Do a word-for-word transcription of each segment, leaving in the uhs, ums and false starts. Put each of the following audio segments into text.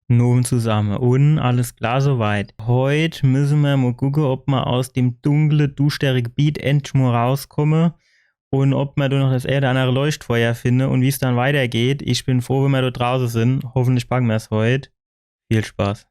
Nun zusamme. Un alles klar soweit. Heut müsse mer mo gucke, ob mer aus dem dunkle, duschtere Gebiet endlich mo rauskomme un ob mer do noch das ää oder annere Leuchtfeuer finne un wie's dann weitergeht. Ich bin froh, wenn mer do drauße sin. Hoffentlich packe mer's heut. Viel Spaß.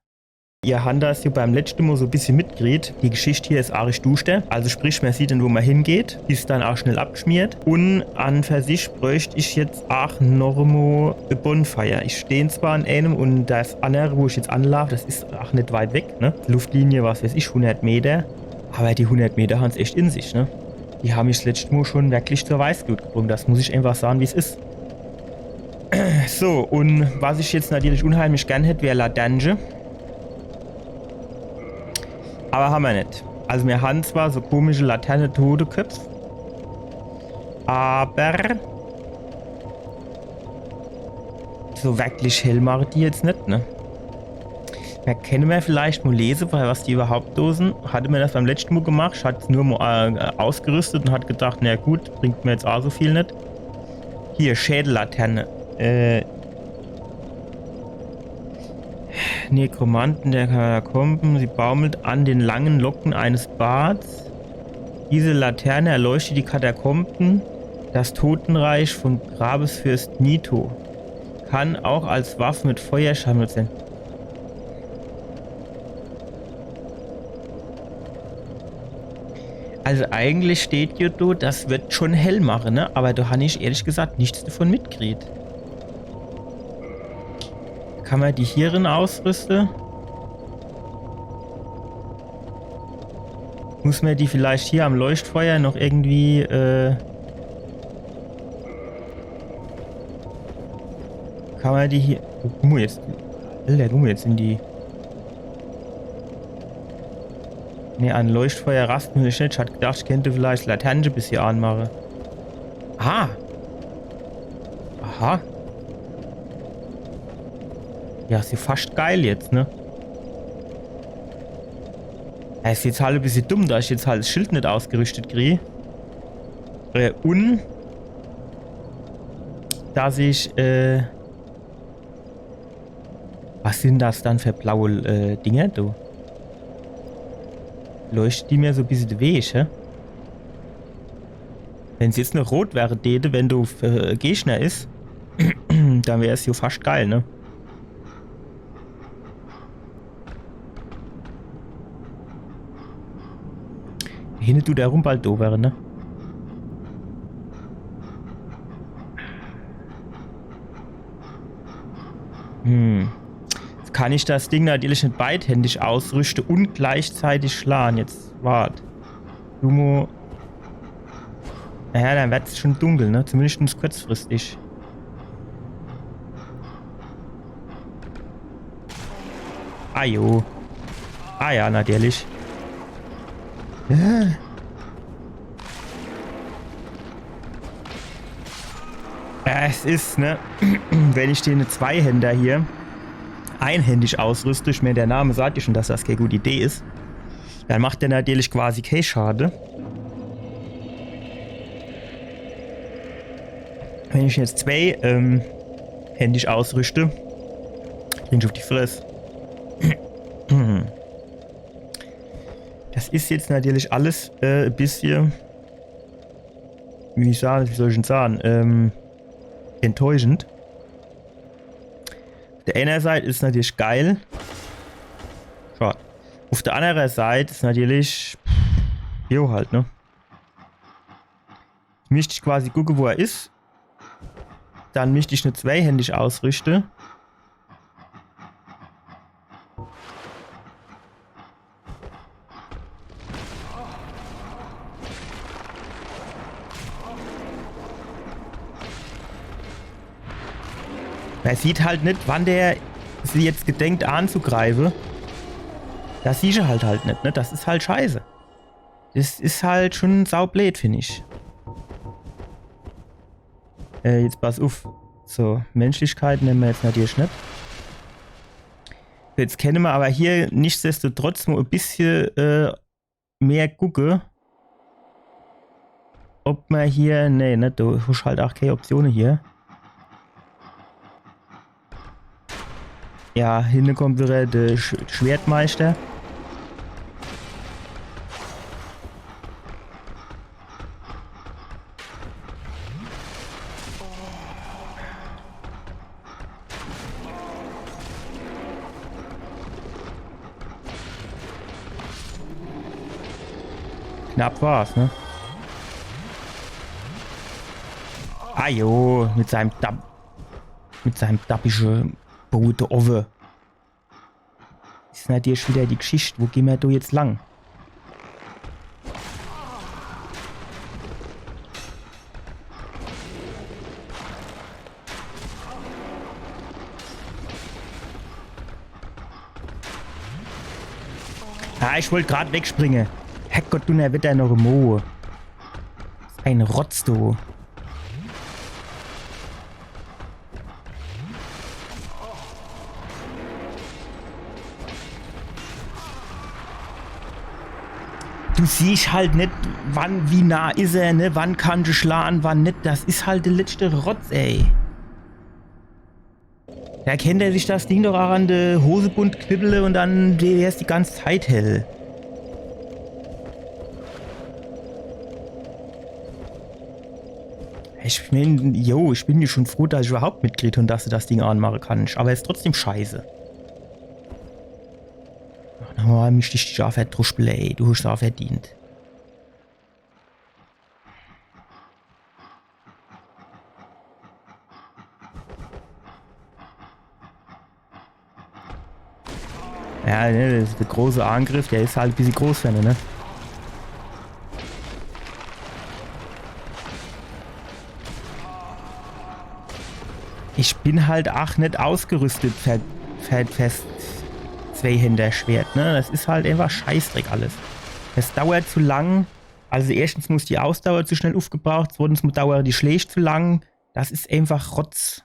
Ihr han das jo beim letschte Mo so bissje mitgekriet. Die Geschicht hier is arisch duschter. Also sprich, mer sieht net, wo mer hingeht. Is dann aach schnell abgeschmiert. Un an für sich bräucht ich jetzt aach noch emo e Bonfire. Ich steh zwar an eenem un das annere, wo ich jetzt anlaaf, das is aach net weit weg, ne? Luftlinie, was weiß ich, hundert Meter. Aber die hundert Meter han's echt in sich, ne? Die han mich 's letschte Mo schon wirklich zur Weißglut gebrung. Das muss ich einfach sage, wie's is. So, un was ich jetzt natürlich unheimlich gern hätt, wär Laterne. Aber han mer net. Also mir han zwar so komische Laterne-Toteköpf, aber so wirklich hell mache die jetzt net, ne? Ja, kenne mer vielleicht mo lese, weil was die überhaupt do sin. Hatte mer das beim letschte Mo gemacht, ich hat's nur mo äh, ausgerüstet un hat gedacht, na gut, bringt mer jetzt aach so viel net. Hier, Schädellaterne. Äh, Nekromanten der Katakomben, sie baumelt an den langen Locken eines Barts. Diese Laterne erleuchtet die Katakomben, das Totenreich von Grabesfürst Nito. Kann auch als Waffe mit Feuerschaden benutzt werden. Also eigentlich steht jo do, das wird schon hell mache, ne? Aber do han ich ehrlich gesagt nichts davon mitgekriet. Kann mer die hier drin ausrüste? Muss mer die vielleicht hier am Leuchtfeuer noch irgendwie, äh, kann mer die hier, oh, guck mo jetzt, Alter, guck mo jetzt in die, ne, an Leuchtfeuer raste muss ich net. Ich hat gedacht, ich kennt vielleicht Laterne bissje anmache. Ah! Aha. Ja, is jo fascht geil jetzt, ne? Ja, is jetzt halt e bissje dumm, dass ich jetzt halt das Schild net ausgerüstet krie. Äh, un dass ich, äh, was sin das dann für blaue äh, Dinger, du? Leuchtet die mer so e bissje de Weg, hä? Wenn's jetzt noch rot wäre, däte, wenn do äh, Gegner is, dann wär's jo fascht geil, ne? Hinne dut der Rumpal do wäre, ne? Hm. Jetzt kann ich das Ding natürlich net beidhändig ausrüschte un gleichzeitig schlage. Jetzt wart. Du mo. Naja, dann werd's schon dunkel, ne? Zumindest kurzfristig. Ah jo. Ah ja, natürlich. Ja, es is, ne? Wenn ich den Zweihänder hier einhändig ausrüste, ich mein, der Name sagt ja schon, dass das keine gute Idee is, dann macht der natürlich quasi kein Schade. Wenn ich jetzt zwei ähm, händig ausrüste, krieg ich auf die Fress. Das is jetzt natürlich alles äh, e bissje, wie ich sage, wie soll ich denn sagen, ähm, enttäuschend. Auf der einen Seite is natürlich geil. Schade. Auf der anderen Seite is natürlich, jo, halt, ne? Misst ich quasi gucke, wo er is. Dann misst ich ne zweihändig ausrüste. Man sieht halt net, wann der sie jetzt gedenkt anzugreife. Das siehst du halt halt net, ne? Das is halt scheiße. Das is halt schon saublöd, find ich. Äh, jetzt pass uff. So, Menschlichkeit nemme mer jetzt natürlich net. Jetzt kenne mer aber hier nichtsdestotrotz mo e bissje äh, mehr gucke, ob mer hier, nee, ne, du hast halt auch keine Optionen hier. Ja, hinne kommt wieder de Sch Schwertmeister. Knapp war's, ne? Ah jo, mit seinem Dapp, mit seinem dappische Boote owwe. Is natürlich wieder die Geschicht, wo gehn mer do jetzt lang? Ah, ich wollt grad wegspringe. Herrgott, du, der wird ja noch im Mo. Ein Rotz, du. Du siehsch halt net, wann, wie nah is er, ne? Wann kannsch du schlahn, wann net. Das is halt de letschte Rotz, ey. Da kennt er sich das Ding doch auch an de Hosebund knibbele und dann wär's die ganze Zeit hell. Ich bin, jo, ich bin jo schon froh, dass ich überhaupt mitkriet hab, dass du das Ding anmache kannsch. Aber is trotzdem scheiße. Ach, nochmal, mich dich ja verdruschpele, ey. Du hast auch verdient. Ja, ne, das is de große Angriff, der is halt e bissje groß für ne, ne? Ich bin halt ach net ausgerüstet für, für, fürs Zweihänderschwert, ne? Das is halt einfach Scheißdreck alles. Das dauert zu lang. Also erstens muss die Ausdauer zu schnell aufgebraucht, zweitens mu-, dauere die Schläg zu lang. Das is einfach Rotz.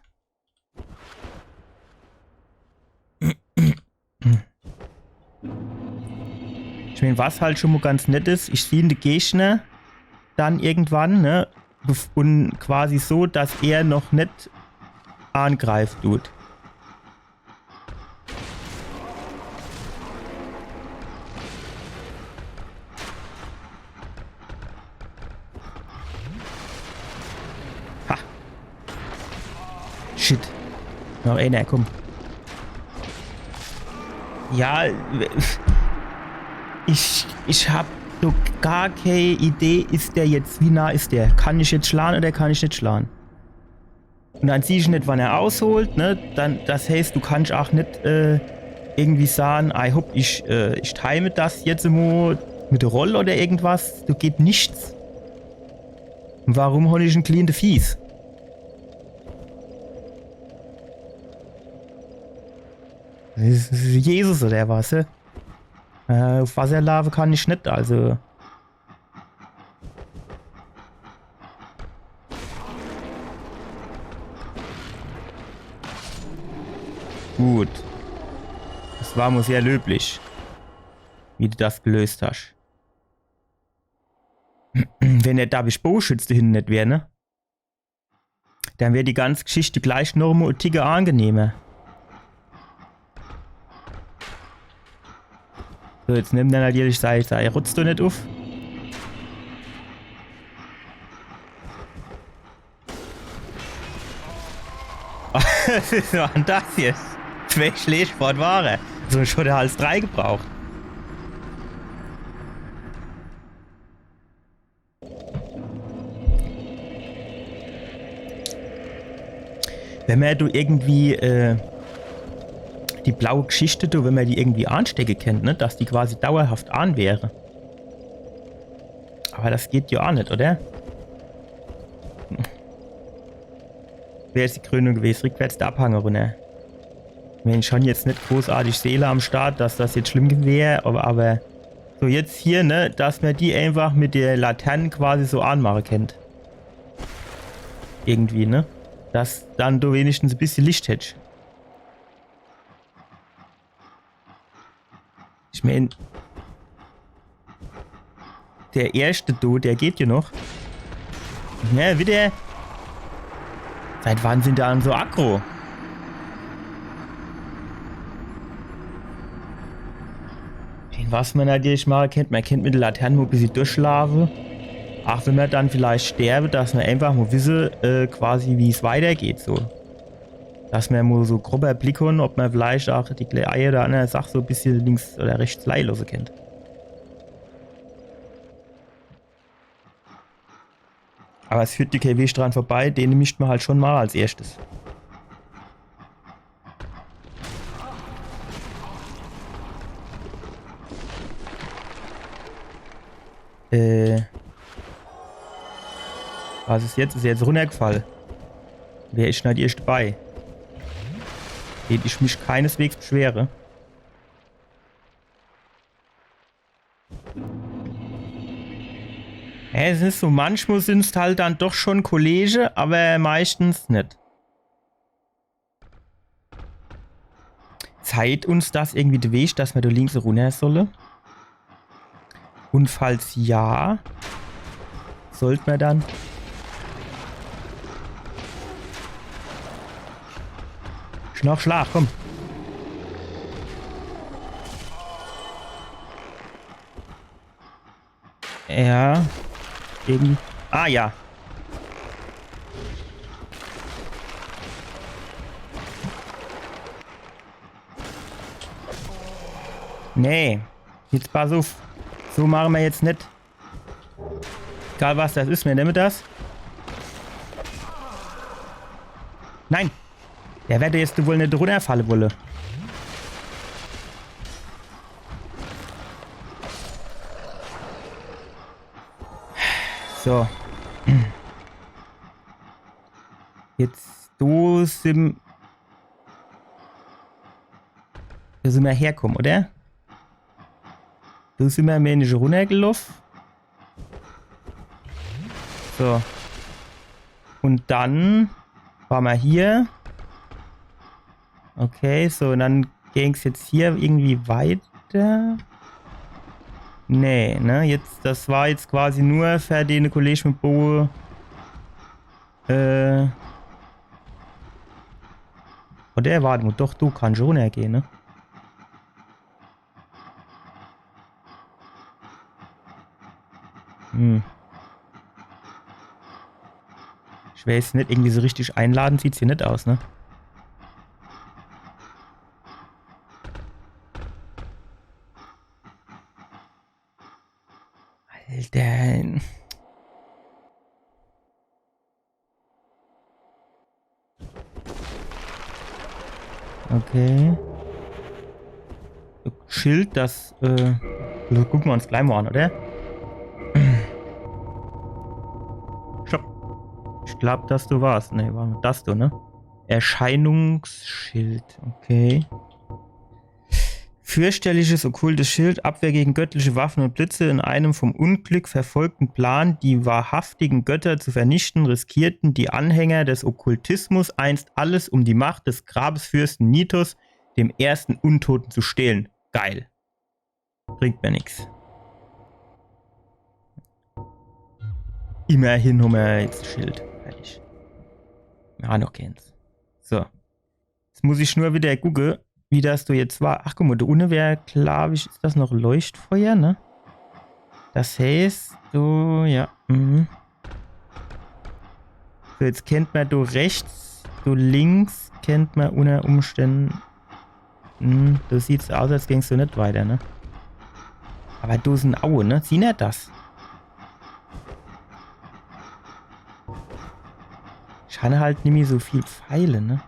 Ich mein, was halt schon mo ganz nett is, ich sieh de Gegner dann irgendwann, ne? Bef-, und quasi so, dass er noch net angreift tut. Ha. Shit. Noch einer, komm. Ja, ich, ich hab doch gar kee Idee, is der jetzt, wie nah is der? Kann ich jetzt schlahn oder kann ich net schlahn? Und dann sieh ich net, wann er ausholt, ne? Dann, das heißt, du kannsch ach net, äh, irgendwie sahn, ei hopp, ich, äh, ich time das jetzt mo mit de Roll oder irgendwas. Do geht nix. Und warum hon ich en clean de Fies? Das is Jesus oder was, hä? Äh, auf Wasser laafe kann ich net, also. Gut. Das war mo sehr löblich, wie du das gelöst hast. Wenn der Dabbich Bogeschütz do hinne net wär, ne? Dann wär die ganze Geschichte gleich noch mo e Ticke angenehmer. So, jetzt nimmt er natürlich sei, sei Rotz do net uff. Was is dann das jetzt? Zwei Schläg fort war er. So, ich hätt als drei gebraucht. Wenn mer do irgendwie, äh, die blaue Geschichte do, wenn mer die irgendwie anstecke kennt, ne, dass die quasi dauerhaft an wäre. Aber das geht jo ach net, oder? Wär jetzt die Krönung gewesen, rückwärts de Abhang runner. Ich mein, schon jetzt net großartig Seele am Start, dass das jetzt schlimm wär, aber, aber so jetzt hier, ne, dass mer die einfach mit der Laterne quasi so anmache kennt. Irgendwie, ne? Dass dann du wenigstens e bissje Licht hättsch. Ich mein, der erste do, der geht jo noch. Ja, wieder. Seit wann sind die dann so aggro? Was mer natürlich mache kennt, mer kennt mit de Latern mo e bissje durchlaafe. Ach wenn mer dann vielleicht sterbe, dass mer einfach mo wisse, äh, quasi, wie's weitergeht, so. Dass mer mo so grober Blick hon, ob mer vielleicht ach die kle-, ei oder anner Sach so e bissje links oder rechts leie losse kennt. Awwer es führt do kee Weg dran vorbei, den misst mer halt schon mache als erschtes. Äh. Was is jetzt? Is er jetzt runnergefall? Wer is dann als erschtes dabei? Dät ich mich keineswegs beschwere. Ja, es is so, manchmal sind's halt dann doch schon Kollege, awwer meistens net. Zeigt uns das irgendwie de Weg, dass mer do links runner solle? Un falls ja, sollt mer dann Schlag, Schlag, komm. Ja. Irgendwie. Ah ja. Nee. Jetzt pass uff. So mache mer jetzt net. Egal was das is, mir nemme das. Nein! Der werd jetzt wohl net runnerfalle wolle. So. Jetzt, do sin, do sin mer herkomme, oder? Do sin mer nämlich runnergeloff. So. Un dann war mer hier. Okay, so, un dann ging's jetzt hier irgendwie weiter. Nee, ne? Jetzt, das war jetzt quasi nur für den Kollege mit Boe. Äh. Oder wart mo, doch, do kannsch runnergehe, ne? Hm. Ich weiß net, irgendwie so richtig einladend sieht's hier net aus, ne? Alter. Okay. Schild, das, äh, gucke mer uns gleich mo an, oder? Stopp. Ich glaab, das do war's. Nee, war das do, ne? Erscheinungsschild. Okay. Fürchterliches, okkultes Schild, Abwehr gegen göttliche Waffen und Blitze. In einem vom Unglück verfolgten Plan, die wahrhaftigen Götter zu vernichten, riskierten die Anhänger des Okkultismus einst alles, um die Macht des Grabesfürsten Nithos, dem ersten Untoten, zu stehlen. Geil. Bringt mer nix. Immerhin hommer jetzt e Schild. Fertig. Ja, noch keens. So. Jetzt muss ich nur wieder gucke, wie das do jetzt war. Ach, guck mo, do unne wär, glaab ich, is das noch Leuchtfeuer, ne? Das heißt, so, ja, mhm. So, jetzt kennt mer do rechts, do links kennt mer unner Umständen. Hm, do sieht's aus, als ging's do net weiter, ne? Awwer do sin Aue, ne? Siehn er das? Ich hann halt nimmi so viel Pfeile, ne?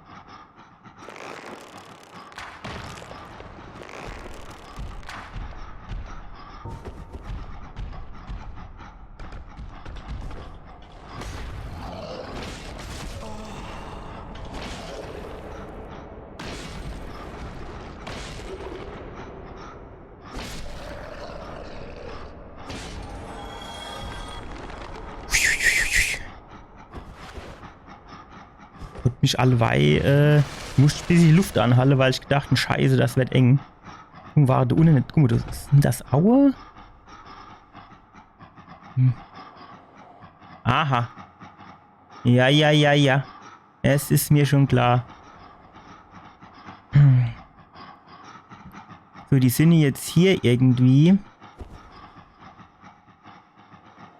Hot mich allewei, äh, musst bissje Luft anhalle, weil ich gedacht, Scheiße, das werd eng. Un war do unne net. Guck mo, das, sin das Aue? Hm. Aha. Ja, ja, ja, ja. Es is mir schon klar. So, die sin jetzt hier irgendwie.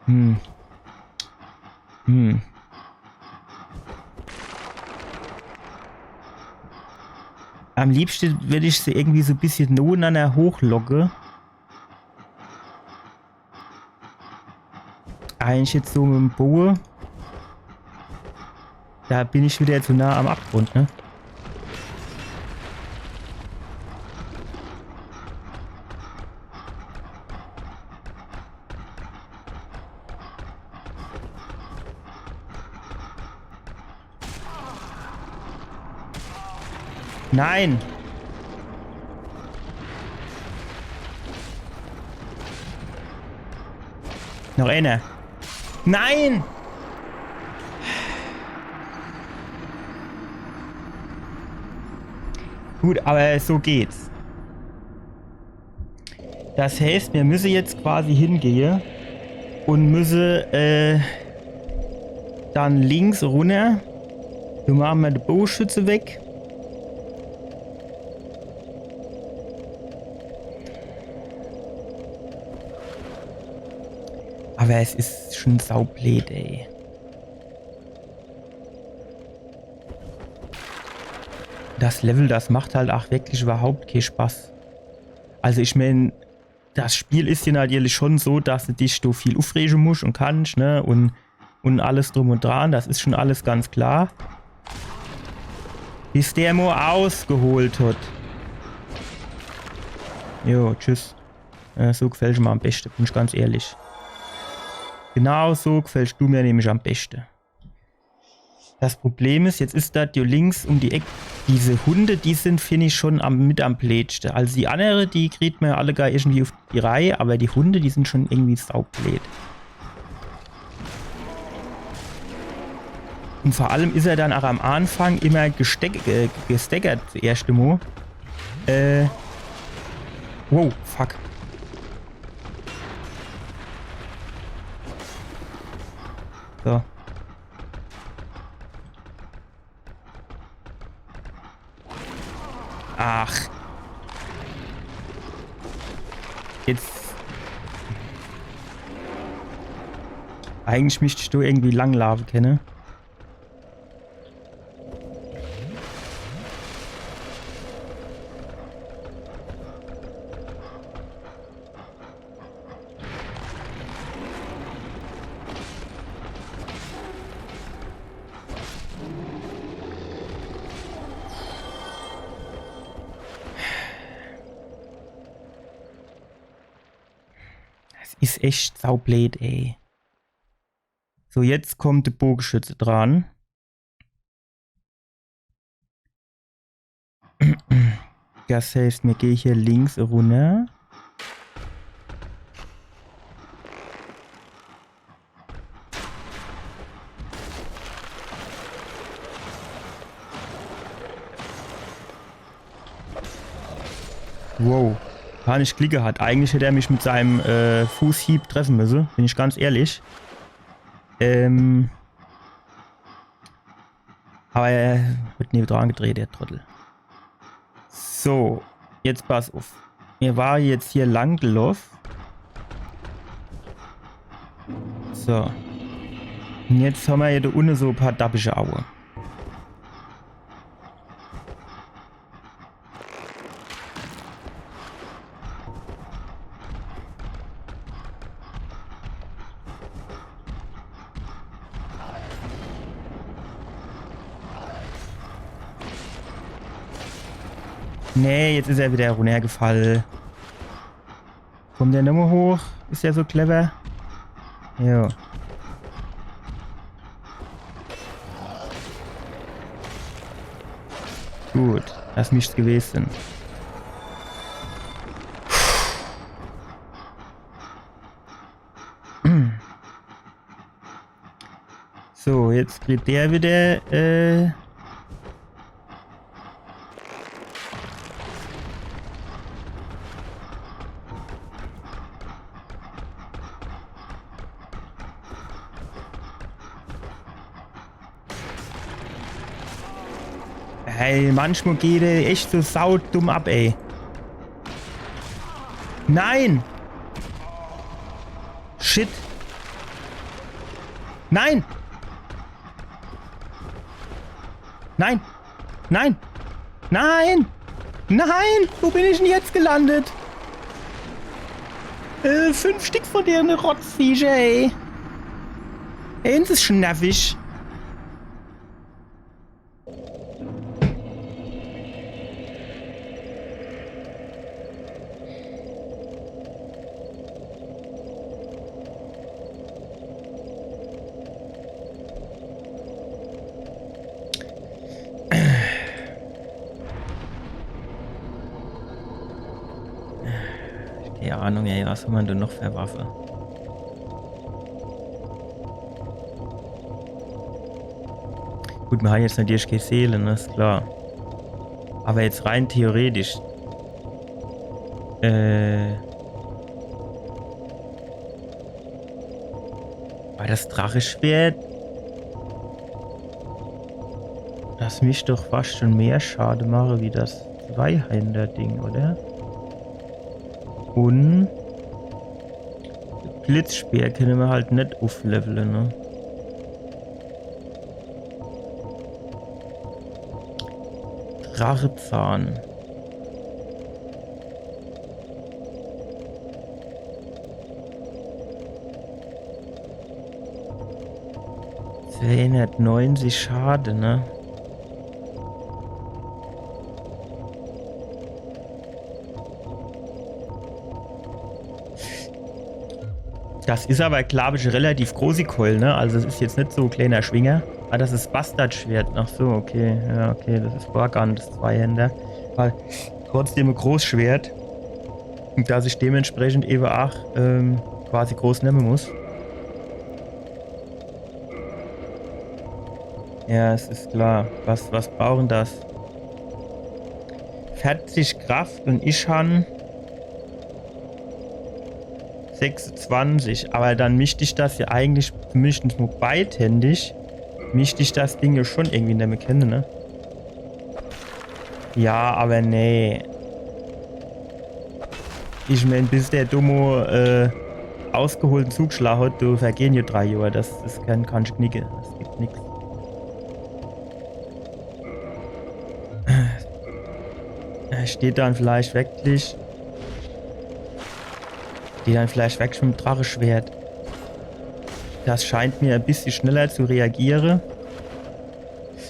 Hm. Hm. Am liebschte würd ich se irgendwie so e bissche nohenanner hochlocke. Eigentlich jetzt so mit em Boe. Da bin ich wieder zu nah am Abgrund, ne? Nein! Noch einer. Nein! Gut, aber so geht's. Das heißt, mir müsse jetzt quasi hingehe und müsse, äh, dann links runner. Do mache mer de Bogeschütze weg. Aber es is schon saublöd, ey. Das Level, das macht halt auch wirklich überhaupt kee Spaß. Also ich mein, das Spiel is jo natürlich schon so, dass du dich do viel ufrege musch und kannsch, ne? Und, und alles drum und dran, das is schon alles ganz klar. Bis der mo ausgeholt hat. Jo, tschüss. Äh, so gefällsch du mir am beschte, bin ich ganz ehrlich. Genau so gefällsch du mir nämlich am beschte. Das Problem is, jetzt is das do links um die Eck. Diese Hunde, die sin, find ich, schon am, mit am blödste. Also die annere, die kriegt mer jo alle gar irgendwie uf die Reih, aber die Hunde, die sin schon irgendwie saublöd. Und vor allem is er dann auch am Anfang immer gesteck-, äh, gestaggert, das erschte Mo. Äh. Wow, fuck. So. Ach. Jetzt. Eigentlich misst ich do irgendwie langlaafe kenne. Das is echt saublöd, ey. So, jetzt kommt de Bogeschütze dran. Das heißt, mir gehe hier links runner. Wow. Gar net Glick gehat. Eigentlich hätt er mich mit seinem, äh, Fußhieb treffe müsse, bin ich ganz ehrlich. Ähm. Aber er hat nie dran gedreht, der Trottel. So, jetzt pass uff. Mir ware jetzt hier lang geloff. So. Und jetzt hammer hier do unne so e paar dappische Aue. Nee, jetzt is er wieder runnergefall. Kommt der nochmo hoch? Is der so clever? Jo. Gut, das misst's gewese. So, jetzt kriegt der wieder, äh, Hey, manchmal geht er echt so saudumm ab, ey. Nein! Shit! Nein! Nein! Nein! Nein! Nein! Wo bin ich denn jetzt gelandet? Äh, fünf Stück von dene Rotzviecher, ey. Ey, des is schon nervig. Keine Ahnung, ey, was soll man do noch für Waffe? Gut, mir han jetzt natürlich kee Seele, ne, is klar. Aber jetzt rein theoretisch. Äh. Weil das Dracheschwert, das misst doch fast schon mehr Schade mache wie das Zweihänder-Ding, oder? Und Blitzspeer kenne mer halt net ufflevele, ne? Drachezahn. Zweihundertneunzig Schade, ne? Das is aber, glaub ich, relativ großi Keul, ne? Also es is jetzt net so e kleiner Schwinger. Ah, das is Bastardschwert. Ach so, okay. Ja, okay, das is Borgan, das Zweihänder. Aber trotzdem e Großschwert. Und dass ich dementsprechend ewe ach, ähm, quasi groß nemme muss. Ja, es is klar. Was, was brauchen das? Vierzig Kraft und ich han sechsundzwanzig. Aber dann misst ich das ja eigentlich zumindest mo beidhändig, misst ich das Ding ja schon irgendwie nemme kenne, ne? Ja, aber nee. Ich mein, bis der Dummo, äh, ausgeholten zugeschlage hat, do vergehen ja drei Johr. Das, das kann, kann ich knicke. Das gibt nix. Äh, steht dann vielleicht wirklich. Steht dann vielleicht wirklich mit dem Dracheschwert. Das scheint mir e bissje schneller zu reagiere.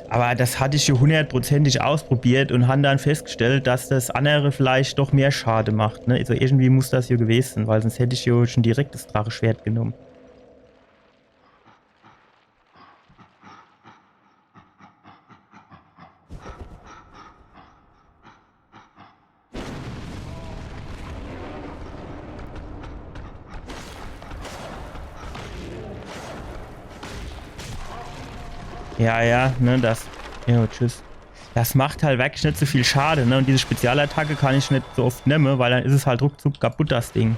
Aber das hatt ich ja hundertprozentig ausprobiert und han dann festgestellt, dass das annere vielleicht doch mehr Schade macht, ne? Also irgendwie muss das ja gewesen sein, weil sonst hätt ich ja schon direkt das Dracheschwert genommen. Ja, ja, ne, das. Ja, tschüss. Das macht halt wirklich net so viel Schade, ne? Und diese Spezialattacke kann ich net so oft nemme, weil dann is es halt ruckzuck kaputt, das Ding.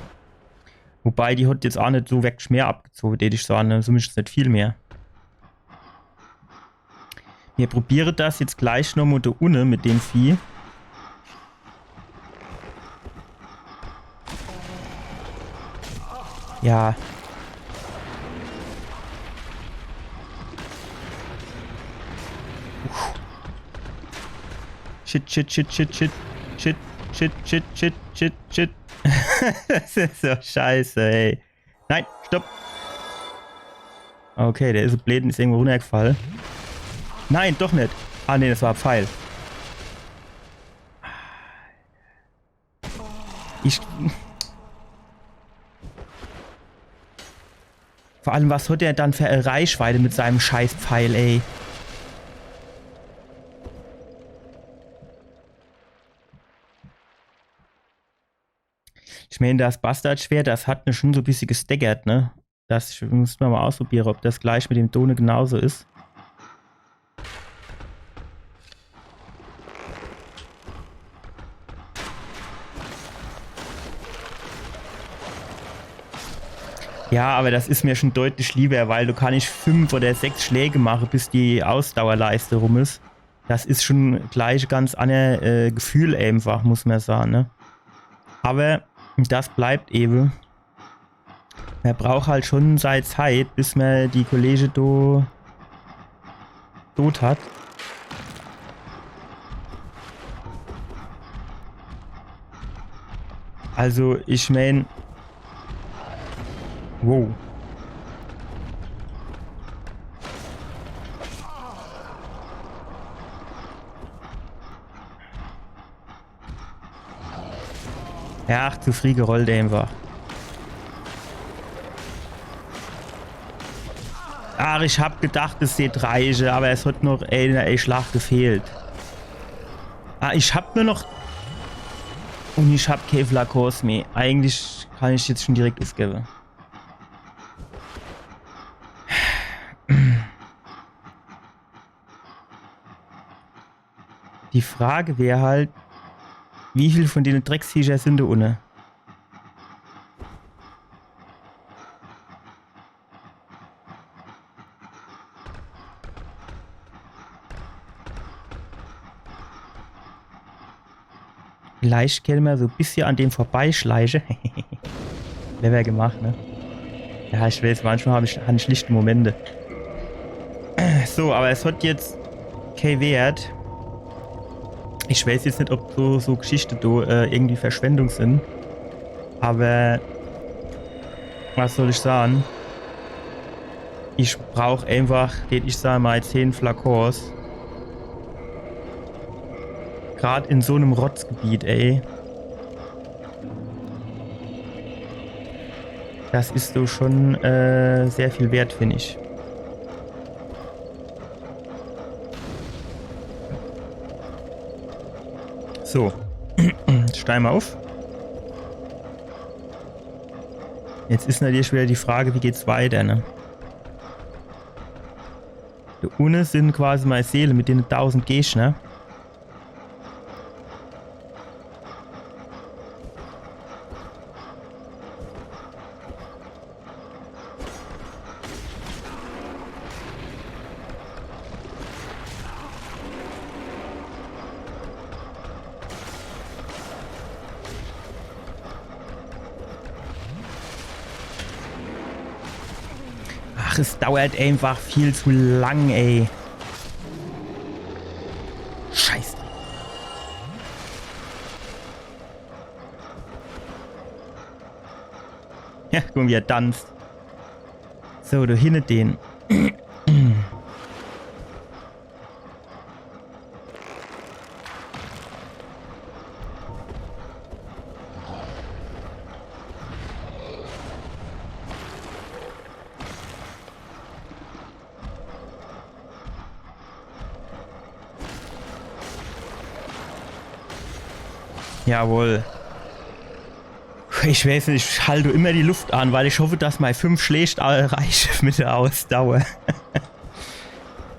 Wobei, die hat jetzt ach net so wirklich mehr abgezogen, tät ich sage, ne? Zumindest net viel mehr. Mir probiere das jetzt gleich nochmo do unne mit dem Vieh. Ja. Uff. Shit, shit, shit, shit, shit. Shit, shit, shit, shit, shit, shit. Das is so scheiße, ey. Nein, stopp. Okay, der is blöd und is irgendwo runnergefall. Nein, doch net. Ah, nee, das war e Pfeil. Ich. Vor allem, was hat der dann für e Reichweite mit seinem Scheißpfeil, ey? Ich mein, das Bastardschwert, das hat ne schon so e bissje gestaggert, ne? Das muss mer mal ausprobiere, ob das gleich mit dem Done genauso is. Ja, aber das is mir schon deutlich lieber, weil do kann ich fünf oder sechs Schläge mache, bis die Ausdauerleiste rum is. Das is schon gleich e ganz anner, äh, Gefühl einfach, muss mer sage, ne? Aber Und das bleibt ewe. Mer braucht halt schon sei Zeit, bis mer die Kollege do tot hat. Also, ich mein, wow. Ja, ach, zu frieh gerollt einfach. Ach, ich hab gedacht, es sieht reiche, aber es hat noch ein, ein Schlag gefehlt. Ah, ich hab nur noch... Und ich hab kee Flakons mehr. Eigentlich kann ich jetzt schon direkt aufgeben. Die Frage wär halt, wie viel von denen Drecksviecher sind da unne? Vielleicht kenne mer so e bissje an dem vorbeischleiche. Clever gemacht, ne? Ja, ich weiß, manchmal hab ich, hab ich schlichte Momente. So, aber es hat jetzt kee Wert. Ich weiß jetzt nit, ob so, so Geschichte do, äh, irgendwie Verschwendung sind. Aber was soll ich sagen? Ich brauch einfach, den ich sag mal, zehn Flakons. Grad in so nem Rotzgebiet, ey. Das is so schon, äh, sehr viel wert, find ich. So. Steig mal auf. Jetzt is natürlich wieder die Frage, wie geht's weiter, ne? Do unne sind quasi meine Seele mit denen tausend Gegner. Ach, es dauert einfach viel zu lang, ey. Scheiße. Ja, guck mal, wie er tanzt. So, do hinne den. Jawohl. Ich weiß nit, ich halt immer die Luft an, weil ich hoffe, dass mei fünf Schläg all reiche mit der Ausdauer.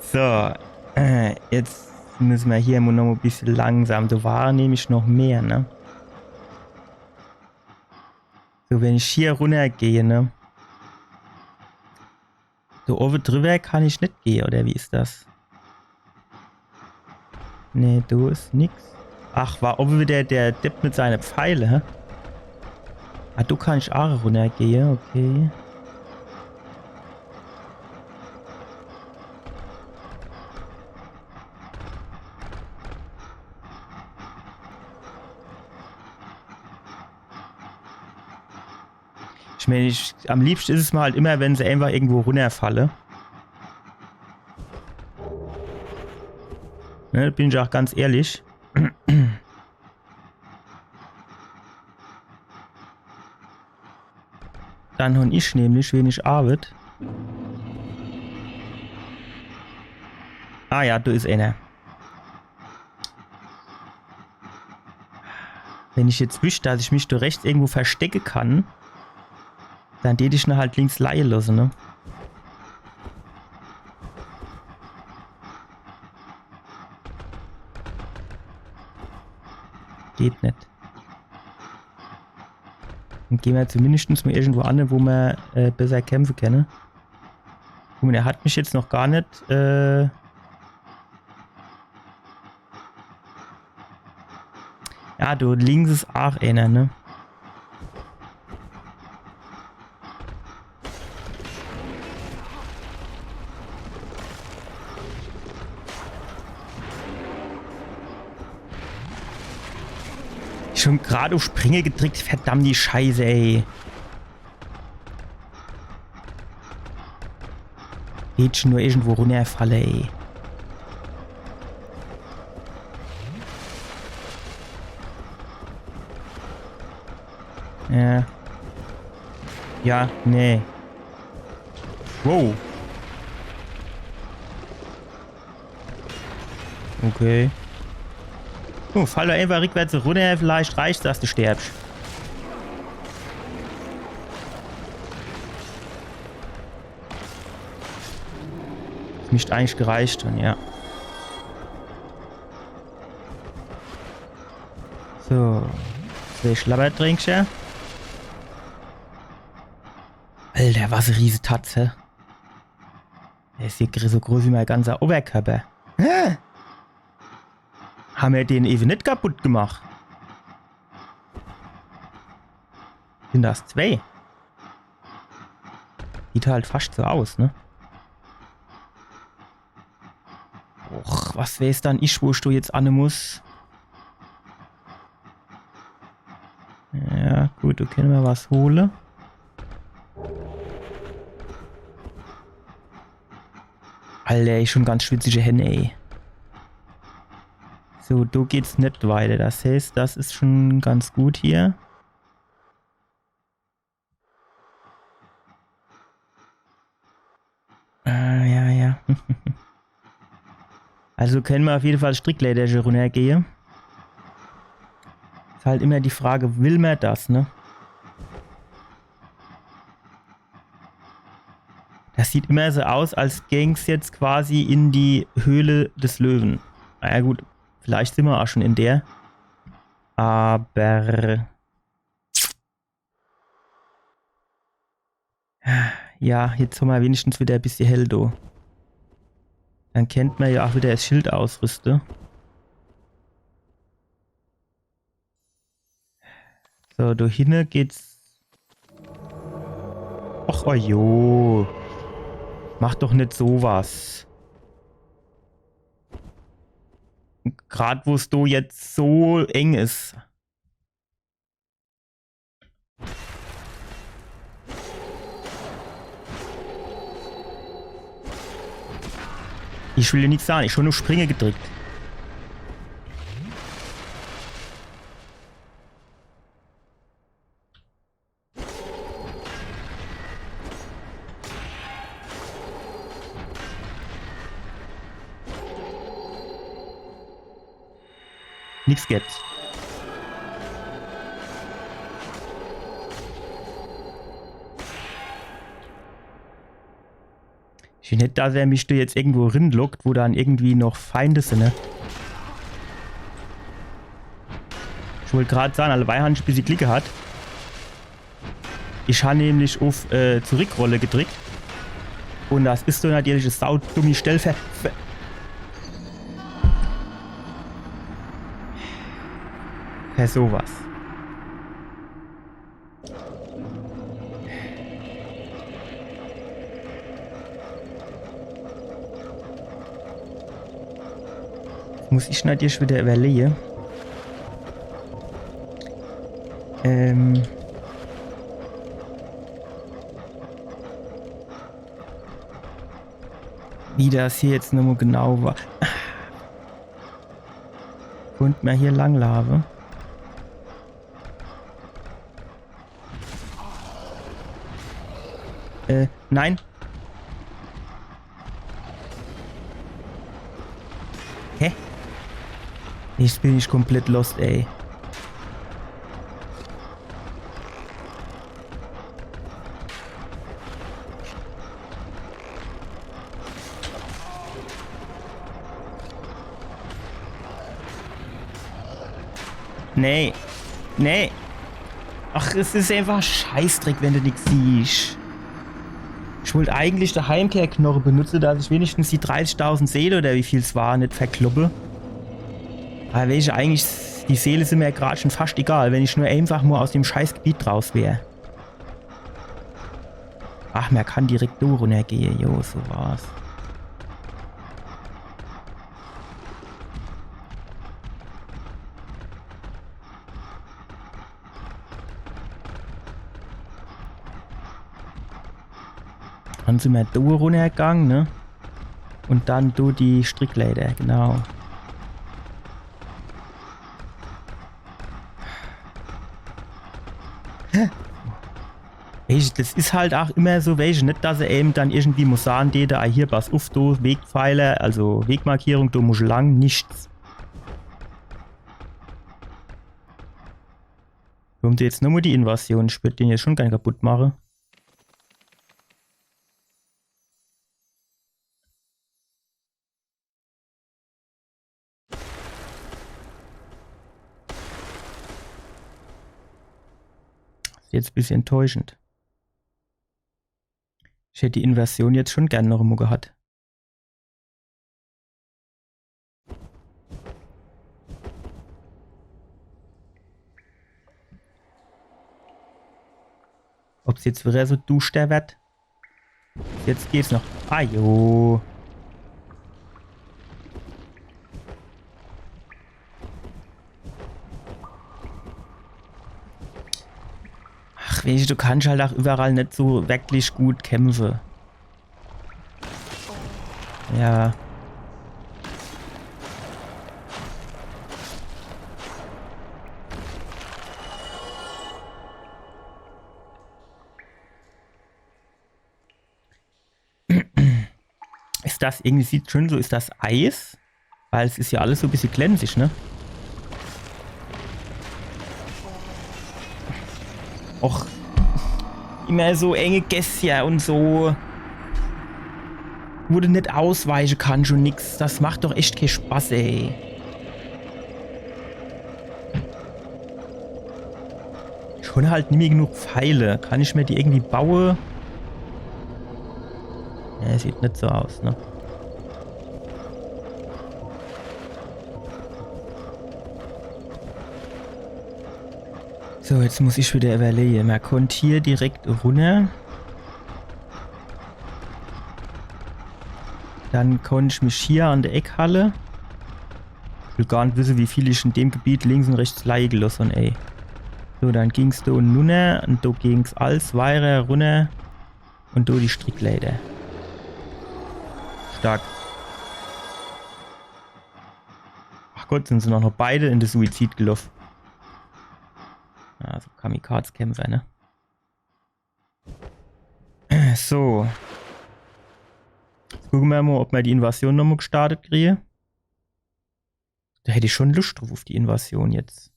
So, äh, jetzt müsse mer hier noch e bissje langsam. Do ware nämlich noch mehr, ne? So, wenn ich hier runnergehe, ne? Do owwe driwwer kann ich nit gehe, oder wie is das? Nee, do is nix. Ach, war owwe wieder der Depp mit seine Pfeile, hä? Ah, do kann ich aach runnergehe, okay. Ich mein, ich, am liebschte is es mer halt immer, wenn se einfach irgendwo runnerfalle. Ne, do bin ich aach ganz ehrlich. Dann hon ich nämlich wenig Arbeit. Ah ja, do is ener. Wenn ich jetzt wüsst, dass ich mich do rechts irgendwo verstecke kann, dann tät ich ne halt links leie losse, ne? Geht nit. Dann geh mer zumindest mo irgendwo an, wo mer, äh, besser kämpfe kenne. Guck mo, der hat mich jetzt noch gar nit, äh, Ja, do links is aach ener, ne? Schon grad uff Springe gedrickt, verdammt die Scheiße, ey. Geht schon nur irgendwo runnerfalle, ey. Ja. Ja, nee. Wow. Okay. Oh, fall doch einfach rückwärts runner, vielleicht reicht's, dass du stirbst. Das misst eigentlich gereicht han, ja. So. Zwei Schlabbertrinkcher. Alter, was e Riesetatz, hä? Der is hier gr-, so groß wie mein ganzer Oberkörper. Hä? Hammer den ewe net kaputt gemacht? Sin das zwei? Sieht halt fascht so aus, ne? Och, was weeß dann ich, wo ich do jetzt anne muss? Ja, gut, do kenne mer was hole. Alter, ich schon ganz schwitzige Hänn, ey. So, do geht's net weiter. Das heißt, das is schon ganz gut hier. Äh, ja, ja. Also kenne mer uff jeden Fall Strickleiterche runnergehe. Is halt immer die Frage, will mer das, ne? Das sieht immer so aus, als gäng's jetzt quasi in die Höhle des Löwen. Na ja, gut, vielleicht sin mer auch schon in der. Aber ja, jetzt hammer wenigstens wieder e bissje hell do. Dann kennt mer ja auch wieder das Schild ausrüste. So, do hinne geht's. Och, oh jo. Mach doch net so was. Grad wo's do jetzt so eng is. Ich will dir nix sage, ich hab nur Springe gedrickt. Nix gibt's. Ich will net, dass er mich do jetzt irgendwo rinlockt, wo dann irgendwie noch Feinde sin, ne? Ich wollt grad sage, allebei han ich e bissje Glick gehat. Ich han nämlich uff, äh, Zurückrolle gedrickt. Un das is so natürlich e saudummi Stell für, für, für so was. Muss ich natürlich wieder überlege. Ähm. Wie das hier jetzt nochmal genau war. Könnt mer hier lang laafe? Äh, nein. Hä? Jetzt bin ich komplett lost, ey. Nee. Nee. Ach, es is einfach Scheißdreck, wenn du nix siehsch. Ich wollt eigentlich de Heimkehrknoche benutze, dass ich wenigstens die dreißigtausend Seele oder wie viel's war, net verkloppe. Aber welche eigentlich, die Seele sin mir ja grad schon fascht egal, wenn ich nur einfach nur aus dem Scheißgebiet raus wär. Ach, mer kann direkt do runnergehe, jo, so war's. Dann sin mer do runnergang, ne? Un dann do die Strickleiter, genau. Hä? Weesche, das is halt ach immer so, weesche, net, dass se ewe dann irgendwie muss sage, die do, ah, hier, pass uff, do, Wegpfeiler, also Wegmarkierung, do muss lang, nix. Kummt jetzt nochmol die Invasion, ich würd den jetzt schun gern kaputt mache. Is jetzt e bissje enttäuschend. Ich hätt die Invasion jetzt schun gern noch emol gehat. Ob's jetzt widder so duschter werd? Jetzt geht's noch. Ah, jo. Ach, weesche, du kannsch halt ach iwwerall net so werklich gut kämpfe. Ja. Is das irgendwie, sieht schun so, is das Eis? Weil es is jo alles so e bissje glänzig, ne? Och, immer so enge Gässcher un so, wo de net ausweiche kannsch un nix. Das macht doch echt kee Spaß, ey. Ich hon halt nimmi genug Pfeile. Kann ich mer die irgendwie baue? Ja, sieht net so aus, ne? So, jetzt muss ich widder iwwerleje. Mer konnt hier direkt runner. Dann konnt ich mich hier an de Eck halle. Ich will gar net wisse, wie viel ich in dem Gebiet links un rechts leie geloss hon, ey. So, dann ging's do nunner un do ging's als weirer runner. Un do die Strickleiter. Stark. Ach Gott, sin se noch, noch beide in de Suizid geloff. Also Kamikaze-Kämpfer, ne? So. Jetzt gucke mer mol, ob mer die Invasion nochmol gestartet krien. Do hätt ich schun Luscht druff, uff die Invasion jetzt.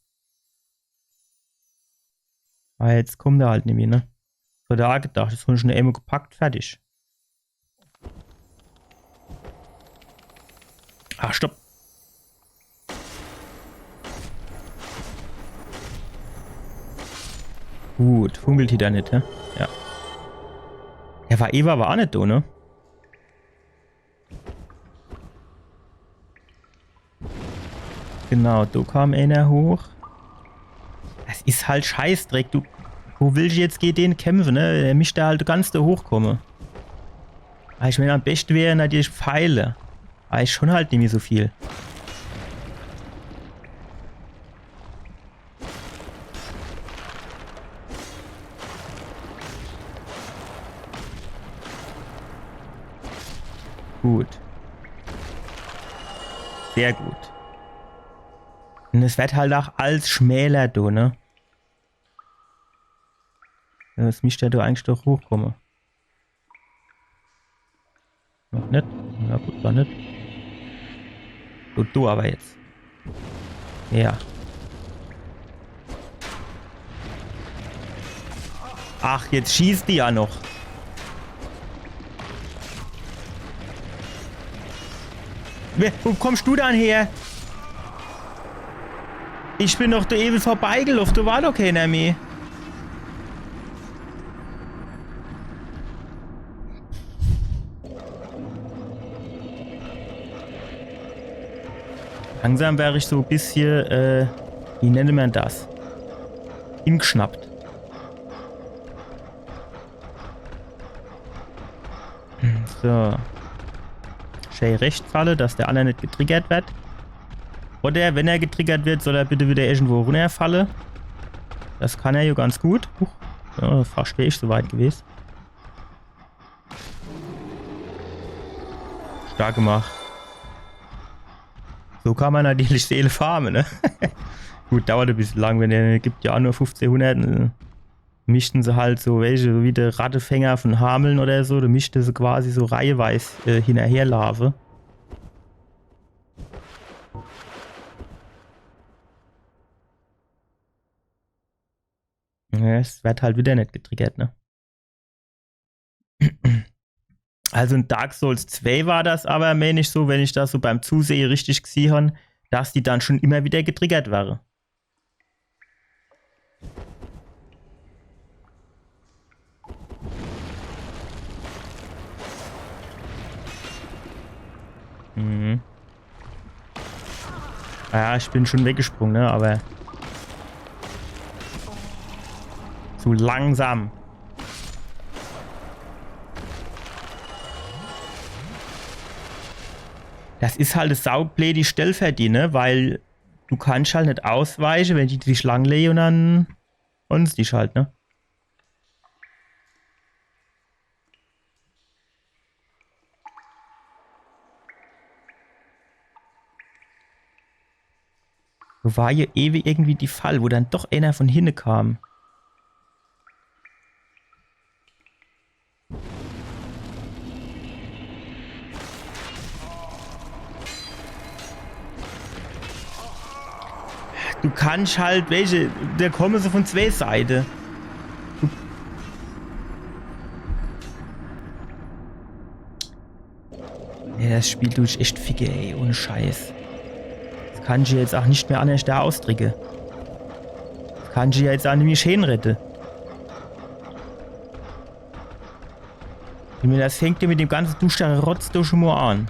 Awwer jetzt kummt er halt nimmi, ne? So, do gedacht, das hon ich schun emol gepackt, fertig. Ah, stopp. Gut, funkelt hier do net, hä? Ja. Ja, war Eva war ach net do, ne? Genau, do kam eener hoch. Das is halt Scheißdreck, du. Wo willsch jetzt gege den kämpfe, ne? Der misst do halt ganz do hochkomme. Awwer ich mään, am beschte wär natürlich Pfeile. Awwer ich hon halt nimmi so viel. Gut. Sehr gut. Un es werd halt ach alles schmäler, du, ne? Ja, es misst jo do eigentlich doch hochkomme. Noch net? Na gut, dann net. Gut, du awwer jetzt. Ja. Ach, jetzt schießt die jo noch. Wer, wo kommsch du dann her? Ich bin doch do ewe vorbeigeloff, do war doch keener meh. Langsam wer ich so e bissje, äh, wie nennt mer das? Hingeschnappt. So. Schee rechts falle, dass der anner net getriggert werd. Oder wenn er getriggert werd, soll er bitte widder irgendwo runnerfalle. Das kann er jo ganz gut. Huch. Ja, fascht wär ich so weit gewest. Stark gemacht. So kann ma natürlich Seele farme, ne? Gut, dauert e bissel lang, wenn der gibt ja nur fünfzehnhundert, ne? Mischte se halt so welche, so wie de Rattefänger von Hameln oder so, do mischte se quasi so reiheweis äh, hinnerherlaafe. Ja, es werd halt wieder net getriggert, ne? Also in Dark Souls zwei war das aber, mein ich, so, wenn ich das so beim Zusehe richtig gesieh han, dass die dann schon immer wieder getriggert ware. Mhm. Ja, ich bin schon weggesprungen, ne? Aber zu langsam. Das is halt e saubleedi Stell für die, ne? Weil du kannst halt net ausweiche, wenn die dich langlege und dann uns dich halt, ne? War hier ewig irgendwie die Fall, wo dann doch einer von hinne kam. Du kannst halt, welche, da kommen sie von zwei Seiten. Ja, das Spiel tut echt ficke, ey, ohne Scheiß. Das kann ich jetzt auch nicht mehr anders da ausdrücke. Das kann ich jetzt auch nicht mehr schön rette. Ich mein, das fängt ja mit dem ganzen Duschterrotz doch schon mal an.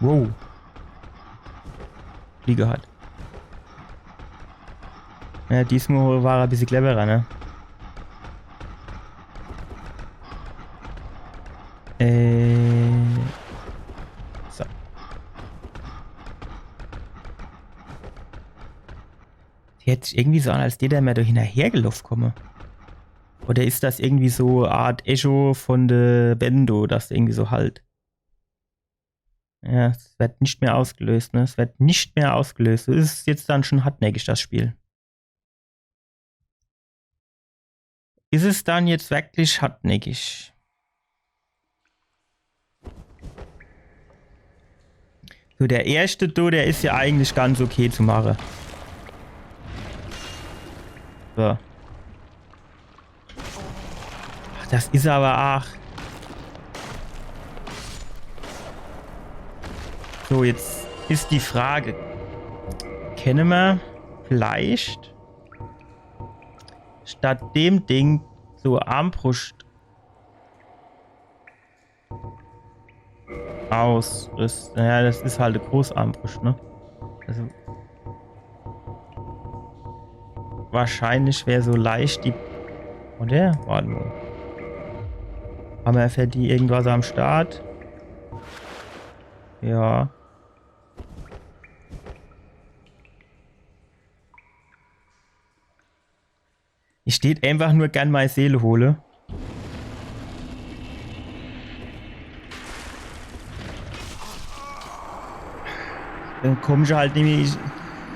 Wow. Glück gehabt. Ja, diesmal war er e bissel cleverer, ne? Äh. So. Die hört sich irgendwie so an, als dät der mir do hinnerhergeloff komme. Oder is das irgendwie so e Art Echo von de Bände, das irgendwie so halt. Ja, es wird nicht mehr ausgelöst, ne? Es wird nicht mehr ausgelöst. So is es jetzt dann schon hartnäckig, das Spiel. Is es dann jetzt wirklich hartnäckig? So, der erste do, der is ja eigentlich ganz okay zu mache. So. Ach, das is aber, ach. So, jetzt is die Frage, kenne mer vielleicht statt dem Ding so Armbruscht ausrüsten? Ja, das is halt e Großarmbruscht, ne? Also wahrscheinlich wär so leicht die... Oder? Warte mal. Hammer für die irgendwas am Start? Ja. Ich tät einfach nur gern mei Seele hole. Dann komm ich halt nämlich.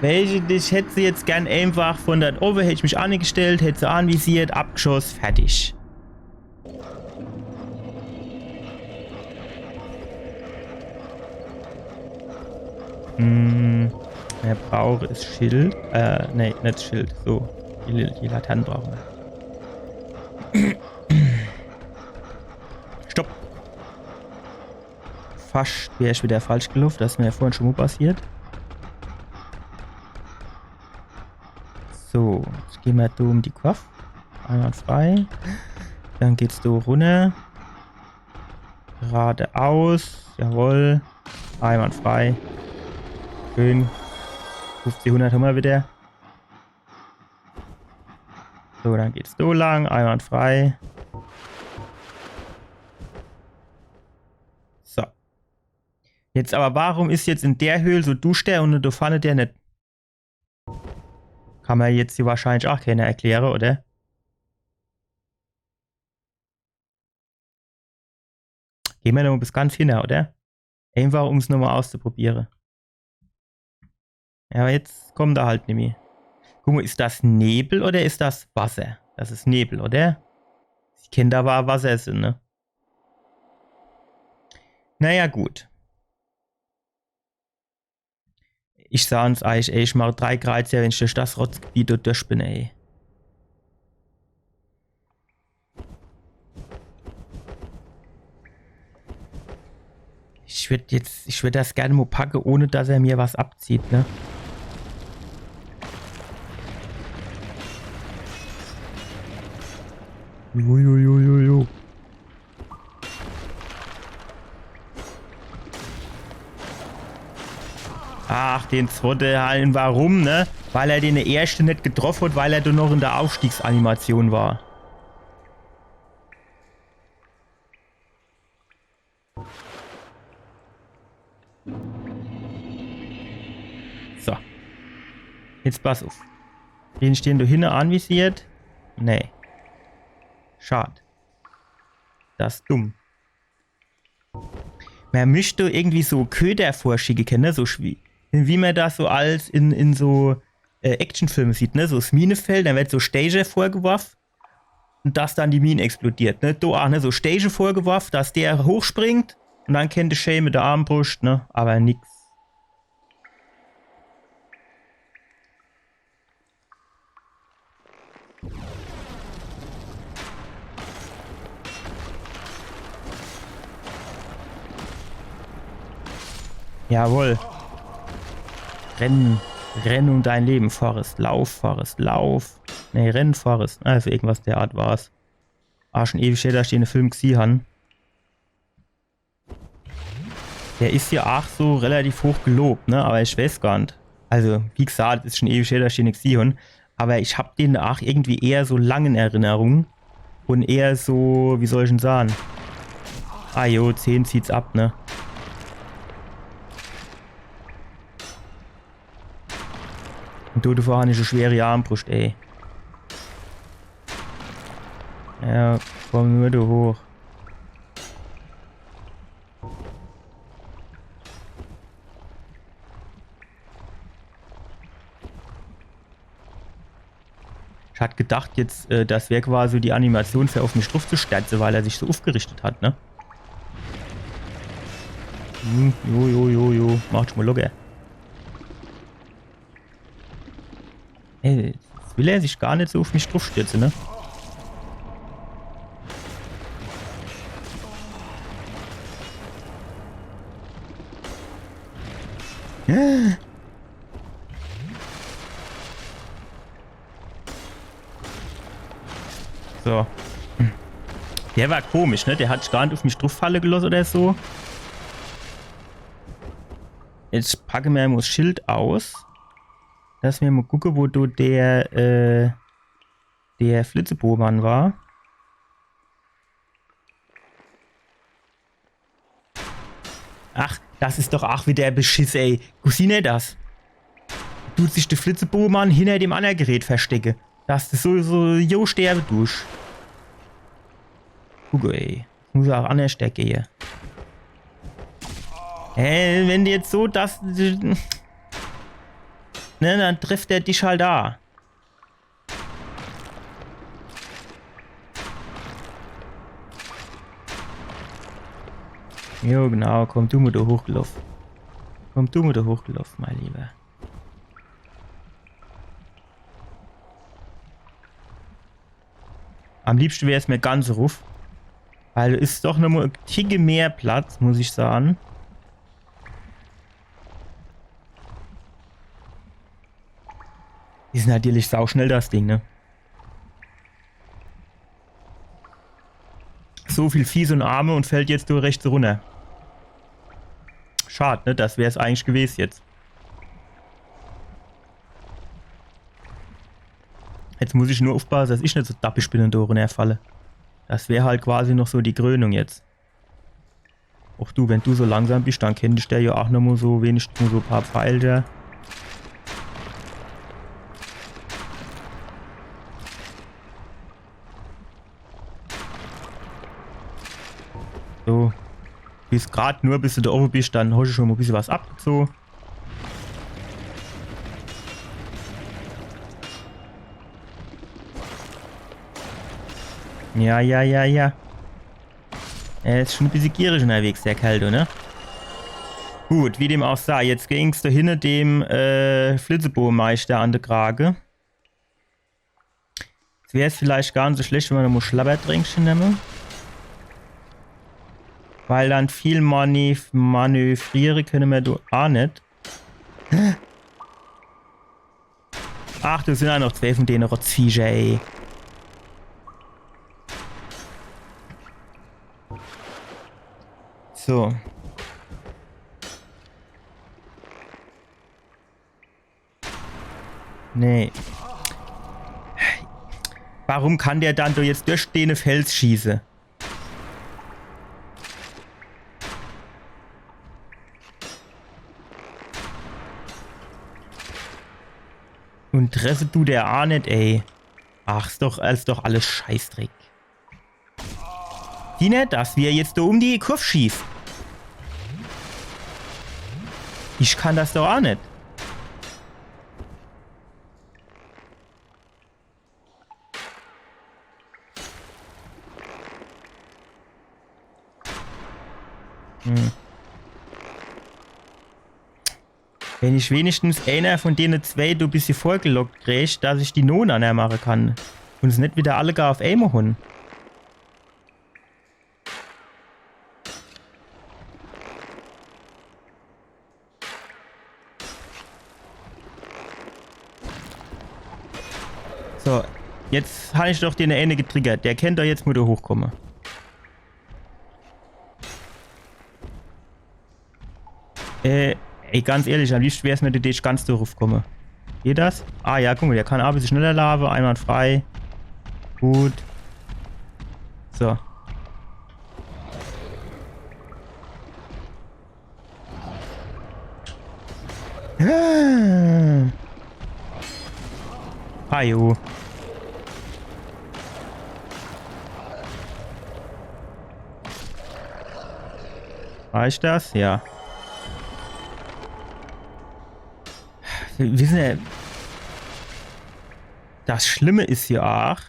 Welche, ich hätt se jetzt gern einfach von dort owwe, hätt ich mich angestellt, hätt se anvisiert, abgeschoss, fertig. Hm, mer braucht es Schild. Äh, nee, net Schild. So, die, die Laterne brauche mer. Stopp. Fascht wär ich wieder falsch geloff. Das is mir ja vorhin schon mal passiert. So, jetzt geh mer do um die Kurv. Einwandfrei. Dann geht's do runner. Geradeaus. Jawohl. Einwandfrei. Schön. Fünfzehnhundert hammer wieder. So, dann geht's do lang. Einwandfrei. So. Jetzt aber, warum is jetzt in der Höhl so duschter und do vorne der net? Kann mer jetzt hier wahrscheinlich ach kenner erkläre, oder? Geh mer nochmol bis ganz hinner, oder? Einfach um's nochmol auszuprobiere. Ja, awwer jetzt kommt er halt nimmi. Guck mol, is das Nebel oder is das Wasser? Das is Nebel, oder? Ich kennt awwer Wasser sin, ne? Naja, gut. Ich saan's eich, ey, ich mach drei Kreizer, wenn ich durch das Rotzgebiet do durch bin, ey. Ich würd jetzt, ich würd das gern mo packe, ohne dass er mir was abzieht, ne? Uiuiuiui. Ach, den zwotte Hallen, warum, ne? Weil er den erschte net getroff hat, weil er do noch in der Aufstiegsanimation war. So. Jetzt pass uff. Den stehn do hinne anvisiert. Nee. Schad. Das is dumm. Mer misst irgendwie so Köder vorschicke kenne, so schwie-, wie mer das so als in, in so äh, Actionfilme sieht, ne? So das Minefeld, dann werd so Stääche vorgeworf un dass dann die Mine explodiert, ne? Do ach, ne? So Stääche vorgeworf, dass der hochspringt un dann kennt er schee mit der Armbruscht, ne? Awwer nix. Jawohl. Renn. Renn um dein Leben, Forrest. Lauf, Forrest, lauf. Nee, renn, Forrest. Also irgendwas der Art war's. Ah, schun ewig her, dass ich den Film gesieh han. Der is jo ach so relativ hoch gelobt, ne? Awwer ich weeß gar net. Also, wie gesaat, is schun ewig her, dass ich den gesieh han. Awwer ich hab den ach irgendwie eher so lang in Erinnerung. Un eher so, wie soll ich'n saan? Ah jo, zehn zieht's ab, ne? Un do, devor han ich e schwere Armbruscht, ey. Ja, komm nur do hoch. Ich hat gedacht jetzt, äh, das wär quasi die Animation für uff mich druff zu sterze, weil er sich so uffgerichtet hat, ne? Hm, jo, jo, jo, jo. Macht schun mol locker. Ey, jetzt will er sich gar net so uff mich druffstürze, ne? So. Hm. Der war komisch, ne? Der hat sich gar net uff mich drufffalle geloss oder so. Jetzt packe mer mol das Schild aus. Dass mer mol gucke, wo do der, äh, der Flitzebohrmann war. Ach, das is doch ach wieder Beschiss, ey. Cousine, das. Dut sich de Flitzebohrmann hinner dem annere Gerät verstecke. Dass de so, so, jo, sterbe dusch. Guck, ey. Muss ach annerschter gehe. Ey, wenn de jetzt so das, ne, dann trifft er dich halt do. Jo, genau, komm du mol do hochgeloff. Komm du mol do hochgeloff, mein Lieber. Am liebschte wär's mer ganz ruff. Weil do is doch nochmol e Ticke mehr Platz, muss ich saan. Is natürlich sauschnell das Ding, ne? So viel Fies un Arme un fällt jetzt do rechts runner. Schad, ne? Das wär's eigentlich gewes jetzt. Jetzt muss ich nur uffpasse, dass ich net so dappisch bin un do runnerfalle. Das wär halt quasi noch so die Krönung jetzt. Och du, wenn du so langsam bisch, dann kennt ich der jo ach nochmol so wenigstens so e paar Pfeile. So. Bis grad nur, bis du do owwe bisch, dann hosch du schun mol e bissje was abgezoh. Ja, ja, ja, ja. Er is schun e bissje gierig unnerwegs, der Kerl, du, ne? Gut, wie dem ach sei, jetzt ging's do hinne dem, äh, Flitzebogemeister an de Krage. Jetzt wär's vielleicht gar net so schlecht, wenn mer nochmol Schlabbertränkche nemme. Weil dann viel manöv-, manövriere kenne mer do ach net. Ach, do sin ach noch zwee vun dene Rotzviecher, ey. So. Nee. Warum kann der dann do jetzt durch dene Fels schieße? Un treffe dut der ach net, ey. Ach, is doch, is doch alles Scheißdreck. Siehsch net, dass er jetzt do um die Kurv schießt? Ich kann das doch ach net. Hm. Wenn ich wenigstens eener vun dene zwee do e bissje vorgelockt krieg, dass ich die Nonanner mache kann. Un se net widder alle gar uff eemol hunn. So, jetzt hab ich doch dene eene getriggert. Der kennt doch jetzt mol do hochkomme. Äh, ey, ganz ehrlich, am liebschte wär's mir, der dät ganz do ruffkomme. Geht das? Ah ja, guck mol, der kann ach e bissje schneller laafe, einwandfrei. Gut. So. Ah. Ajo. Reicht das? Ja. Wissen Sie, das Schlimme is jo ach,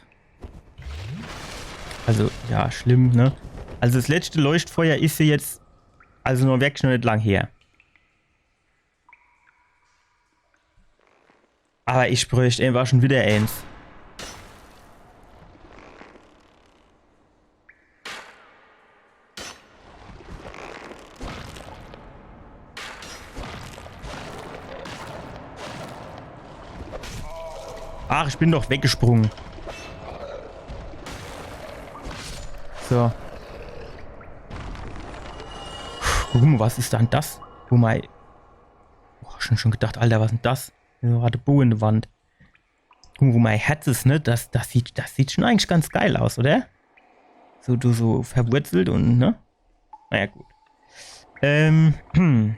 also, ja, schlimm, ne? Also, das letschte Leuchtfeuer is jo jetzt, also, noch wirklich noch net lang her. Aber ich bräucht einfach schon wieder eens. Ach, ich bin doch weggesprungen. So. Puh, guck mol, was is dann das? Guck mol. Boah, schon, schon gedacht, Alter, was is dann das? Ja, hat e Boh in de Wand. Guck mol, wo mei Herz is, ne? Das, das sieht, das sieht schon eigentlich ganz geil aus, oder? So, du, so verwurzelt un, ne? Naja, gut. Ähm, hm.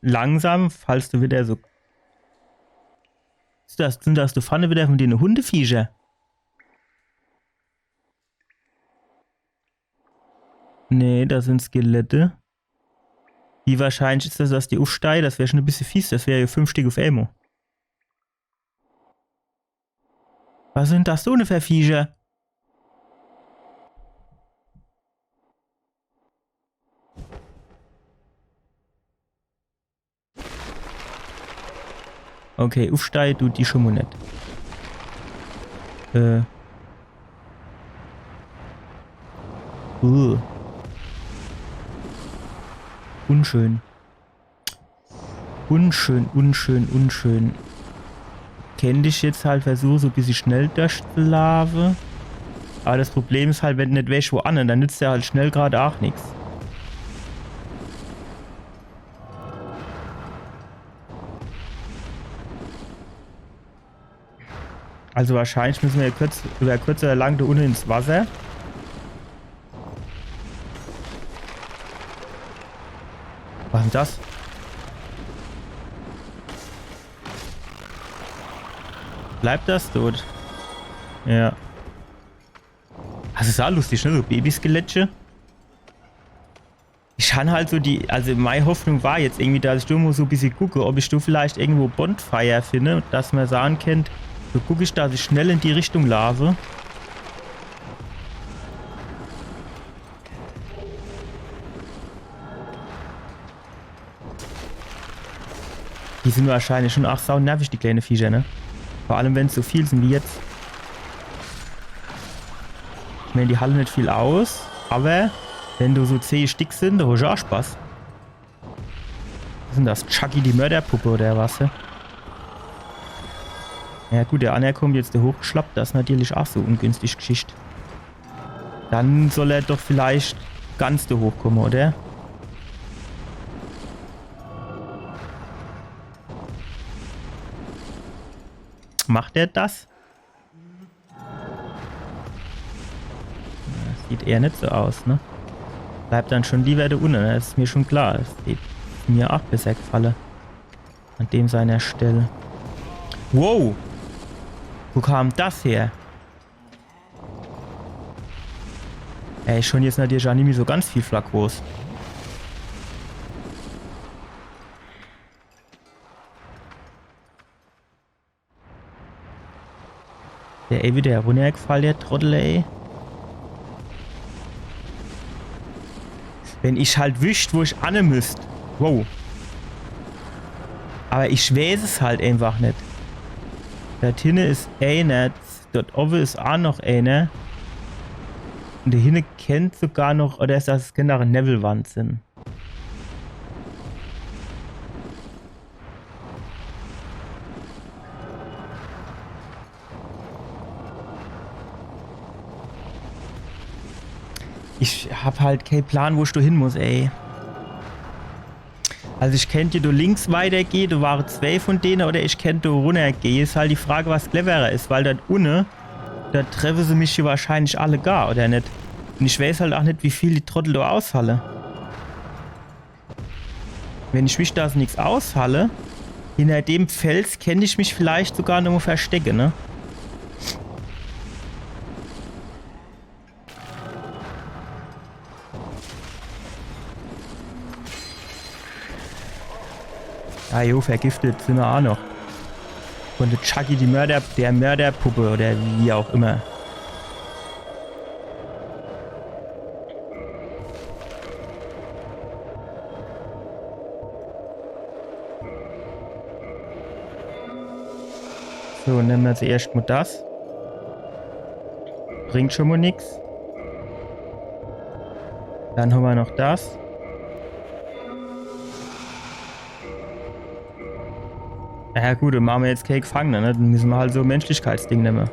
Langsam fallst du wieder so. Is das, sin das do vorne wieder von dene Hundeviecher? Nee, das sin Skelette. Wie wahrscheinlich is das, dass die uffsteie? Das wär schon e bissje fies, das wär jo fünf Stick uff emol. Was sin das do für Viecher? Okay, uffsteie dut die schon mol net. Äh. Uh. Unschön. Unschön, unschön, unschön. Kennt ich jetzt halt versuche, so e bissje schnell durchzulaafe. Aber das Problem is halt, wenn du net weescht, wo anne, dann nützt der halt schnell grad ach nix. Also wahrscheinlich müsse mer jo kurz, über kurz oder lang do unne ins Wasser. Was is dann das? Bleibt das dort? Ja. Das is ach lustig, ne? So Babyskelettche. Ich han halt so die, also mei Hoffnung war jetzt irgendwie, dass ich do mo so e bissje gucke, ob ich do vielleicht irgendwo Bonfire finde, dass mer sage kennt, so guck ich, dass ich schnell in die Richtung laafe. Die sin wahrscheinlich schon ach sau nervig, die kleine Viecher, ne? Vor allem, wenn's so viel sin wie jetzt. Ich mein, die halle net viel aus, awwer wenn do so zeh Stick sin, do hosch ach Spaß. Was is denn das? Chucky, die Mörderpuppe oder was, hä? Ja gut, der anner kommt jetzt do hochgeschlappt, das is natürlich ach so ungünstig Geschicht. Dann soll er doch vielleicht ganz do hochkomme, oder? Macht er das? Das sieht eher net so aus, ne? Bleibt dann schon lieber do unne, ne? Das is mir schon klar. Das hätt mir ach besser gefalle. An dem seiner Stelle. Wow! Wo kam das her? Ey, schon jetzt natürlich ach nimmi so ganz viel Flakos. Der, ey, wieder runnergefall, der Trottel, ey. Wenn ich halt wüsst, wo ich anne müsst. Wow. Awwer ich weeß es halt eenfach net. Dort hinne is eener, dort owwe is ach noch eener. Un do hinne kennt sogar noch, oder is das, das kennt ach e Newwelwand sin. Ich hab halt kee Plan, wo ich do hin muss, ey. Also ich kennt do links weitergehe, do ware zwee von dene, oder ich kennt do runnergehe. Is halt die Frage, was cleverer is, weil dort unne, do treffe se mich jo wahrscheinlich alle gar, oder net? Un ich weeß halt ach net, wie viel die Trottel do aushalle. Wenn ich wüsst, dass se nix aushalle, hinner dem Fels kennt ich mich vielleicht sogar nomo verstecke, ne? Ah jo, vergiftet sin mer ach noch. Von der Chucky, die Mörder, der Mörderpuppe oder wie ach immer. So, nemme mer zuerscht mo das. Bringt schon mo nix. Dann hammer noch das. Ja gut, dann mache mer jetzt kee Gefangene, ne? Dann müsse mer halt so e Menschlichkeitsding nemme.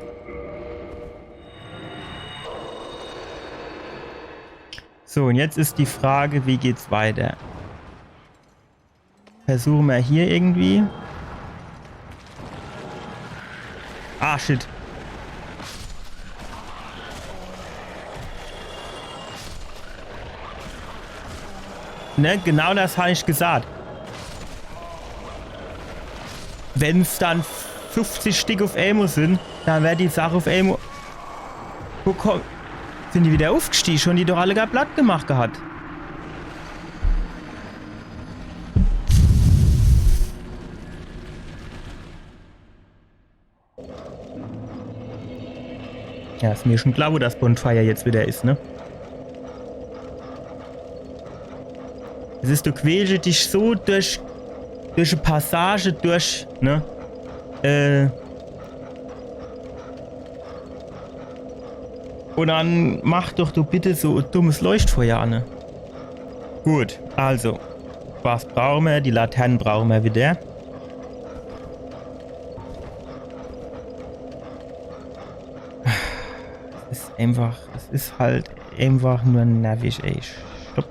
So, un jetzt is die Frage, wie geht's weiter? Versuche mer hier irgendwie. Ah, shit. Ne, genau das hab ich gesagt. Wenn's dann fünfzig Stick uf emol sin, dann werd die Sach uf emol. Wo komm-, sin die wieder ufgestiege? Schon die doch alle gar platt gemacht gehat. Ja, is mer schon klar, wo das Bonfire jetzt wieder is, ne? Es is, du quälsche dich so durch, durch e Passage durch, ne? Äh. Un dann mach doch du bitte so e dummes Leuchtfeuer anne. Gut, also. Was brauche mer? Die Latern brauche mer wieder. Es is einfach, es is halt einfach nur nervig, ey. Stopp.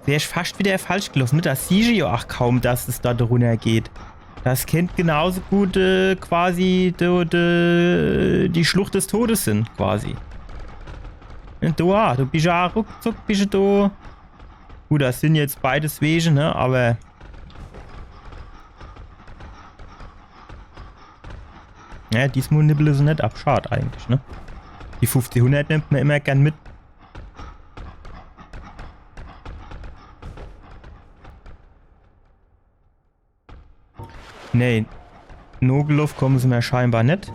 Wär ich fascht wieder falsch geloff, ne? Das siehsche jo ach kaum, dass es do runnergeht. Das kennt genauso gut, äh, quasi die, die, die Schlucht des Todes sin, quasi. Un do, ah, du bisch jo ruckzuck, bisch du do. Gut, das sin jetzt beides Wege, ne? Aber ja, diesmol nibbele se net ab. Schad eigentlich, ne? Die fünfzehnhundert nimmt mer immer gern mit. Nee. Nogelhof komme se mer scheinbar net.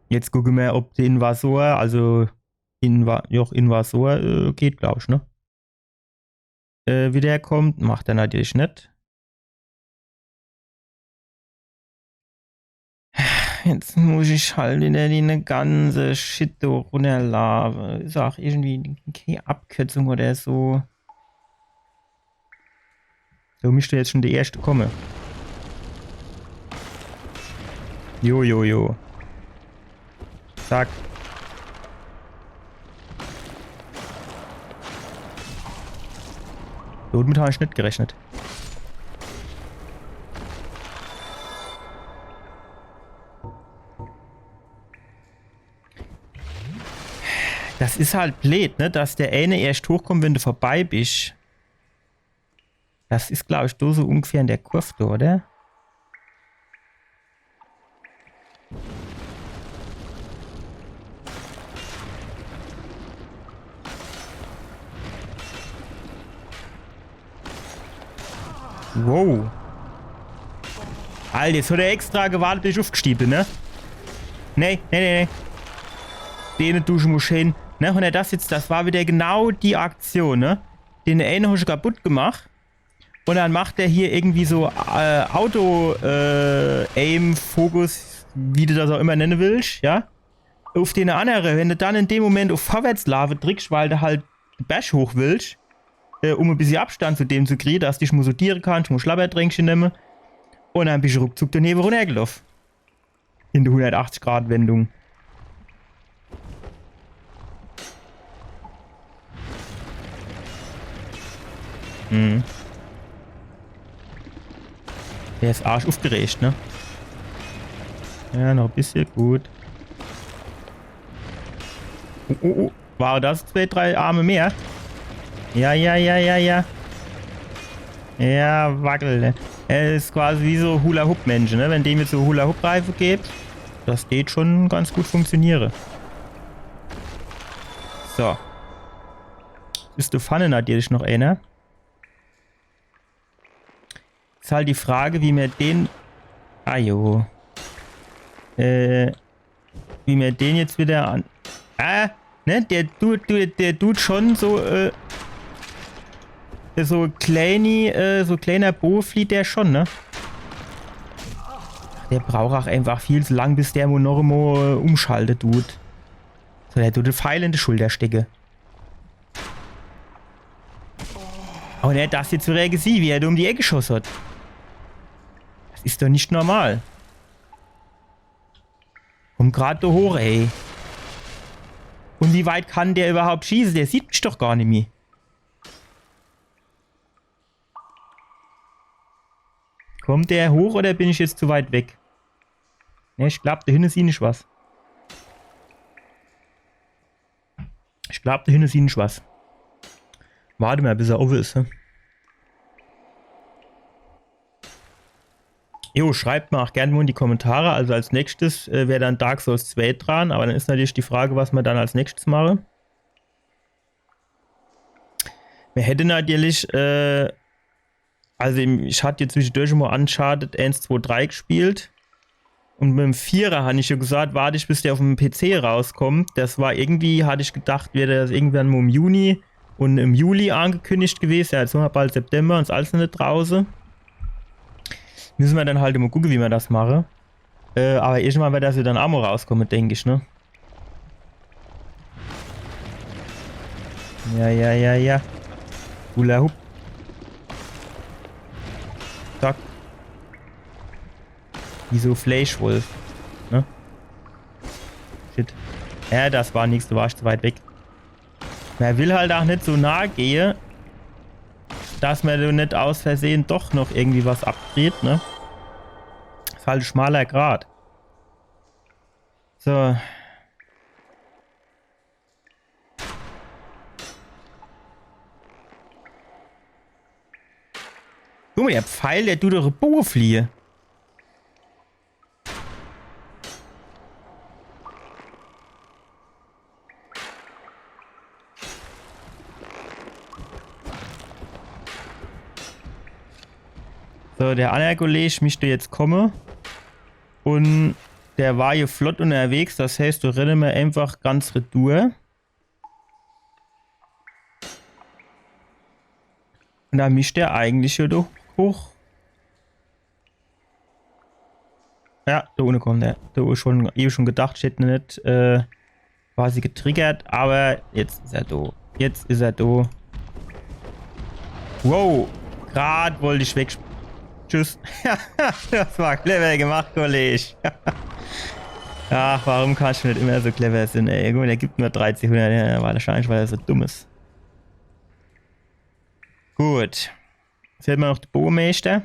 Jetzt gucke mer, ob de Invasor, also Inva-, doch, Invasor, äh, geht, glaub ich, ne? Äh, wie der kommt, macht er natürlich net. Jetzt muss ich halt wieder die ne ganze Shit do runnerlaafe. Is auch irgendwie kee Abkürzung oder so. Do misst jetzt schon de erschte komme. Jo, jo, jo. Zack. Domit hab ich net gerechnet. Das is halt bleed, ne? Dass der eine erscht hochkommt, wenn du vorbei bisch. Das is, glaub ich, do so ungefähr in der Kurv do, oder? Wow. Alter, jetzt hat er extra gewartet, bis ich ufgestiege bin, ne? Nee, nee, nee, nee. Dene Dusche muss hin. Ne, wenn er das jetzt, das war wieder genau die Aktion, ne? Den einen hab ich kaputt gemacht. Und dann macht er hier irgendwie so äh, Auto-Aim-Fokus, wie du das auch immer nennen willst, ja? Auf den andere, wenn du dann in dem Moment auf Vorwärtslaafe drückst, weil du halt de Berg hoch willst, äh, um e bissje Abstand zu dem zu kriegen, dass dich mal sortieren kannst, mal Schlabbertränkchen nehmen. Und dann bist du ruckzuck daneben runtergelaufen. In der hundertachtzig Grad Wendung. Hm. Der is arsch aufgeregt, ne? Ja, noch e bissje, gut. Oh, oh, oh. War das zwei, drei Arme mehr? Ja, ja, ja, ja, ja. Ja, wackel. Er is quasi wie so Hula-Hoop-Menschen, ne? Wenn dem jetzt so Hula-Hoop-Reife gibt, das geht schon ganz gut funktioniere. So. Is do vorne natürlich noch einer? Is halt die Frage, wie mer den. Ah jo. Äh, wie mer den jetzt wieder an. Ah, ne? Der tut, der, der tut schon so, äh, so kleini, äh, so kleiner Boe flieht der schon, ne? Der braucht auch einfach viel zu lang, bis der mo noch mo, äh, umschalte tut. So, der tut de Pfeil in die Schulter stecke. Oh ne, das jetzt wieder gesehen, wie er da um die Ecke geschossen hat. Das is doch net normal. Komm grad da hoch, ey. Und wie weit kann der überhaupt schießen? Der sieht mich doch gar net mehr. Kommt der hoch oder bin ich jetzt zu weit weg? Ne, ich glaub, da hinne sieh ich was. Ich glaub, da hinne sieh ich was. Warte mal, bis er oben is. Hä? Jo, schreibt mal auch gerne mal in die Kommentare. Also als nächstes äh, wäre dann Dark Souls zwei dran, aber dann is natürlich die Frage, was mer dann als nächstes mache. Mer hätte natürlich äh, Also ich hat jetzt zwischendurch immer Uncharted eins, zwei, drei gespielt. Und mit dem Vierer han ich ja gesagt, warte ich, bis der auf dem P C rauskommt. Das war irgendwie, hat ich gedacht, wäre das irgendwann mal im Juni und im Juli angekündigt gewesen. Ja, jetzt haben wir bald September und ist alles noch nicht draußen. Müssen wir dann halt immer gucken, wie wir das machen. Äh, aber irgendwann wird das ja dann auch mal rauskommen, denk ich, ne? Ja, ja, ja, ja. Hula Hoop. Zack. Wie so Fleischwolf. Ne? Shit. Ja, das war nix, du warst zu weit weg. Mer will halt auch net so nah gehe, dass mer do net aus Versehen doch noch irgendwie was abkriegt, ne? Is halt e schmaler Grat. So. Guck mal, der Pfeil, der tut durch de Boe fliehe. So, der anner Kolleg misst jetzt komme. Un der war jo flott unnerwegs, das heißt, do renne mer einfach ganz retour. Un do misst der eigentlich jo doch hoch. Ja, do unne kommt er. Do schon, ewe schon gedacht, ich hätt en net äh, quasi getriggert, awwer jetzt is er do. Jetzt is er do. Wow, grad wollt ich weg. Tschüss. Das war clever gemacht, Kolleg. Ach, warum kannst du net immer so clever sein, ey? Gut, er gibt nur dreizehnhundert, ja, wahrscheinlich, weil er so dumm is. Gut. Jetzt hämmer noch de Bogemeister.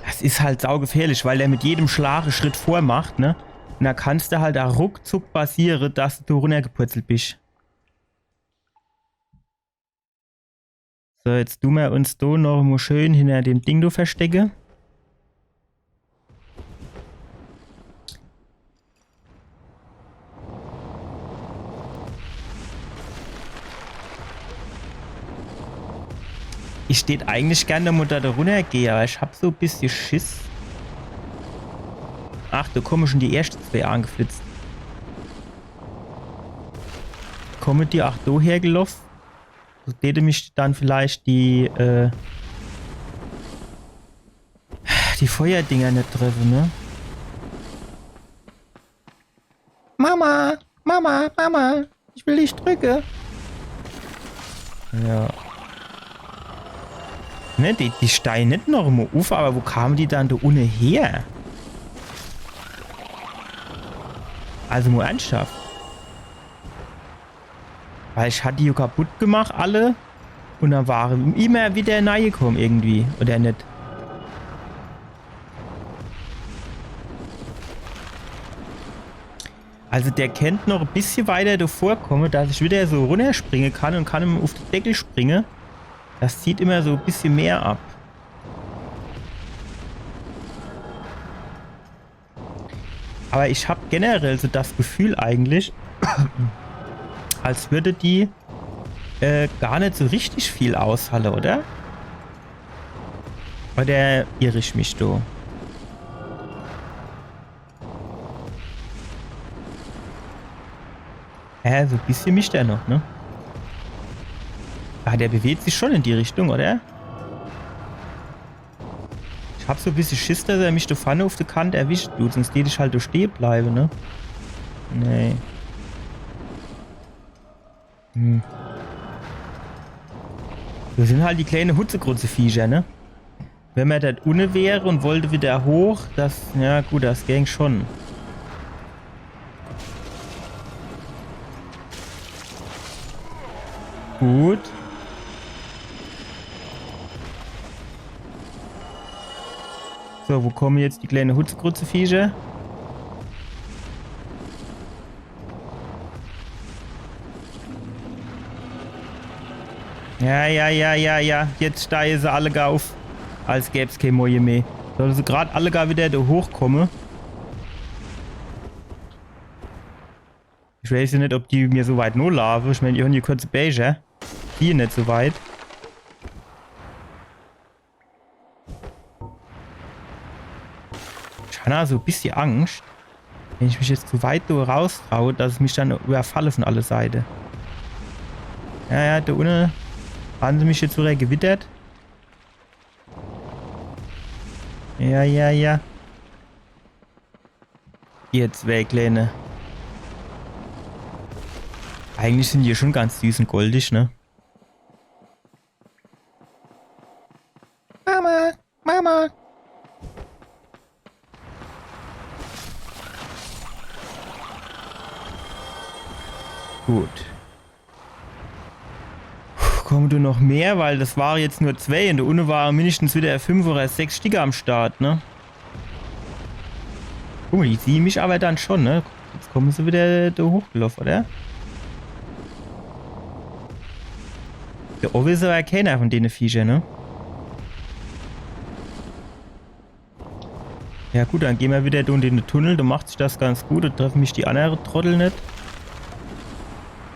Das is halt saugefährlich, weil der mit jedem Schlag e Schritt vormacht, ne? Un do kann's der halt aa ruckzuck passiere, dass du runnergepurzelt bisch. So, jetzt du mer uns do noch mo schön hinner dem Ding do verstecke. Ich tät eigentlich gern mo do runnergehe, awwer ich hab so e bissje Schiss. Ach, do komme schon die erschte zwee angeflitzt. Komme die aa do hergeloff? Do täte mich dann vielleicht die, äh, die Feuerdinger net treffe, ne? Mama, Mama, Mama, ich will dich drücke. Ja. Ne, die, die steie net noch mo uff, awwer wo kame die dann do unne her? Also mo ernsthaft. Weil ich hat die jo kaputt gemacht, alle. Un dann ware immer wieder neie komme irgendwie. Oder net? Also der kennt noch e bissje weiter do vorkomme, dass ich wieder so runnerspringe kann un kann em uff de Deckel springe. Das zieht immer so e bissje mehr ab. Awwer ich hab generell so das Gefühl eigentlich, als würde die äh, gar net so richtig viel aushalle, oder? Oder irr ich mich do? Hä, so e bissje mischt er noch, ne? Ah, der bewegt sich schon in die Richtung, oder? Ich hab so e bissje Schiss, dass er mich do vorne uff de Kant erwischt, du, sonscht tät ich halt do stehe bleiwe, ne? Nee. Hm. Das sin halt die kleine Hutzegrutze-Viecher, ne? Wenn mer do unne wär un wollt wieder hoch, das, ja gut, das gäng schon. Gut. So, wo komme jetzt die kleine Hutzegrutze-Viecher? Ja, ja, ja, ja, ja. Jetzt steie se alle gar uff. Als gäb's kee Moje meh. Solle se grad alle gar wieder do hochkomme. Ich weiß jo net, ob die mir so weit nolaafe. Ich mein, die hän jo kurze Bää. Die net so weit. Ich hab so e bissje Angscht, wenn ich mich jetzt zu weit do raustraue, dass se mich dann überfalle von alle Seite. Ja, ja, do unne hän se mich jetzt wieder gewittert. Ja, ja, ja. Jetzt weg, Lene. Eigentlich sin die jo schon ganz süß un goldig, ne? Mama, Mama. Gut. Puh, komme do noch mehr, weil das ware jetzt nur zwee un do unne ware mindestens wieder fünf oder sechs Sticker am Start, ne? Guck mol, die siehn mich awwer dann schon, ne? Jetzt komme se wieder do hochgeloff, oder? Do owwe is awwer keener von dene Viecher, ne? Ja gut, dann gehn mer wieder do in de Tunnel, do macht sich das ganz gut, do treffe mich die annere Trottel net.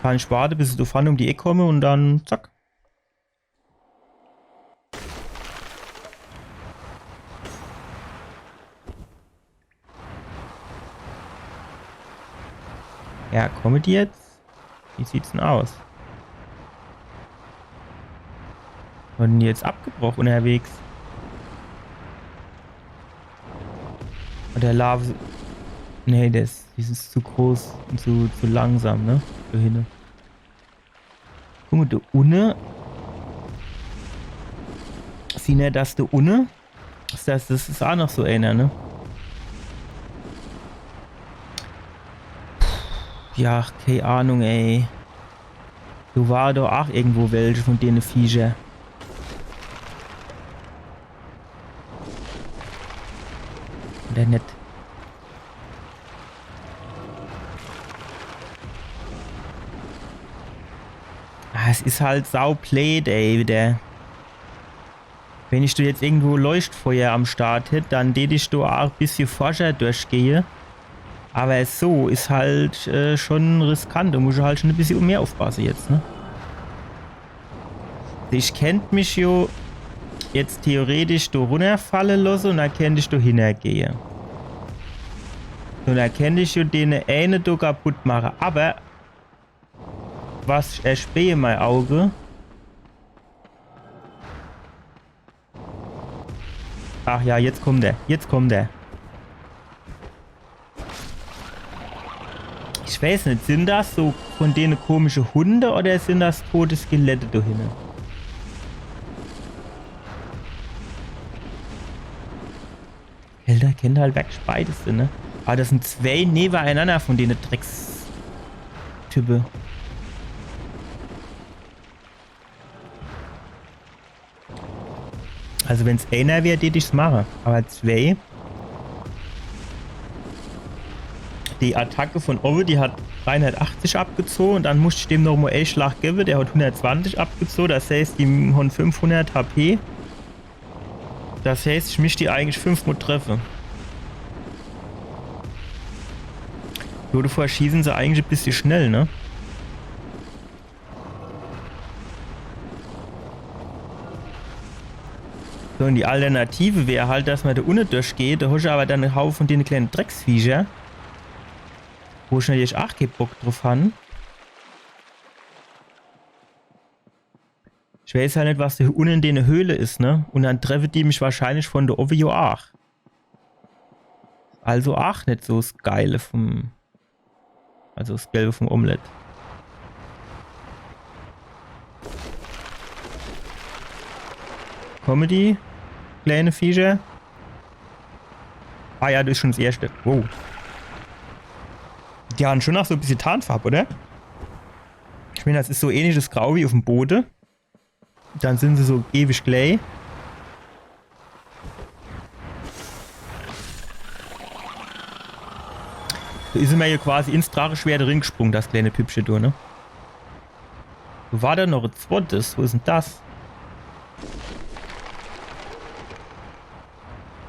Kann ich warte, bis se do vorne um die Eck komme un dann zack. Ja, komme die jetzt? Wie sieht's denn aus? Wurden die jetzt abgebroch unnerwegs? Oder laafe se. Nee, das, die is zu groß un zu, zu langsam, ne? Do hinne. Guck mo, do unne. Siehn er das do unne? Is das, das is aa noch so eener, ne? Ja, kee Ahnung, ey. Do war doch aa irgendwo welche von dene Viecher. Oder net? Ah, es is halt saubleed, ey, wieder. Wenn ich do jetzt irgendwo Leuchtfeuer am Start hätt, dann tät ich do aa e bissje forscher durchgehe. Awwer so is halt, äh, schon riskant. Do muss ich halt schon e bissje mehr uffpasse jetzt, ne? Ich kennt mich jo jetzt theoretisch do runnerfalle losse un dann kennt ich do hinnergehe. Un dann kennt ich jo dene eene do kaputt mache. Awwer was ich erspähe mei Auge. Ach ja, jetzt kommt er. Jetzt kommt er. Ich weiß net, sin das so von dene komische Hunde oder sin das tote Skelette do hinne? Alter, kennt halt wirklich beides sin, ne? Awwer das sin zwei nebeneinanner von dene Dreckstype. Also wenn's eener wär, tät ich's mache. Awwer zwei. Die Attacke von owwe, die hat dreihunnertachtzig abgezoge un dann musst ich dem noch mo e Schlag gewwe, der hat hunnertzwanzig abgezoge, das heißt, die hon fünfhunnert H P. Das heißt, ich misst die eigentlich fünfmo treffe. So, devor schieße se eigentlich e bissje schnell, ne? So, un die Alternative wär halt, dass mer do unne durchgeht. Do hosch awwer dann e Haufe von dene kleine Drecksviecher, wo ich natürlich aa kee Bock druff han. Ich weiß halt net, was do unne in dene Höhle is, ne? Un dann treffe die mich wahrscheinlich von do owwe jo aa. Also aa net so s Geile vom, also s Gelbe vom Omelett. Komme die kleine Viecher? Ah ja, das is schon s erschte. Wow. Die han schon noch so e bissje Tarnfarb, oder? Ich mein, das is so ähnliches Grau wie uffm Bode. Dann sin se so ewig glei. Do is er mer jo quasi ins Dracheschwert ringesprunge, das kleine Püppche do, ne? War do noch e zwettet? Wo is dann das?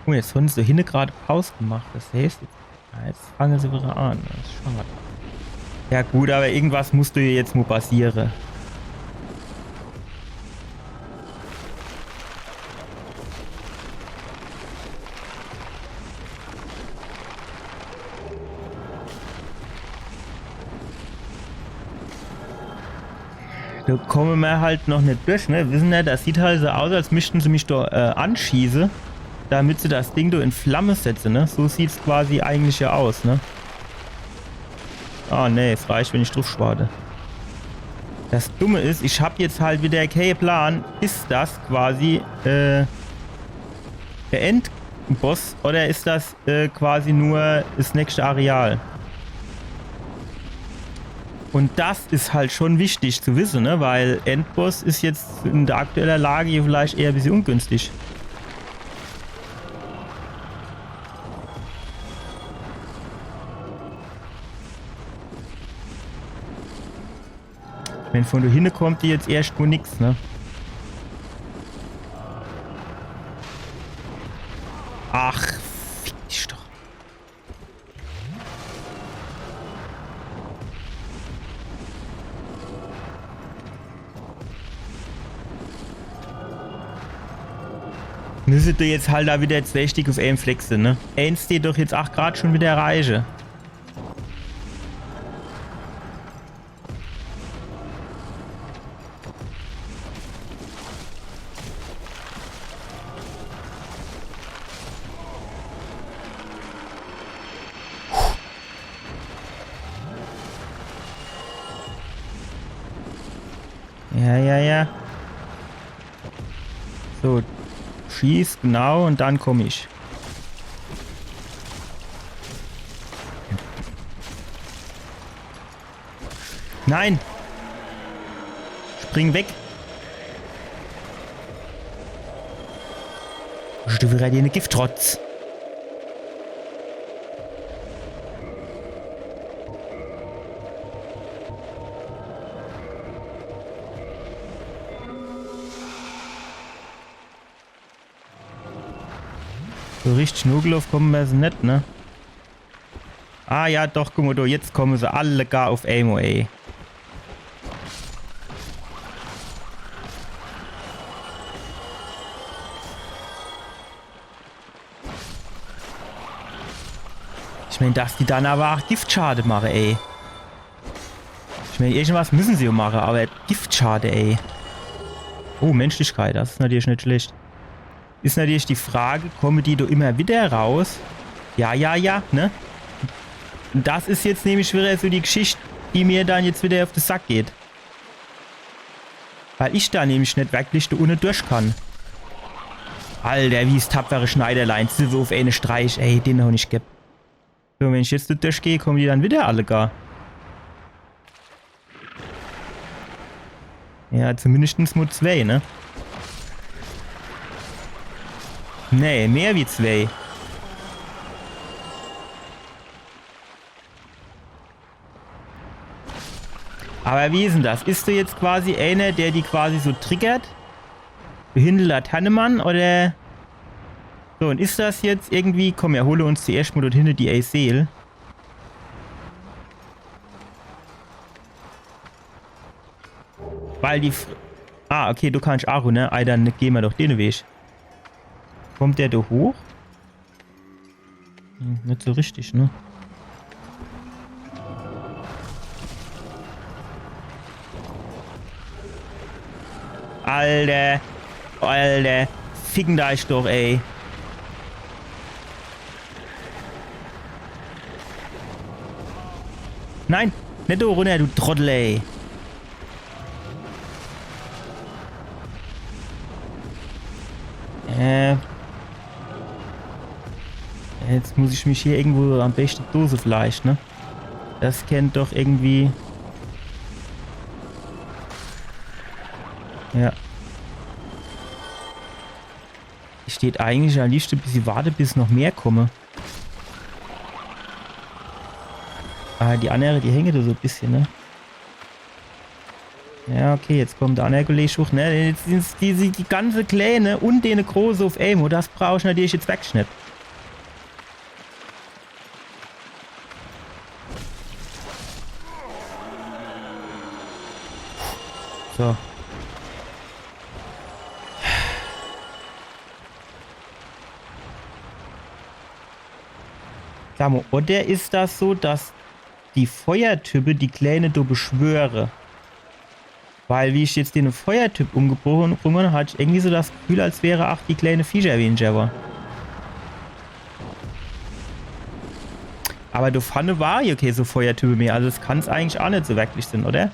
Oh, jetzt han se do hinne grad Paus gemacht. Das heißt, jetzt, ja, jetzt fange se wieder an. Das is schad. Ja gut, awwer irgendwas muss do jetzt mo passiere. Do komme mer halt noch net durch, ne? Wisse er, das sieht halt so aus, als misste se mich do, äh, anschieße, damit se das Ding do in Flamme setze, ne? So sieht's quasi eigentlich jo aus, ne? Ah, nee, es reicht, wenn ich druff schwade. Das Dumme is, ich hab jetzt halt wieder kee Plan, is das quasi, äh, de Endboss oder is das, äh, quasi nur s nächste Areal? Un das is halt schon wichtig zu wisse, ne? Weil Endboss is jetzt in de aktuelle Lage jo vielleicht eher e bissje ungünstig. Wenn von do hinne kommt die jetzt erscht mo nix, ne? Ach, fick dich doch. Müsste jetzt halt do wieder zwei Stick uff eem Fleck sin, ne? Eens dät doch jetzt ach grad schun wieder reiche. Ja, ja, ja. So, schieß, genau, un dann komm ich. Nein! Spring weg! Bist du wieder dene Giftrotz? So richtig nogeloff komme mer se net, ne? Ah ja, doch, guck mo do, jetzt komme se alle gar uff emol, ey. Ich mein, dass die dann awwer ach Giftschade mache, ey. Ich mein, irgendwas müsse se jo mache, awwer Giftschade, ey. Oh, Menschlichkeit, das is natürlich net schlecht. Is natürlich die Frage, komme die do immer wieder raus? Ja, ja, ja, ne? Un das is jetzt nämlich wieder so die Geschicht, die mir dann jetzt wieder uff de Sack geht. Weil ich do nämlich net wirklich do unne durch kann. Alter, wie's tapfere Schneiderlein, siwwe uff ene Streich, ey, den hon ich geb. So, wenn ich jetzt do durchgeh, komme die dann wieder alle gar. Ja, zumindestens mo zwei, ne? Nee, mehr wie zwei. Awwer wie is dann das? Is do jetzt quasi eener, der die quasi so triggert? Behinderter Tannemann oder? So, un is das jetzt irgendwie, komm, mer hole uns zuerscht mo dort hinne die Eiseel. Weil die Fr-, ah, okay, do kann ich ach runner. Ei, dann geh mer doch dene Weg. Kommt der do hoch? Hm, net so richtig, ne? Alter. Alter. Ficken da ich doch, ey. Nein, net do runner, du Trottel, ey. Äh. Jetzt muss ich mich hier irgendwo am beschte dose vielleicht, ne? Das kennt doch irgendwie. Ja. Ich dät eigentlich am liebschte e bissje warte, bis noch mehr komme. Ah, die annere, die hänge do so e bissje, ne? Ja, okay, jetzt kommt der anner Kolleg hoch, ne? Jetzt sin's die, die, die ganze Kleene un dene Große uff emol. Das brauch ich natürlich jetzt wirklich net. So. Sa mo, oder is das so, dass die Feuertype die Kleene do beschwöre? Weil, wie ich jetzt dene Feuertyp umgebrungen, hat ich irgendwie so das Gefühl, als wäre ach die kleine Viecher weniger war. Aber do vorne war jo kee so Feuertype mehr, also das kann's eigentlich ach net so wirklich sinn, oder?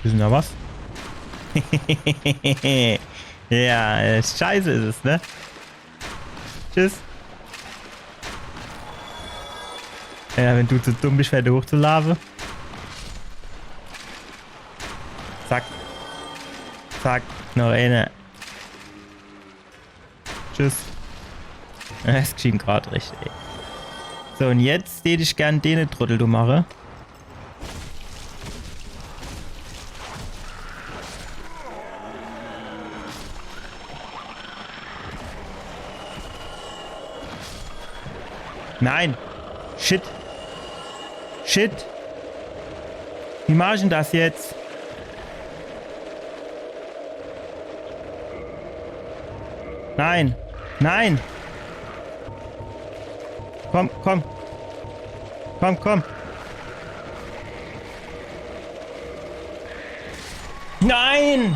Is dann do was? Ja, äh, scheiße is es, ne? Tschüss. Ja, wenn du zu dumm bist, weiter hochzulaufen. Zack. Zack. Noch eine. Tschüss. Es geschieht grad recht, ey. So, un jetzt dät ich gern dene Trottel do mache. Nein! Shit! Shit! Wie mach ich denn das jetzt? Nein! Nein! Komm, komm! Komm, komm! Nein!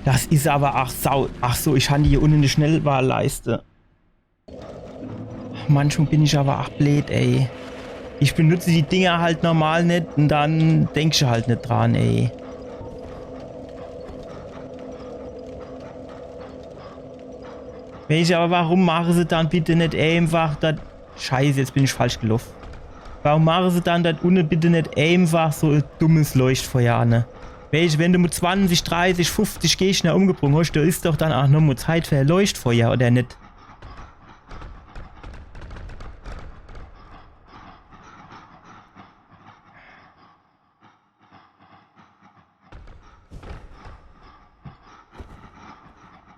Das is aber, ach sau. Ach so, ich han die hier unne in de Schnellwahlleiste. Manchmal bin ich aber ach bleed, ey. Ich benutze die Dinger halt normal net un dann denkst du halt net dran, ey. Weescht, aber warum mache se dann bitte net einfach das? Scheiße, jetzt bin ich falsch geloff. Warum mache se dann das unne bitte net einfach so e dummes Leuchtfeuer an, ne? Weescht, wenn du mit zwanzig, dreißig, fünfzig Gegner umgebrung hast, da is doch dann ach noch mo Zeit für e Leuchtfeuer, oder net?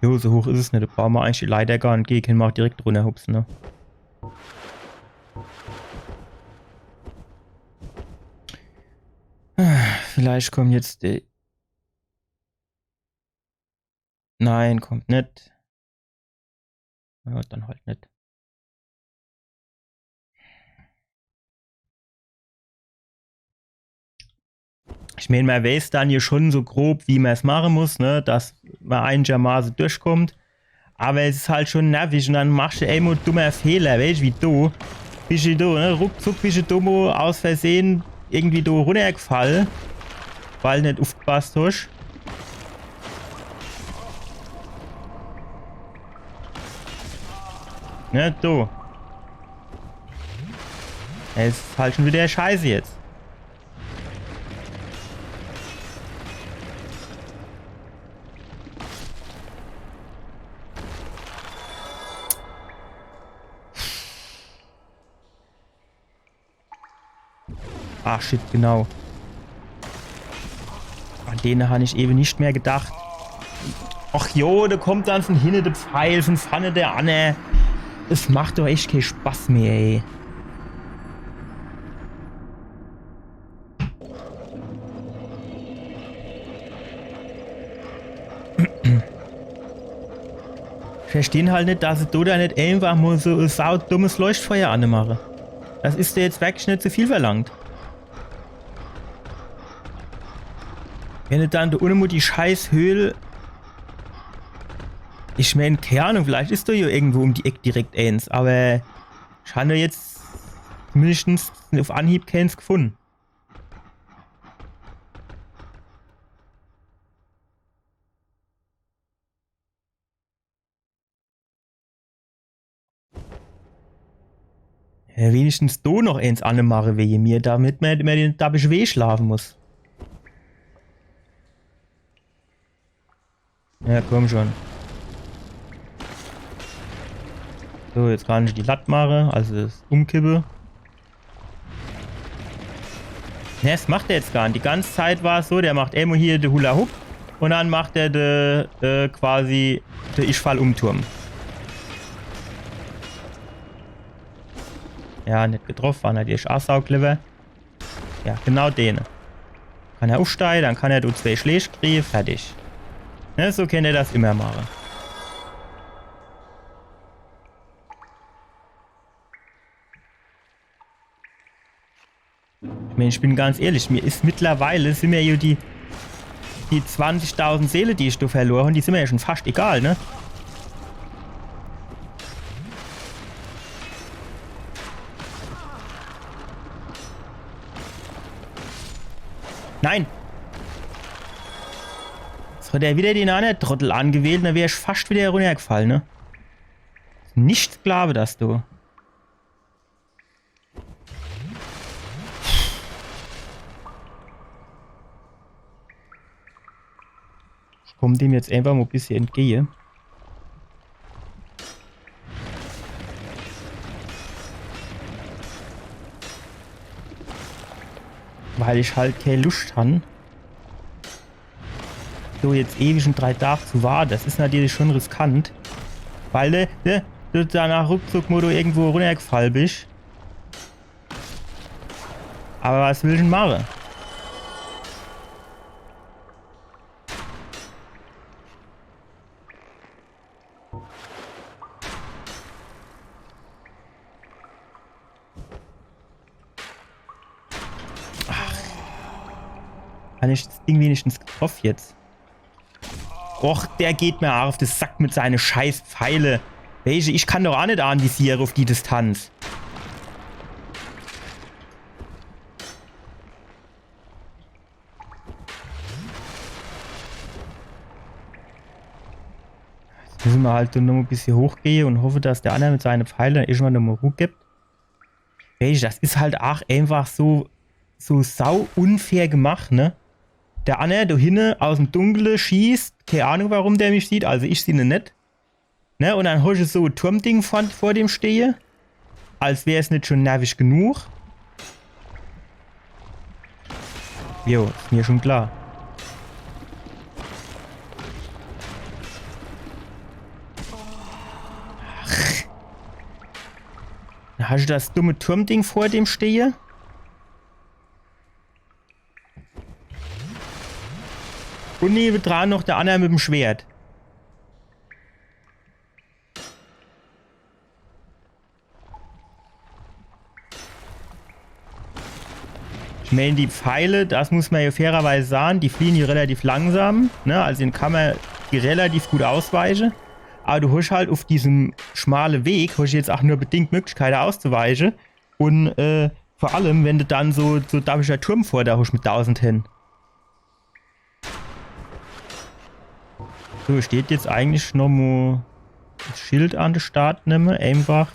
Jo, so hoch is es net. Da brauche mer eigentlich die Leiter gar net gehe, kenne mer ach direkt runnerhupse, ne? Vielleicht kommt jetzt die Nein, kommt net. Ja, dann halt net. Ich meen, mer weeß dann hier schon so grob, wie mer's mache muss, ne, dass mer einigermaße durchkommt. Aber es is halt schon nervig un dann machst du emol dummer Fehler, weescht, wie du. Bischt du do, ne? Ruckzuck bischt du do mo aus Versehen irgendwie do runnergefall, weil net uffgepasst hast. Ne, du. Es is halt schon wieder scheiße jetzt. Ah, shit, genau. An dene han ich ewe net mehr gedacht. Ach jo, da kommt dann von hinne de Pfeil, von vorne der anner. Es macht doch echt kee Spaß mehr, ey. Ich versteh halt net, dass se do dann net einfach mo so e saudummes Leuchtfeuer anmache. Das is der jetzt wirklich net zu viel verlangt. Wenn du dann do unne mo die Scheißhöhl. Ich meen, kee Ahnung, vielleicht is do jo irgendwo um die Eck direkt eens, aber ich han jetzt mindestens uff Anhieb keens gefunne. Ja, wenigstens do noch eens anmache wege mir, damit mer, mer den dappische Weg schlafe muss. Ja, komm schon. So, jetzt kann ich die Latt mache, also das Umkippe. Ne, das macht er jetzt gar net. Die ganze Zeit war's so, der macht emol hier de Hula Hoop un dann macht er de, äh, quasi de Ich-fall-um-Turm. Ja, net getroff, war natürlich ach sau clever. Ja, genau den. Kann er uffsteie, dann kann er do zwee Schläg kriege, fertig. Ne, so kennt er das immer mache. Ich meen, ich bin ganz ehrlich, mir is mittlerweile, sin mir jo die, die zwanzigtausend Seele, die ich do verlor han, die sin mir jo schon fascht egal, ne? Nein! Jetzt hat er wieder den annere Trottel angewählt, do wär ich fascht wieder runnergefall, ne? Net glauwe, dass du. Komm dem jetzt einfach mo bissje entgehe. Weil ich halt kee Luscht han, so jetzt ewig un drei Tag zu warte. Das is natürlich schon riskant. Weil, ne, ne, du danach ruckzuck mo irgendwo runnergefall bisch. Aber was will ich dann mache? Ach. Han ich das Ding wenigstens getroff jetzt? Och, der geht mir ach uff de Sack mit seine scheiß Pfeile. Welche? Ich kann doch ach net anvisiere uff die Distanz. Jetzt müsse mer halt nur noch e bissje hochgehe un hoffe, dass der anner mit seine Pfeile irgendwann nochmo Ruh gibt. Weescht, das is halt ach einfach so, so sau unfair gemacht, ne? Der anner do hinne aus em Dunkle schießt, kee Ahnung, warum der mich sieht, also ich sieh ne net. Ne? Un dann hosch so e Turmding vor, vor dem stehe, als wär's net schon nervig genug. Jo, is mir schon klar. Ach. Dann hosch das dumme Turmding vor dem stehe. Un newedran noch der anner mit em Schwert. Ich meen, die Pfeile, das muss mer jo fairerweise sage, die fliehen jo relativ langsam, ne? Also den kann mer relativ gut ausweiche. Aber du hosch halt uff diesem schmale Weg, hosch jetzt ach nur bedingt Möglichkeit auszuweiche. Un, äh, vor allem, wenn du dann so, so damischer Turm vor der hosch mit dausend Hänn. So, steht jetzt eigentlich nochmo das Schild an de Start nemme? Einfach.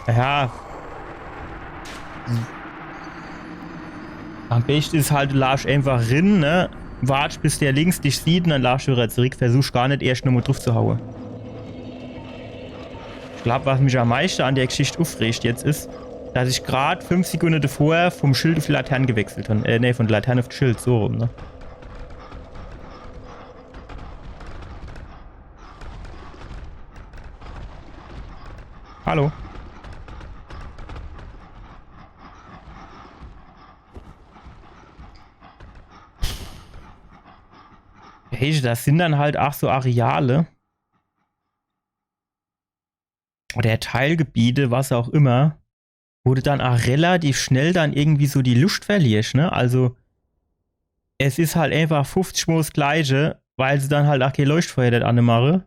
Ja. Am beschte is halt, du laafsch einfach rin, ne? Wartsch, bis der links dich sieht un dann laafsch wieder zurück. Versuchsch gar net erscht nochmo druff zu haue. Ich glaub, was mich am meischte an der Geschicht uffregt jetzt is, dass ich grad fünf Sekunde davor vom Schild uff die Latern gewechselt han. Äh, nee, von der Latern uff das Schild, so rum, ne? Hallo. Hey, das sin dann halt ach so Areale. Oder Teilgebiete, was auch immer, wo du dann ach relativ schnell dann irgendwie so die Luscht verliersch, ne? Also, es is halt einfach fuffzig Mol das Gleiche, weil se dann halt ach kee Leuchtfeuer dort anne mache.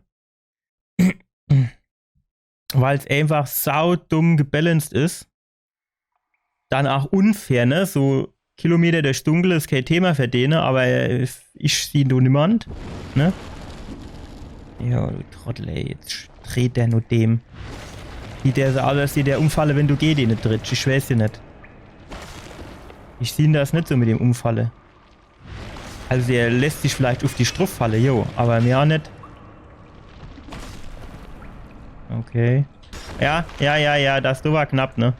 Weil's einfach saudumm gebalanced is. Dann ach unfair, ne? So Kilometer durchs Dunkel is kee Thema für dene, aber, äh, ich sieh do niemand, ne? Ja, du Trottel, ey, jetzt sch-, dreht der nur dem. Sieht der so aus, als dät der umfalle, wenn du gege den trittsch. Ich weiß jo net. Ich sieh das net so mit dem Umfalle. Also der lässt sich vielleicht uff dich druff falle, jo, aber mehr ach net. Okay. Ja, ja, ja, ja, das do war knapp, ne?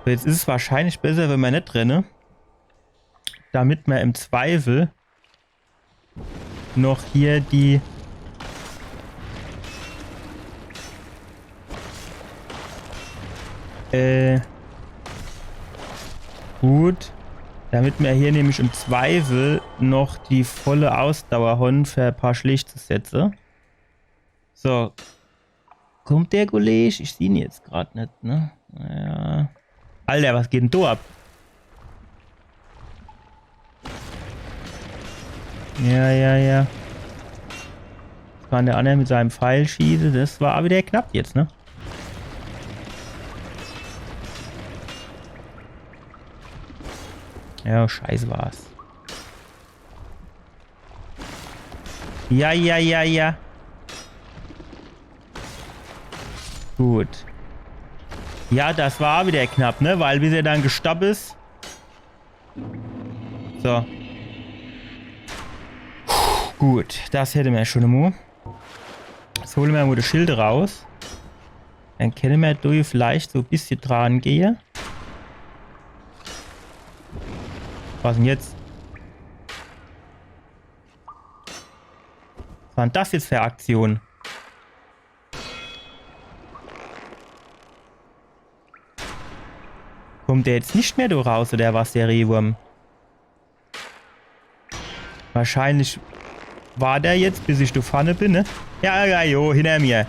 So, jetzt is es wahrscheinlich besser, wenn mer net renne. Damit mer im Zweifel noch hier die, äh, gut. Damit mer hier nämlich im Zweifel noch die volle Ausdauer han, für e paar Schläg zu setze. So. Kommt der Kolleg? Ich sieh en jetzt grad net, ne? Ja. Alter, was geht denn do ab? Ja, ja, ja. Kann der anner mit seinem Pfeil schieße? Das war aber wieder knapp jetzt, ne? Ja, scheiße war's. Ja, ja, ja, ja. Gut. Ja, das war wieder knapp, ne? Weil bis er dann gestorb is. So. Puh, gut, das hätte mer schon emo. Jetzt hole mer mo de Schild raus. Dann kenne mer do vielleicht so e bissje dran gehe. Was denn jetzt? Was war denn das jetzt für e Aktion? Kommt der jetzt nicht mehr do raus, oder was, der Reewurm? Wahrscheinlich war der jetzt, bis ich do vorne bin, ne? Ja, ja, jo, hinter mir.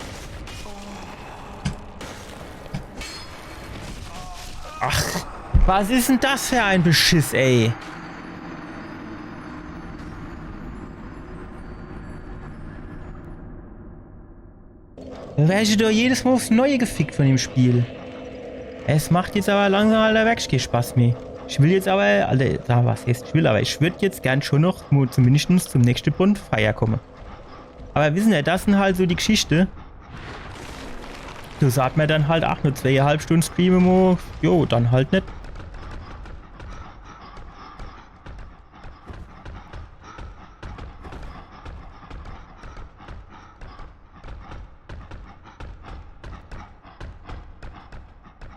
Ach, was is denn das für e Beschiss, ey? Dann werde ich doch jedes Mal aufs Neue gefickt von dem Spiel. Es macht jetzt aber langsam, Alter, wirklich kein Spaß mehr. Ich will jetzt aber, Alter, sag, was heißt, ich will, aber ich würd jetzt gern schon noch mo-, zumindest zum nächsten Bonfire kommen. Aber wissen Sie, das sind halt so die Geschichte. Do sagt mer dann halt, ach, nur zweieinhalb Stunden streamen mo, jo, dann halt net.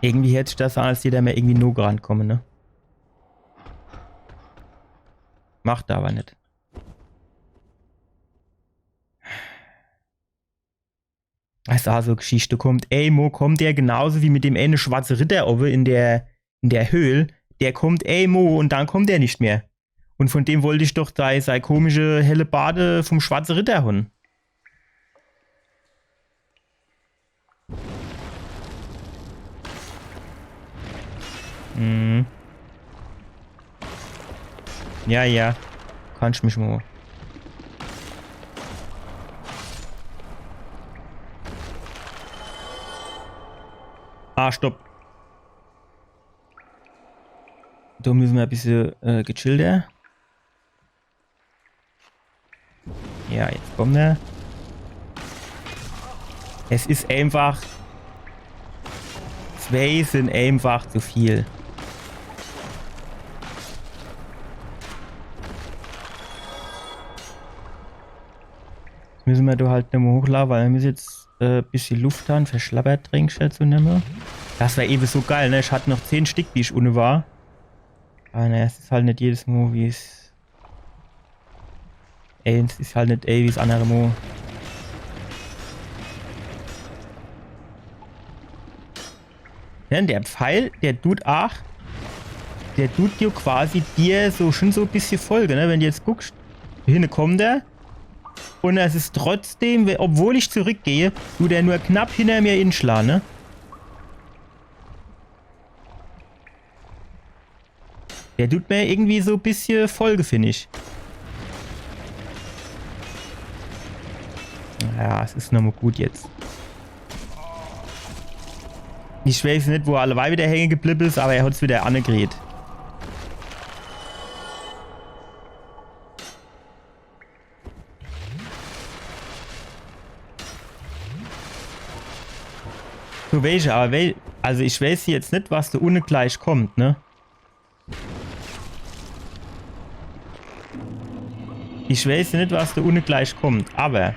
Irgendwie hört sich das an, als dät er mir irgendwie no rankommen, ne? Macht er aber net. Also, also Geschichte kommt, ey, mo kommt der genauso wie mit dem eine schwarze Ritter oben in der, in der Höhle. Der kommt, ey, mo, und dann kommt er nicht mehr. Und von dem wollte ich doch sei, sei komische Hellebarde vom schwarze Ritter holen. Mhm. Ja, ja. Kannst mich mo. Ah, stopp. Do müssen wir ein bisschen, äh, gechillter. Ja, jetzt kommt er. Es ist einfach. Zwei sind einfach zu viel. Jetzt müssen wir da halt nimmer hochlaufen, weil wir müssen jetzt, äh, ein bisschen Luft haben, für Schlabbertränke zu nehmen. Das war eben so geil, ne? Ich hatte noch zehn Stück, wie ich unten war. Aber naja, es ist halt nicht jedes Mal, wie es Ey, es ist halt nicht, ey, wie das andere Mo. Ja, der Pfeil, der tut ach, der tut dir quasi dir so schon so ein bisschen Folge, ne? Wenn du jetzt guckst, hinne kommt er. Und es ist trotzdem, we-, obwohl ich zurückgehe, tut er nur knapp hinter mir inschlagen, ne? Der tut mir irgendwie so ein bisschen Folge, finde ich. Ja, es ist nochmal gut jetzt. Ich weiß nicht, wo er alleweil wieder hängen geblieben ist, aber er hat's wieder annegriet. Du, welche, aber wel-, also ich weiß jetzt nicht, was da unten gleich kommt, ne? Ich weiß nicht, was da unten gleich kommt, aber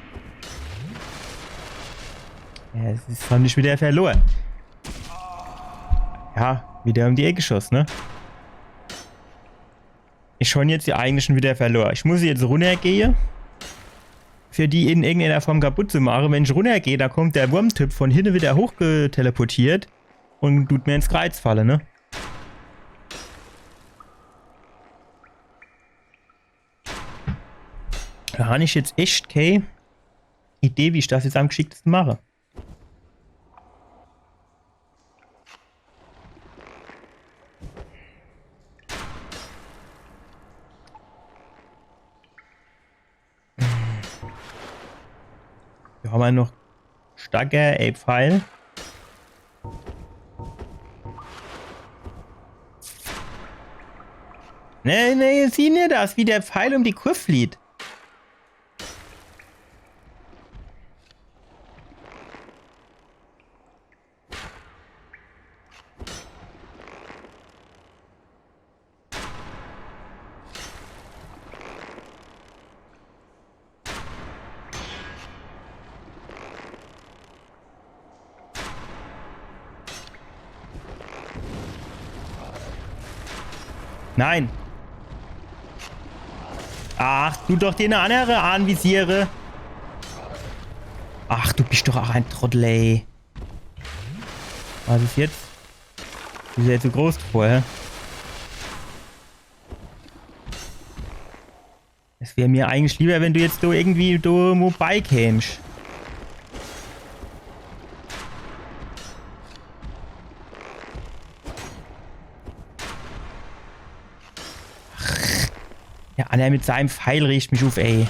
ja, es ist, hab ich wieder verloren. Ja, wieder um die Ecke geschossen, ne? Ich schon jetzt die eigentlich schon wieder verloren. Ich muss jetzt runtergehen, für die in irgendeiner Form kaputt zu machen. Wenn ich runtergehe, da kommt der Wurmtyp von hinten wieder hochgeteleportiert und tut mir ins Kreuz fallen, ne? Da hab ich jetzt echt keine Idee, wie ich das jetzt am geschicktesten mache. Da haben wir noch starker, ey, Pfeil. Nee, nee, sieh nur das, wie der Pfeil um die Kurve fliegt. Nein. Ach, du doch die annere anvisiere. Ach, du bist doch auch ein Trottel, ey. Was ist jetzt? Ist ja zu groß vorher. Es wär mir eigentlich lieber, wenn du jetzt do irgendwie do mo beikämst. Ja, Anna mit seinem Pfeil regt mich uff, ey.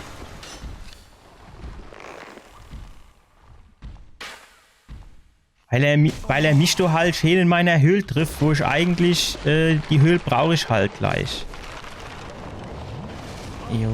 Weil er, mi- weil er mich do halt schön in meiner Höhl trifft, wo ich eigentlich, äh, die Höhl brauch ich halt gleich. Jo.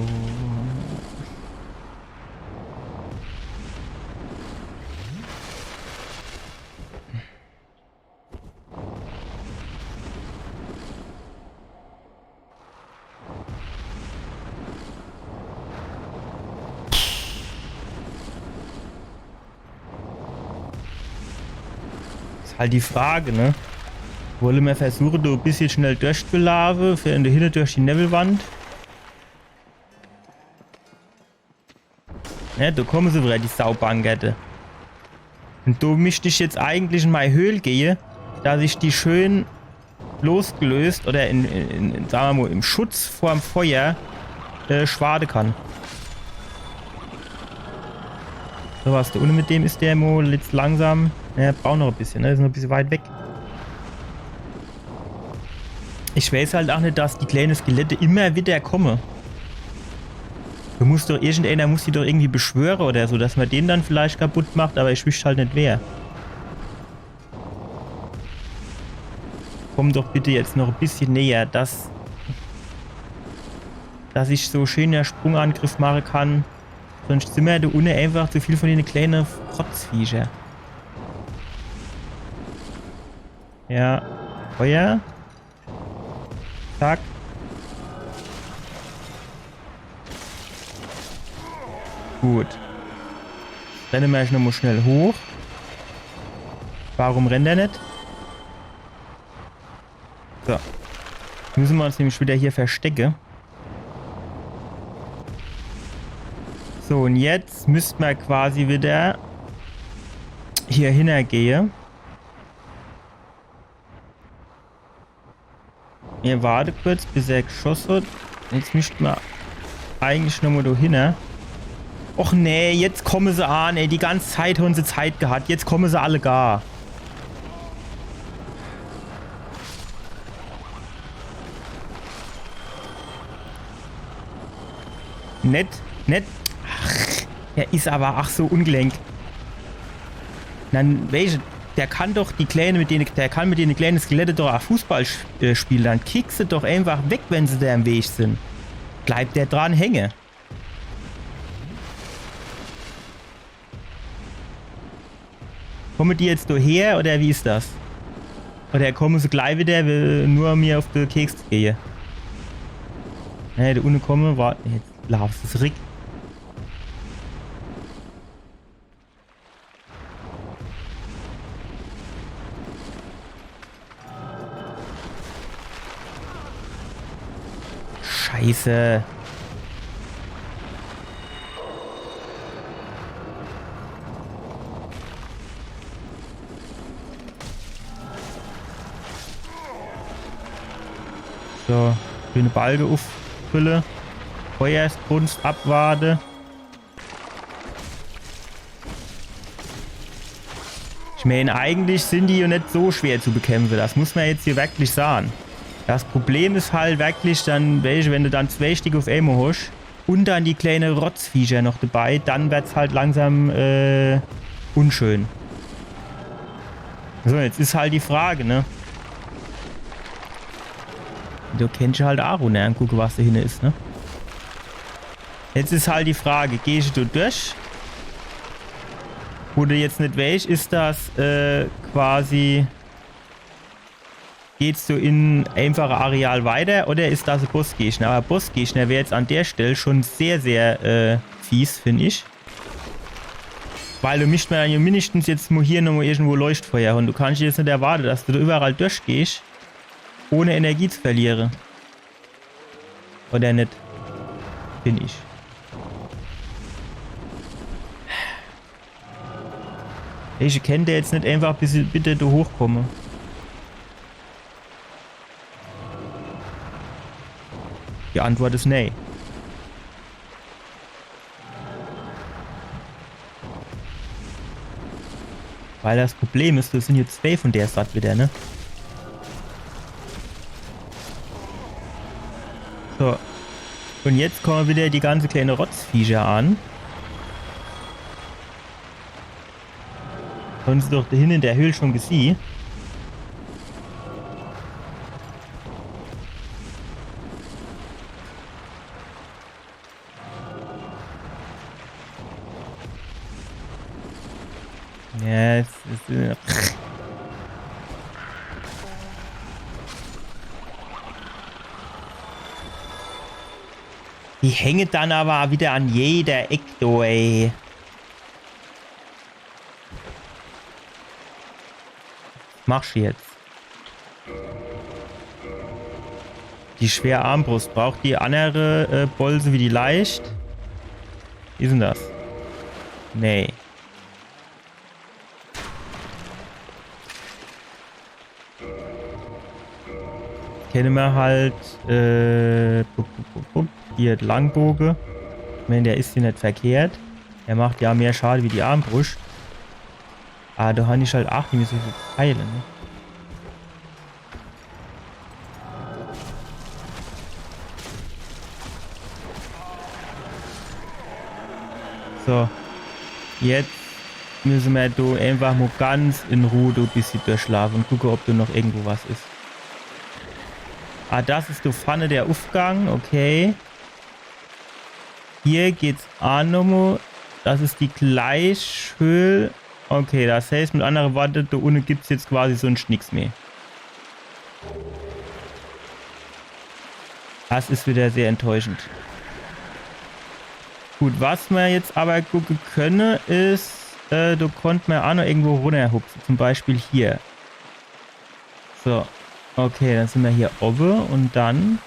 Is halt die Frage, ne? Wolle mer versuche, do e bissje schnell durchzulaafe, für in de Hinne durch die Newwelwand. Ja, do komme se wieder, die Saubankerte. Un do misst ich jetzt eigentlich in mei Höhl gehe, dass ich die schön losgelöst oder in, in, in, sagen wir mal, im Schutz vorm Feuer äh, schwade kann. So was, do unne mit dem is der mo jetzt langsam. Ja, braucht noch e bissje, ne? Is noch e bissje weit weg. Ich weiß halt auch net, dass die kleine Skelette immer wieder komme. Do muss doch irgendeiner, muss die doch irgendwie beschwöre oder so, dass man den dann vielleicht kaputt macht, aber ich wüsst halt net wer. Komm doch bitte jetzt noch e bissje näher, dass, dass ich so schön de Sprungangriff mache kann. Sonst sin mer do unne einfach zu viel von dene kleine Rotzviecher. Ja. Feuer. Zack. Gut. Renne mer jetzt nochmo schnell hoch. Warum rennt er net? So. Müsse mer uns nämlich wieder hier verstecke. So, un jetzt müsst mer quasi wieder hier hinnergehe. Mir warte kurz, bis er geschoss hat. Jetzt misst mer eigentlich nochmo do hinner. Och nee, jetzt komme se an, ey. Die ganze Zeit hon se Zeit gehat. Jetzt komme se alle gar. Net, net. Ach, er is aber ach so ungelenk. Dann, weesche, der kann doch die kleine mit dene, der kann mit dene kleine Skelette doch auch Fußball sch- äh, spiele. Dann kick se doch einfach weg, wenn se der im Weg sin. Bleibt der dran hänge. Komme die jetzt do her oder wie is das? Oder komme se gleich wieder, will nur mir auf de Keks gehe? Nee, do unne komme, war, jetzt laaf se zurück. Scheiße. So, grüne Balke uffülle. Feuersbrunst abwarte. Ich mein, eigentlich sin die jo net so schwer zu bekämpfe. Das muss mer jetzt hier wirklich sage. Das Problem is halt wirklich dann, weesche, wenn de dann zwee Stick uf emol hosch un dann die kleine Rotzviecher noch dabei, dann werd's halt langsam äh, unschön. So, jetzt is halt die Frage, ne? Do kennsche halt aa runner angucke, was do hinne is, ne? Jetzt is halt die Frage, gehsche do durch? Wo de jetzt net weescht, is das äh, quasi, geht's so in einfache Areal weiter oder is das e Bossgegner? Aber Bossgegner wär jetzt an der Stell schon sehr, sehr äh, fies, find ich. Weil do misst mer dann jo mindestens jetzt mo hier nomo irgendwo Leuchtfeuer hon. Du kannscht jetzt net erwarte, dass du do überall durchgehscht, ohne Energie zu verliere. Oder net? Bin ich. Ich kennt jetzt net einfach bissel bitte do hochkomme. Die Antwort is nee. Weil das Problem is, das sin jetzt zwee von der Sort wieder, ne? So. Und jetzt komme wieder die ganze kleine Rotzviecher an. Hon se doch do hinne in der Höhl schon gesieh. Ja, es is, äh, die hänge dann aber wieder an jeder Eck, du, ey. Mach ich jetzt. Die schwer Armbrust. Braucht die annere, äh, Bolze wie die leicht? Wie is denn das? Nee. Kenne mer halt, äh, bup, bup, bup, bup, hier Langboge. Ich mein, der is hier net verkehrt. Er macht ja mehr Schade wie die Armbrust. Aber do han ich halt ach nimmi so viel Pfeile, ne? So. Jetzt müsse mer do einfach mo ganz in Ruh do bissje durchschlafe und gucke, ob do noch irgendwo was is. Ah, das is do vorne der Ufgang, okay. Hier geht's aa nomo. Das is die Gleichhöhl. Okay, das heißt mit annere Worte, do unne gibt's jetzt quasi sonscht nix mehr. Das is wieder sehr enttäuschend. Gut, was mer jetzt aber gucke könne, is, äh, do konnt mer aa noch irgendwo runnerhupse. Zum Beispiel hier. So. Okay, dann sin mer hier owwe und dann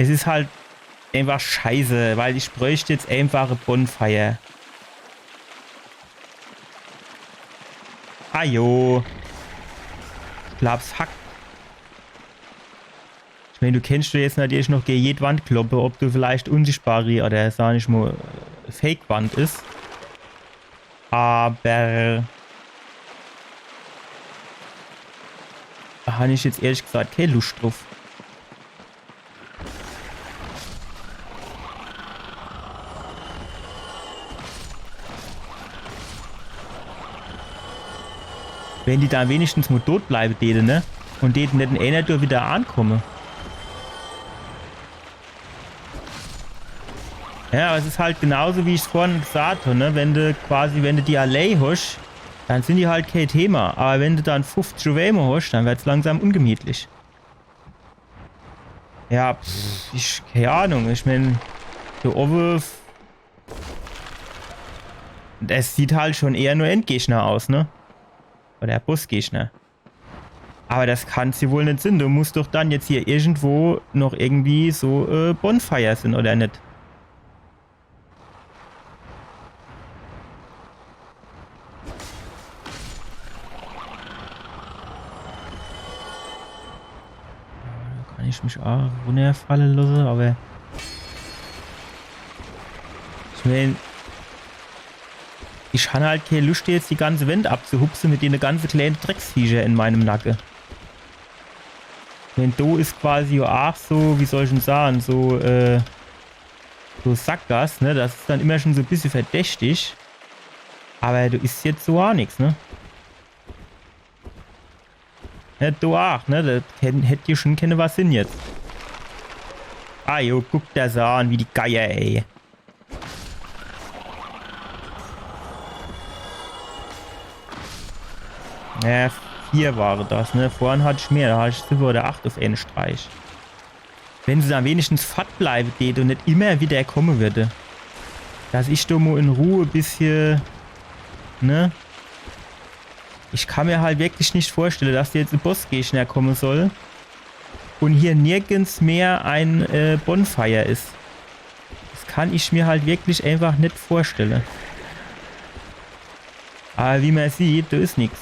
Es is halt einfach scheiße, weil ich bräucht jetzt einfach e Bonfire. Ajo. Ich glaab's hackt. Ich mein, du kennscht jo jetzt natürlich noch gege jed Wand kloppe, ob do vielleicht unsichtbari oder, sag ich mo, Fake-Wand is. Aber do han ich jetzt ehrlich gesagt kee Luscht druff. Wenn die do wenigstens mo tot bleibe däte, ne? Und däte net in eener Tour wieder ankomme. Ja, aber es is halt genauso, wie ich's vorhin gesagt hab, ne? Wenn de quasi, wenn de die Allee hosch, dann sin die halt kee Thema. Aber wenn de dann fuffzich Juwelen hosch, dann werd's langsam ungemietlich. Ja, pff, ich, kee Ahnung. Ich mein, do owwe, das sieht halt schon eher nur Endgegner aus, ne? Oder Bossgegner. Aber das kann's jo wohl net sin. Du musst doch dann jetzt hier irgendwo noch irgendwie so, äh, Bonfire sin, oder net? Do kann ich mich aa runnerfalle losse, aber ich mein, ich han halt kee Luscht, jetzt die ganze Wand abzuhupse mit dene ganze kleine Drecksviecher in meinem Nacke. Ich mein, do is quasi jo aa so, wie soll ich'n sage, so, äh, so Sackgass, ne? Das is dann immer schon so bissje verdächtig. Aber do is jetzt so aa nix, ne? Ja, do aa, ne? Das kenn-, hätt jo schon kenne was sin jetzt. Ah jo, guck der das an, wie die Geier, ey. Ja, vier ware das, ne? Vorhin hatt ich mehr, do hatt ich siwwe oder acht uff ene Streich. Wenn se dann wenigstens fort bleibe dät und net immer wieder komme würde. Dass ich do mo in Ruhe bissje, ne? Ich kann mir halt wirklich net vorstelle, dass do jetzt e Bossgegner komme soll und hier nirgends mehr e äh, Bonfire is. Das kann ich mir halt wirklich einfach net vorstelle. Aber wie mer sieht, do is nix.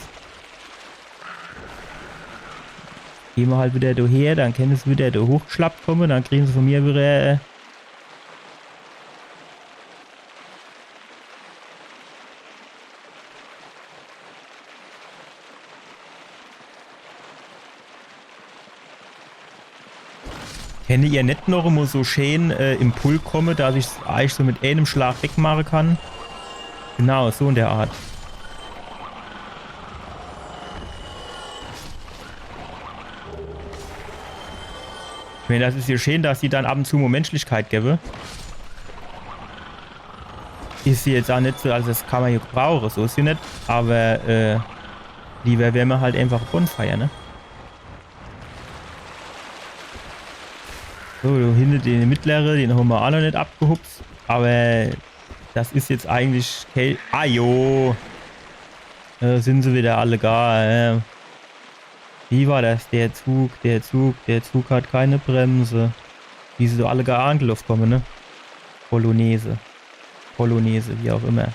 Gehn mer halt wieder do her, dann kenne se wieder do hochgeschlappt komme, dann kriege se von mir wieder äh, Kenne ihr net noch immer so schön äh, im Pull komme, dass ich's eigentlich so mit einem Schlag wegmache kann? Genau, so in der Art. Ich mein, das is ja schön, dass die dann ab und zu mo Menschlichkeit gebe. Is sie jetzt auch net so, also das kann man hier gebrauche, so is sie net, aber äh, lieber wär mir halt einfach Bonfire, ne? So, do hinne den mittlere, den hon mer auch noch net abgehupst. Aber das is jetzt eigentlich kei-, ah jo. Do sin se wieder alle gar. Äh. Wie war das? Der Zug, der Zug, der Zug hat keine Bremse. Wie se do alle gar angeloff komme, ne? Polonaise. Polonaise, wie auch immer. Ja.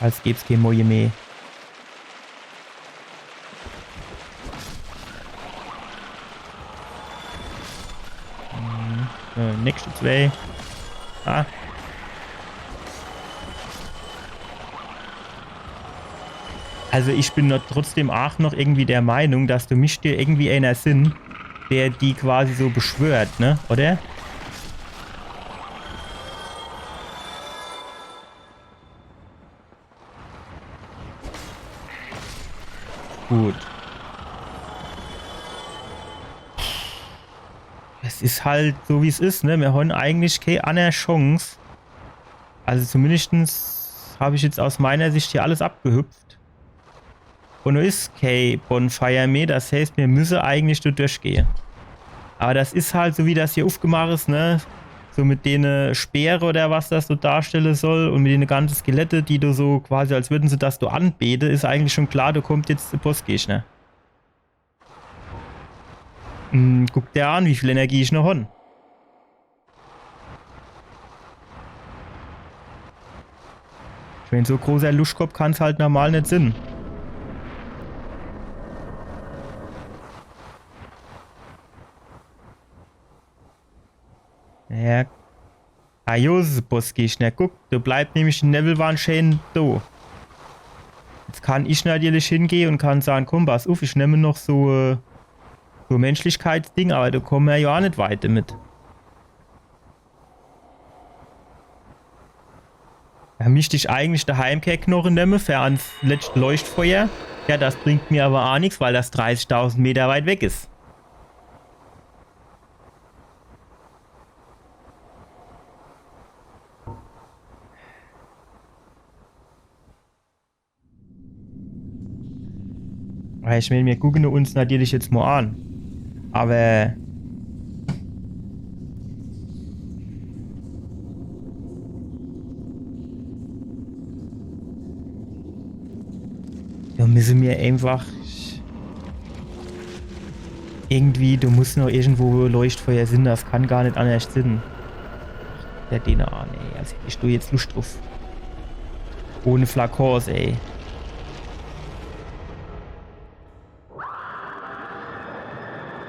Als gäb's kein Moje mehr. Hm, äh, nächste zwei. Ah. Also ich bin noch trotzdem auch noch irgendwie der Meinung, dass do misst irgendwie einer sin, der die quasi so beschwört, ne? Oder? Gut. Es is halt so, wie's is, ne? Mir hon eigentlich kei anner Chance. Also zumindestens hab ich jetzt aus meiner Sicht hier alles abgehüpft. Und do is kei Bonfire mehr, das heißt, mir müsse eigentlich do durchgehe. Aber das is halt so, wie das hier ufgemacht is, ne? So mit dene Speere oder was das so darstelle soll und mit dene ganze Skelette, die do so quasi, als würden se das do anbete, is eigentlich schon klar, do kommt jetzt de Bossgegner. Hm, guck der an, wie viel Energie ich noch hon. Ich mein, so großer Luschkopp kann's halt normal net sin. Ja. Ah, jo, is e Bossgegner. Guck, do bleibt nämlich die Newwelwand schön do. Jetzt kann ich natürlich hingehe und kann sage, komm, pass uff, ich nemme noch so, äh, so Menschlichkeitsding, aber do komme mer jo auch net weit damit. Do misst ich eigentlich de Heimkehrknoche nemme für ans letschte Leuchtfeuer. Ja, das bringt mir aber auch nix, weil das dreißigtausend Meter weit weg is. Ja, ich mein, mir gucke uns natürlich jetzt mo an. Aber do müsse mir einfach irgendwie, do muss noch irgendwo Leuchtfeuer sin, das kann gar net anders sin. Der Dene an, ey. Also ich do jetzt Luscht druff. Ohne Flakons, ey.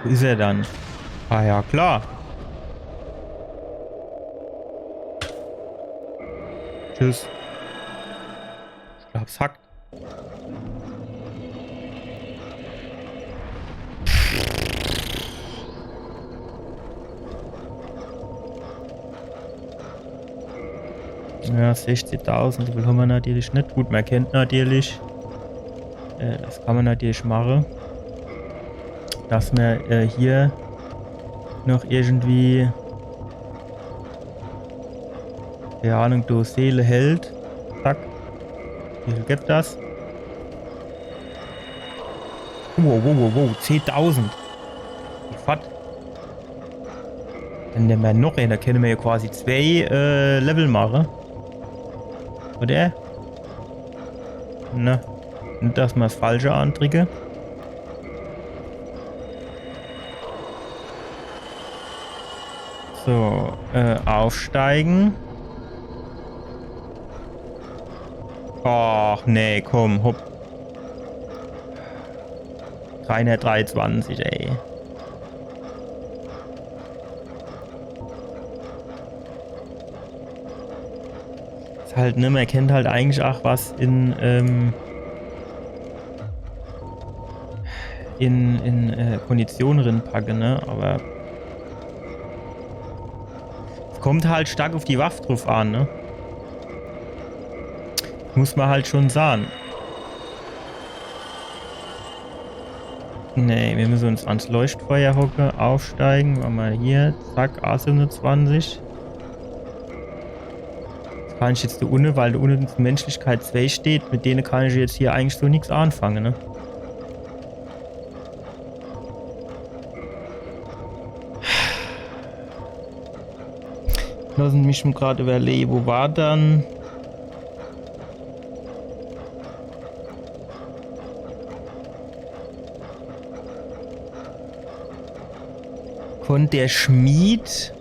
Wo is er dann? Ah ja, klar. Tschüss. Ich glaub's hackt. Ja, sechzigtausend, so viel hon mer natürlich net. Gut, mer kennt natürlich, äh, das kann mer natürlich mache, dass mer, äh, hier noch irgendwie, keine Ahnung, do Seele hält. Zack. Wie viel gibt das? Wow, wow, wow, wow, zehntausend. Wie fett. Dann nemme mer noch een, do kenne mer jo quasi zwei, äh, Level mache. Oder? Ne, net, dass mer 's Falsche andricke. So, äh, aufsteigen. Ach nee, komm, hopp. Dreihundertdreiundzwanzig, ey. Is halt, ne, mer kennt halt eigentlich ach was in, ähm, in, in äh, Kondition rinpacke, ne? Aber es kommt halt stark auf die Waff drauf an, ne? Muss mer halt schon sahn. Nee, mir müsse uns ans Leuchtfeuer hocke, aufsteigen, mach mer hier, zack, A siebenundzwanzig. Jetzt kann ich jetzt do unne, weil do unne Menschlichkeit zwei steht, mit dene kann ich jetzt hier eigentlich so nix anfange, ne? Lassen mich mol grad überlehe, wo war dann? Konnt der Schmied,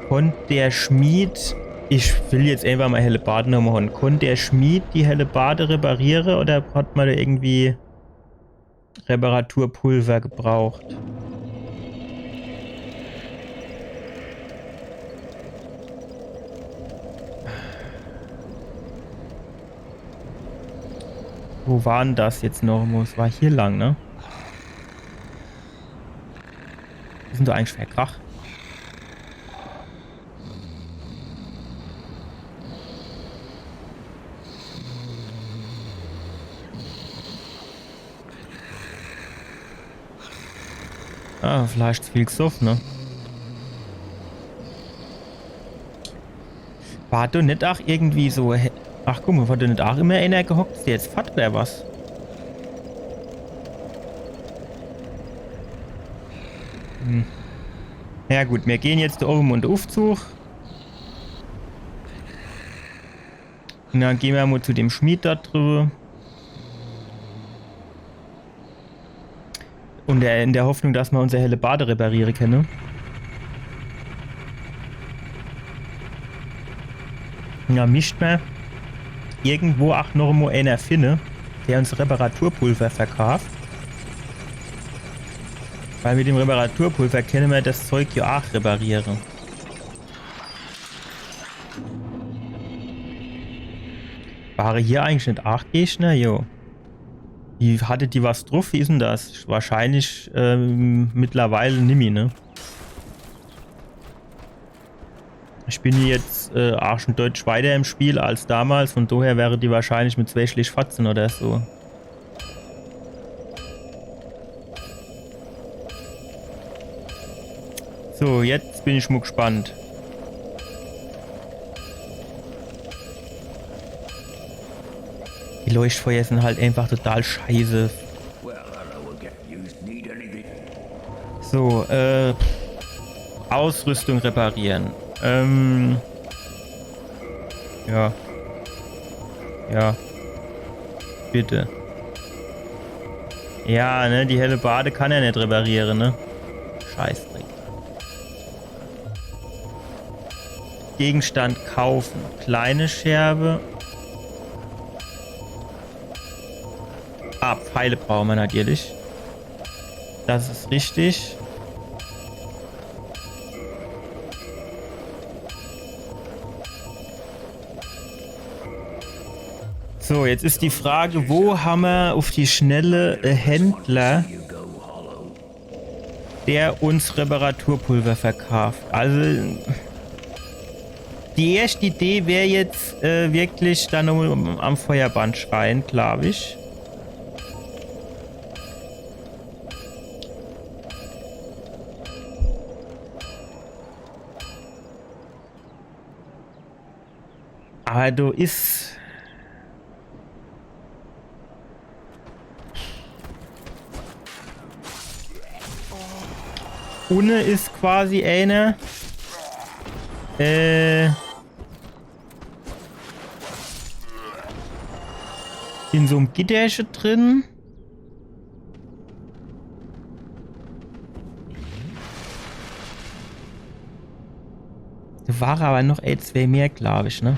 konnt der Schmied, ich will jetzt einfach mol Hellebarde nochmol hole. Konnt der Schmied die Hellebarde repariere oder hat mer do irgendwie Reparaturpulver gebraucht? Wo war dann das jetzt noch? Wo, es war hier lang, ne? Wo is dann do eigentlich der Krach? Ah, vielleicht zu viel gesoff, ne? War do net ach irgendwie so, he-, ach guck mol, war do net ach immer ener gehockt, is der jetzt fort oder was? Hm. Na ja, gut, mir gehn jetzt do owwe in de Uffzug. Un dann gehn mir mol zu dem Schmied do driwwe. Un der, in der Hoffnung, dass mer unser Hellebarde repariere kenne. Ja, mischt mer irgendwo ach noch mol ener finne, der uns Reparaturpulver verkaaft. Weil mit dem Reparaturpulver kenne mer das Zeug jo ach repariere. Ware hier eigentlich net ach Gegner? Jo. Die, hatte die was druff? Wie is dann das? Wahrscheinlich, ähm, mittlerweile nimmi, ne? Ich bin jetzt, äh, ach schon deutlich weiter im Spiel als damals, von daher wäre die wahrscheinlich mit zwei Schläg fort sin oder so. So, jetzt bin ich mol gespannt. Die Leuchtfeuer sin halt einfach total scheiße. Well, hello again. You need anything? So, äh, Ausrüstung reparieren. Ähm, ja. Ja. Bitte. Ja, ne, die Hellebarde kann er net repariere, ne? Scheißdreck. Gegenstand kaufen. Kleine Scherbe. Ah, Pfeile brauche mer natürlich. Das is richtig. So, jetzt is die Frage, wo hammer uff die Schnelle e Händler, der uns Reparaturpulver verkaaft? Also, die erschte Idee wär jetzt, äh, wirklich dann noch am Feuerband schreie, glaab ich. Awwer do is Unne is quasi eener. Äh. In so'm Gitterche drin. Do ware awwer noch e, zwee mehr, glaab ich, ne?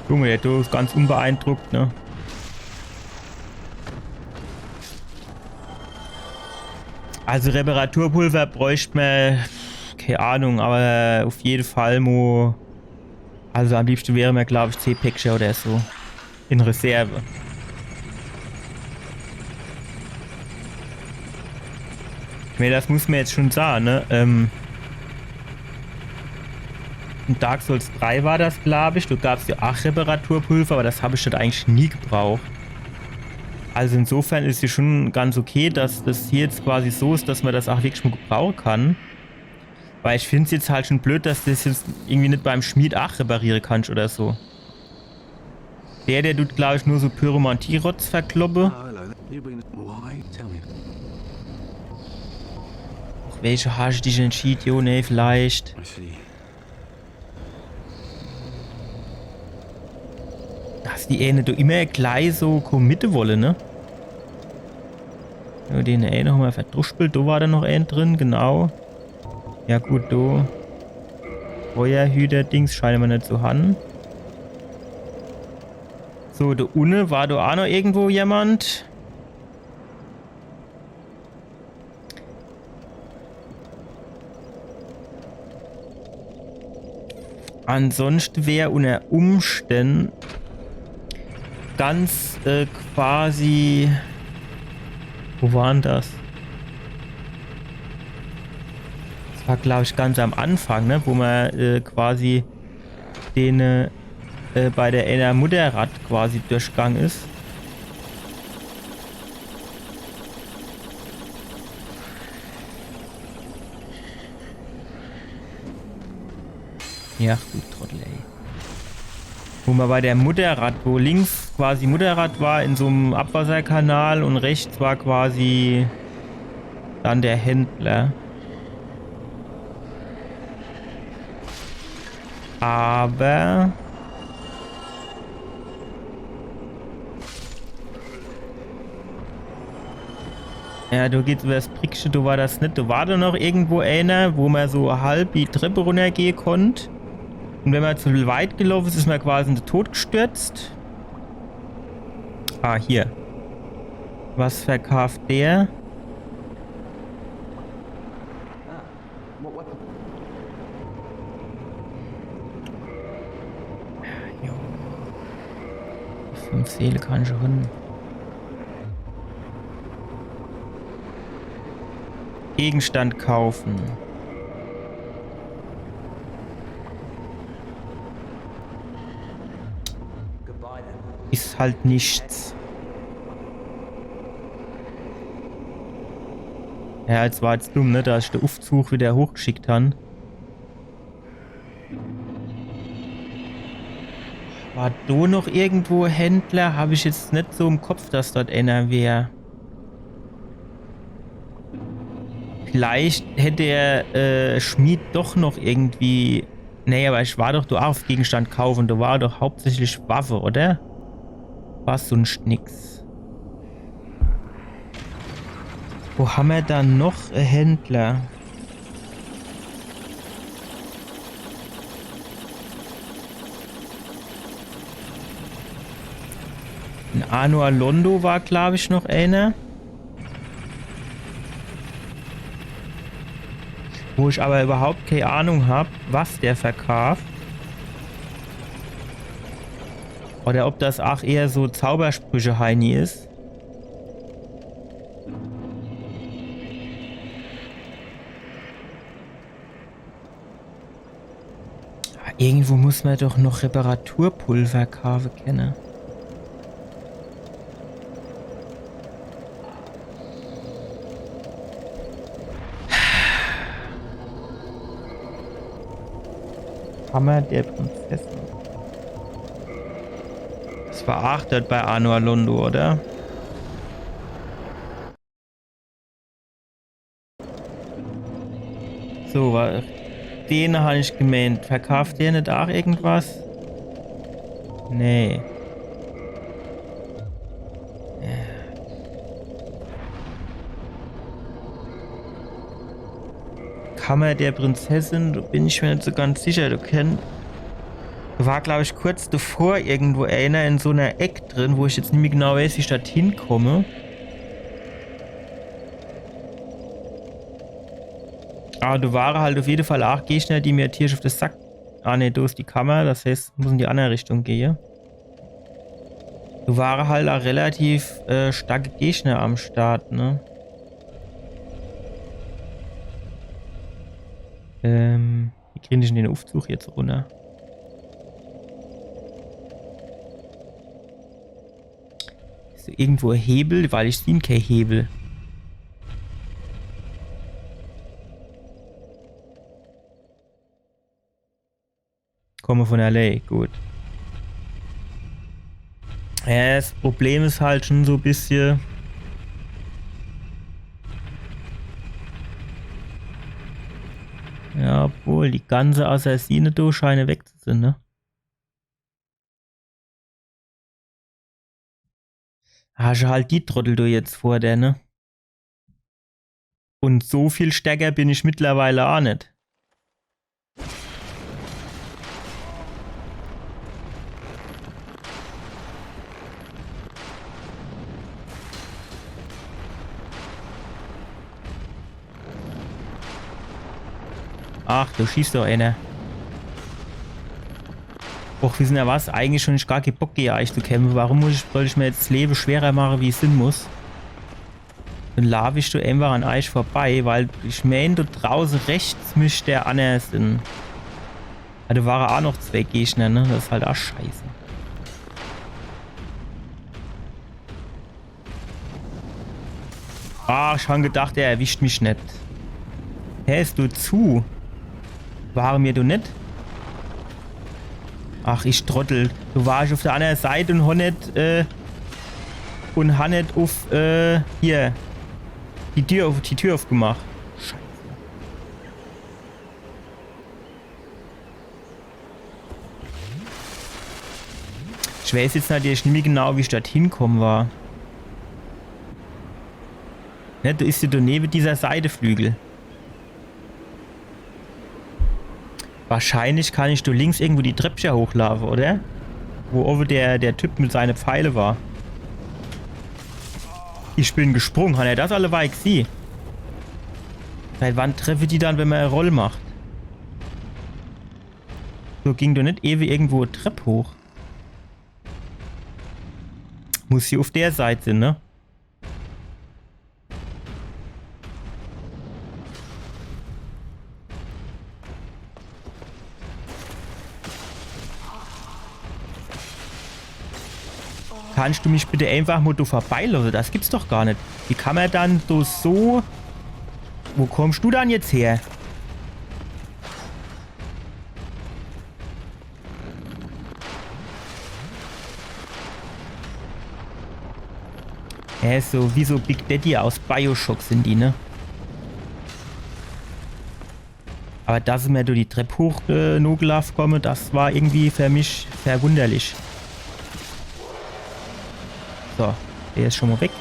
Junge, der do is ganz unbeeindruckt, ne? Also Reparaturpulver bräucht mer, kee Ahnung, awwer uff jede Fall mo. Also am liebschte wäre mer, glaab ich, zeh Päckcher oder so. In Reserve. Ich mään, das muss mer jetzt schun sage, ne? Ähm, in Dark Souls drei war das, glaab ich. Do gab's jo aach Reparaturpulver, awwer das hab ich halt eigentlich nie gebraucht. Also insofern is es schun ganz okay, dass das hier jetzt quasi so is, dass mer das aach wirklich mo gebrauche kann. Weil ich find's jetzt halt schun bleed, dass das jetzt irgendwie net beim Schmied aach repariere kannsch oder so. Der, der dut, glaab ich, nur so Pyromantie-Rotz verkloppe. Ah, hello there. You bring the... Why? Tell me. Och, welche hasch dich entschied, jo, nee, vielleicht. I see. Dass die eene do immer gleich so committe wolle, ne? Jo, den eene hammer verdruspelt, do war do noch een drin, genau. Ja gut, do. Feuerhüter-Dings scheine mer net zu han. So, do unne war do aach noch irgendwo jemand. Ansonschte wär unner Umstände ganz, äh, quasi. Wo war'n das? Das war, glaab ich, ganz am Anfang, ne? Wo mer, äh, quasi den, äh, äh, bei der eener Mutterratt quasi durchgang is. Ja, du Trottel, ey. Wo mer bei der Mutterratt, wo links quasi Mutterratt war in so'm Abwasserkanal un rechts war quasi dann der Händler. Awwer ja, do geht's iwwers Brickche, do war das net. Do war do noch irgendwo eener, wo mer so halb die Trepp runnergehe konnt. Un wenn mer zu weit gelaufe is, is mer quasi in de Tod gestürzt. Ah, hier. Was verkaaft der? Jo. Fünf Seele kann ich schon. Gegenstand kaufen. Is halt nix. Ja, jetzt war jetzt dumm, ne, dass ich de Uffzuch wieder hochgeschickt han. War do noch irgendwo Händler? Hab ich jetzt net so im Kopf, dass dort eener wär. Vielleicht hätt der, äh, Schmied doch noch irgendwie. Nee, aber ich war doch do uff Gegenstand kaufen. Do war doch hauptsächlich Waffe, oder? War sunscht nix. Wo hammer dann noch, äh, Händler? In Anor Londo war, glaub ich, noch eener. Wo ich aber überhaupt kee Ahnung hab, was der verkaaft. Oder ob das ach eher so Zaubersprüche-Heini is. Aber irgendwo muss mer doch noch Reparaturpulver kaafe kenne. Hammer der Prinzessin. Das War aach dort bei Anor Londo, oder? So, wa-, den hab ich gemeent. Verkaaft der net aach irgendwas? Nee. Kammer der Prinzessin, do bin ich mir net so ganz sicher. Do kenn-, do war, glaab ich, kurz davor irgendwo eener in so ner Eck drin, wo ich jetzt nimmi genau weeß, wie ich dort hinkomm. Awwer do ware halt uff jede Fall aach Gegner, die mir tierisch uff de Sack. Ah, nee, do is die Kammer, das heißt, muss in die anner Richtung gehe. Do ware halt aach relativ, äh, starke Gegner am Start, ne? Ähm, wie krieg ich dann den Uffzug jetzt runner? Is do irgendwo e Hebel? Weil ich sieh kee Hebel. Komme vun L A, gut. Ja, das Problem is halt schun so e bissche. Ja, obwohl, die ganze Assassine do scheine weg zu sin, ne? Hasch halt die Trottel do jetzt vor der, ne? Un so viel stärker bin ich mittlerweile aach net. Ach, do schießt doch eener. Och, wissener was? Eigentlich schun gar kee Bock, gege eich zu kämpfe. Warum muss ich, soll ich mir jetzt das Lewe schwerer mache, wie es sin muss? Dann laaf ich do eenfach an eich vorbei, weil ich meen, do drauße rechts misst der anner sin. Ah, do ware aach noch zwee Gegner, ne? Das is halt aach scheiße. Ah, ich han gedacht, der erwischt mich net. Hä, is do zu? Ware mir do net? Ach, ich Trottel. Do war ich uff der anner Seit un han net, äh, un han net uff, äh, hier. Die Tür uff, die Tür uffgemach. Scheiße. Ich weeß jetzt natürlich nimmi genau, wie ich dort hinkomme war. Ne, do is jo do newe dieser Seiteflügel. Wahrscheinlich kann ich do links irgendwo die Treppche hochlaafe, oder? Wo owwe der, der Typ mit seine Pfeile war. Ich bin gesprung, han er das alleweil gesieh? Seit wann treffe die dann, wenn mer e Roll macht? So, ging doch net ewe irgendwo e Trepp hoch. Muss hier uff der Seit sin, ne? Kannst du mich bitte einfach mol do vorbeilosse? Das gibt's doch gar net. Wie kann mer dann do so... Wo kommst du dann jetzt her? Ja, so wie so Big Daddy aus Bioshock sin die, ne? Aber dass mer do die Trepp hoch, äh, nogelaaf komme, das war irgendwie für mich verwunderlich. So, der is schon mol weg.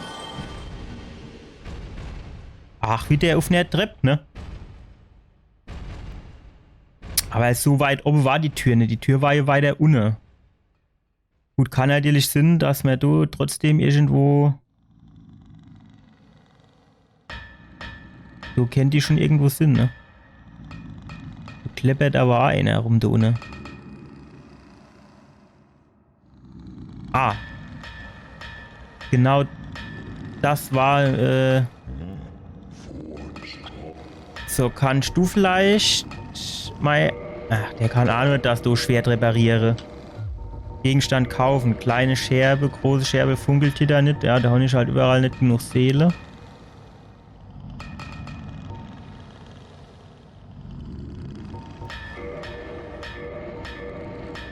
Ach, wie der uff ner Trepp, ne? Aber so weit owwe war die Tür, ne? Die Tür war jo weiter unne. Gut, kann natürlich sin, dass mer do trotzdem irgendwo... Do kennt die schon irgendwo sin, ne? Do kleppert aber aa eener rum do unne. Ah. Genau das war, äh, so, kannst du vielleicht mei... Ach, der kann aa nur das do Schwert repariere. Gegenstand kaufen. Kleine Scherbe, große Scherbe, Funkeltitanit. Ja, do han ich halt überall net genug Seele.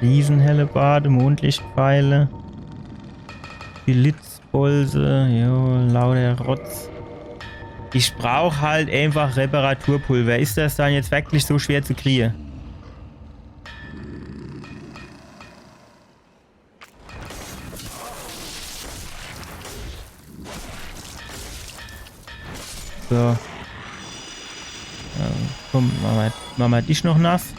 Riesenhellebarde, Mondlichtpfeile. Blitzbolze, jo, lauter Rotz. Ich brauch halt einfach Reparaturpulver. Is das dann jetzt wirklich so schwer zu kriege? So. Ja, komm, mach mer, mach mer dich noch nass.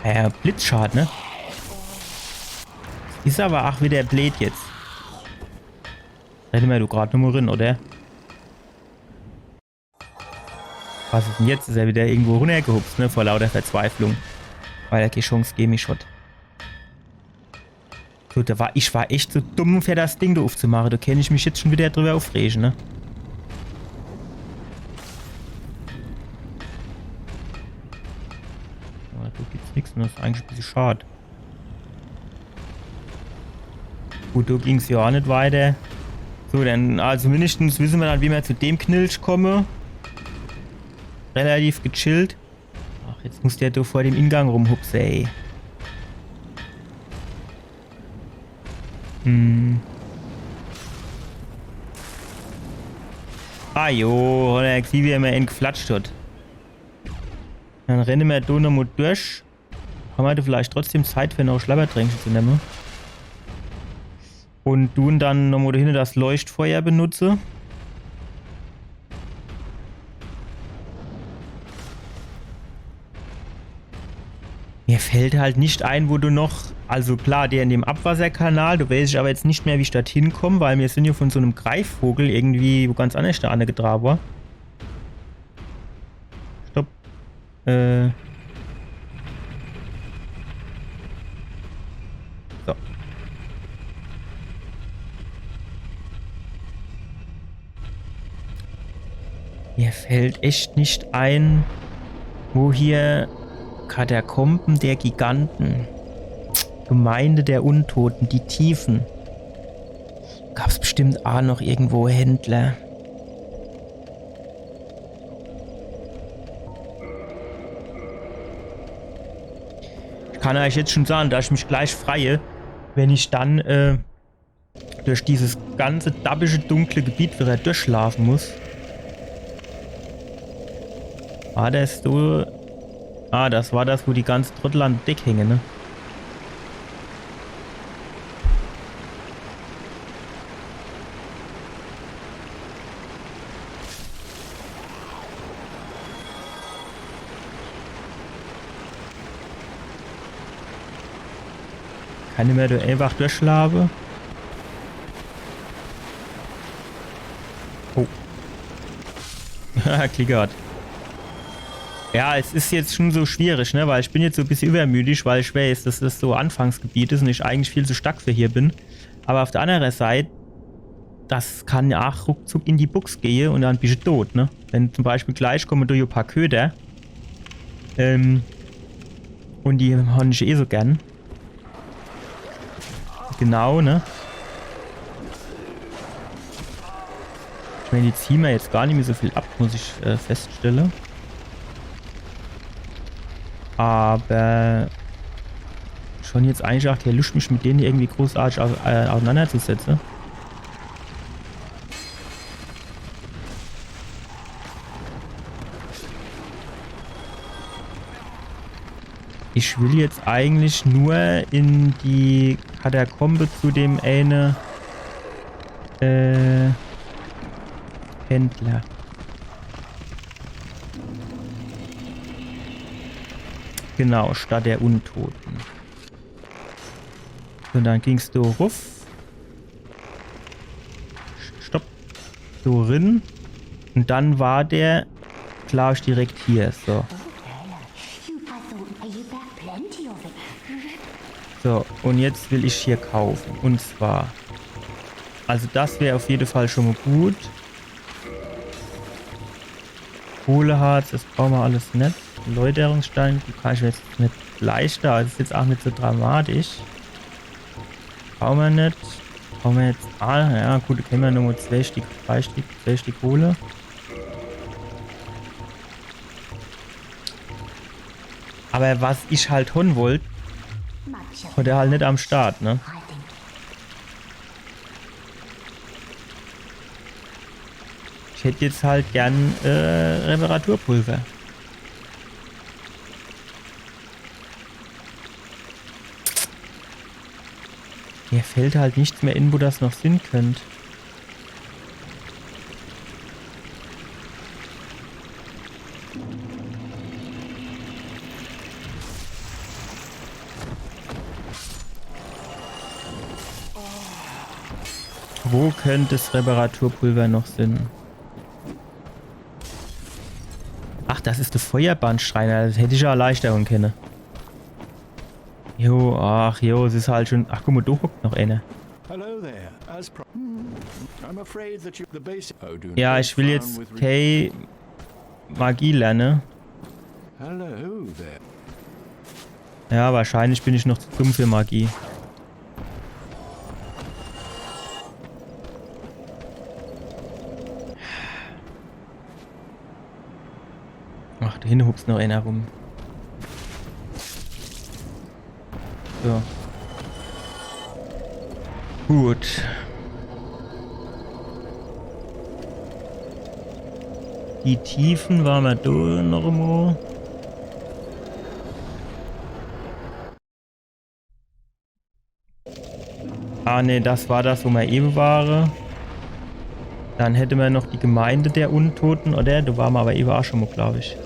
Ja, Blitzschad, ne? Is aber ach wieder bleed jetzt. Renne mer do grad nochmo rin, oder? Was is denn jetzt? Is er wieder irgendwo runnergehupst, ne? Vor lauter Verzweiflung. Weil er kee Chance gege mich hot. So, da war, ich war echt so dumm, fer das Ding do ufzumache. Do kennt ich mich jetzt schon wieder drüber ufrege, ne? Aber do gibt's nix, ne? Das is eigentlich e bissje schad. Gut, do ging's jo ach net weiter. So, dann, also mindestens wisse mer dann, wie mer zu dem Knilch komme. Relativ gechillt. Ach, jetzt muss der do vor dem Ingang rumhupse, ey. Hm. Ah jo, hot er gesieh, wie er mer en geflatscht hot. Dann renne mer do nochmo durch. Kann mer do vielleicht trotzdem Zeit, fer noch e Schlabbertränkche zu nemme? Un dun dann nochmo do hinne das Leuchtfeuer benutze. Mir fällt halt net ein, wo do noch, also klar, der in dem Abwasserkanal, do weiß ich aber jetzt net mehr, wie ich dort hinkomm, weil mir sin jo von so nem Greifvogel irgendwie wo ganz annerscht do angetrage wor. Stopp. Äh. So. Mir fällt echt net ein, wo hier Katakomben der Giganten, Gemeinde der Untoten, die Tiefen. Gab's bestimmt ach noch irgendwo Händler. Ich kann eich jetzt schon sage, dass ich mich gleich freie, wenn ich dann, äh, durch dieses ganze dabbische, dunkle Gebiet wieder durchlaufe muss. War das so? Ah, das war das, wo die ganze Trottel an de Deck hänge, ne? Kann ich mer do einfach durchlaufe? Oh. Klickert. Ja, es is jetzt schon so schwierig, ne? Weil ich bin jetzt so e bissje übermüdig, weil ich weiß, dass das so Anfangsgebiet is un ich eigentlich viel zu stark für hier bin. Aber auf der andere Seit, das kann jo ach ruckzuck in die Bux gehe un dann bisch du tot, ne? Wenn zum Beispiel gleich komme do e paar Köter, ähm, un die han ich eh so gern. Genau, ne? Ich mein, die ziehe mer jetzt gar net mehr so viel ab, muss ich, äh, feststelle. Aber schon jetzt eigentlich ach kee Luscht, mich mit dene irgendwie großartig au-, äh, auseinanderzusetze. Ich will jetzt eigentlich nur in die Katakombe zu dem eine, äh, Händler. Genau, Stadt der Untoten. Un dann ging's do ruff. Stopp. So rin. Un dann war der, glaab ich, direkt hier. So. So, un jetzt will ich hier kaufe. Un zwar. Also das wär auf jede Fall schon mo gut. Kohleharz, das brauche mer alles net. Läuterungsstein, du kannst jetzt net leischte, aber das is jetzt ach net so dramatisch. Brauche mer net. Brauche mer jetzt, ah, ja gut, do kenne mer nur mo zwei Stick, drei Stick, zwei Stick hole. Aber was ich halt hon wollt, hat er halt net am Start, ne? Ich hätt jetzt halt gern äh, Reparaturpulver. Mir fällt halt nichts mehr in, wo das noch sin könnt. Wo könnte das Reparaturpulver noch sin? Ach, das is de Feuerbandschreiner. Das hätt ich ja leichter hon kenne. Jo, ach jo, es is halt schon. Ach, guck mo, do hockt noch einer. Hello there. As pro- Hmm. I'm afraid that you the basic. Oh, do Ja, ich will jetzt kee Magie lerne. Hello there. Ja, wahrscheinlich bin ich noch zu dumm für Magie. Ach, do hinne hupst noch einer rum. So. Gut. Die Tiefen ware mer do noch emo. Ah, nee, das war das, wo mer ewe ware. Dann hätte mer noch die Gemeinde der Untoten, oder? Do ware mer aber ewe auch schon mo, glaub ich.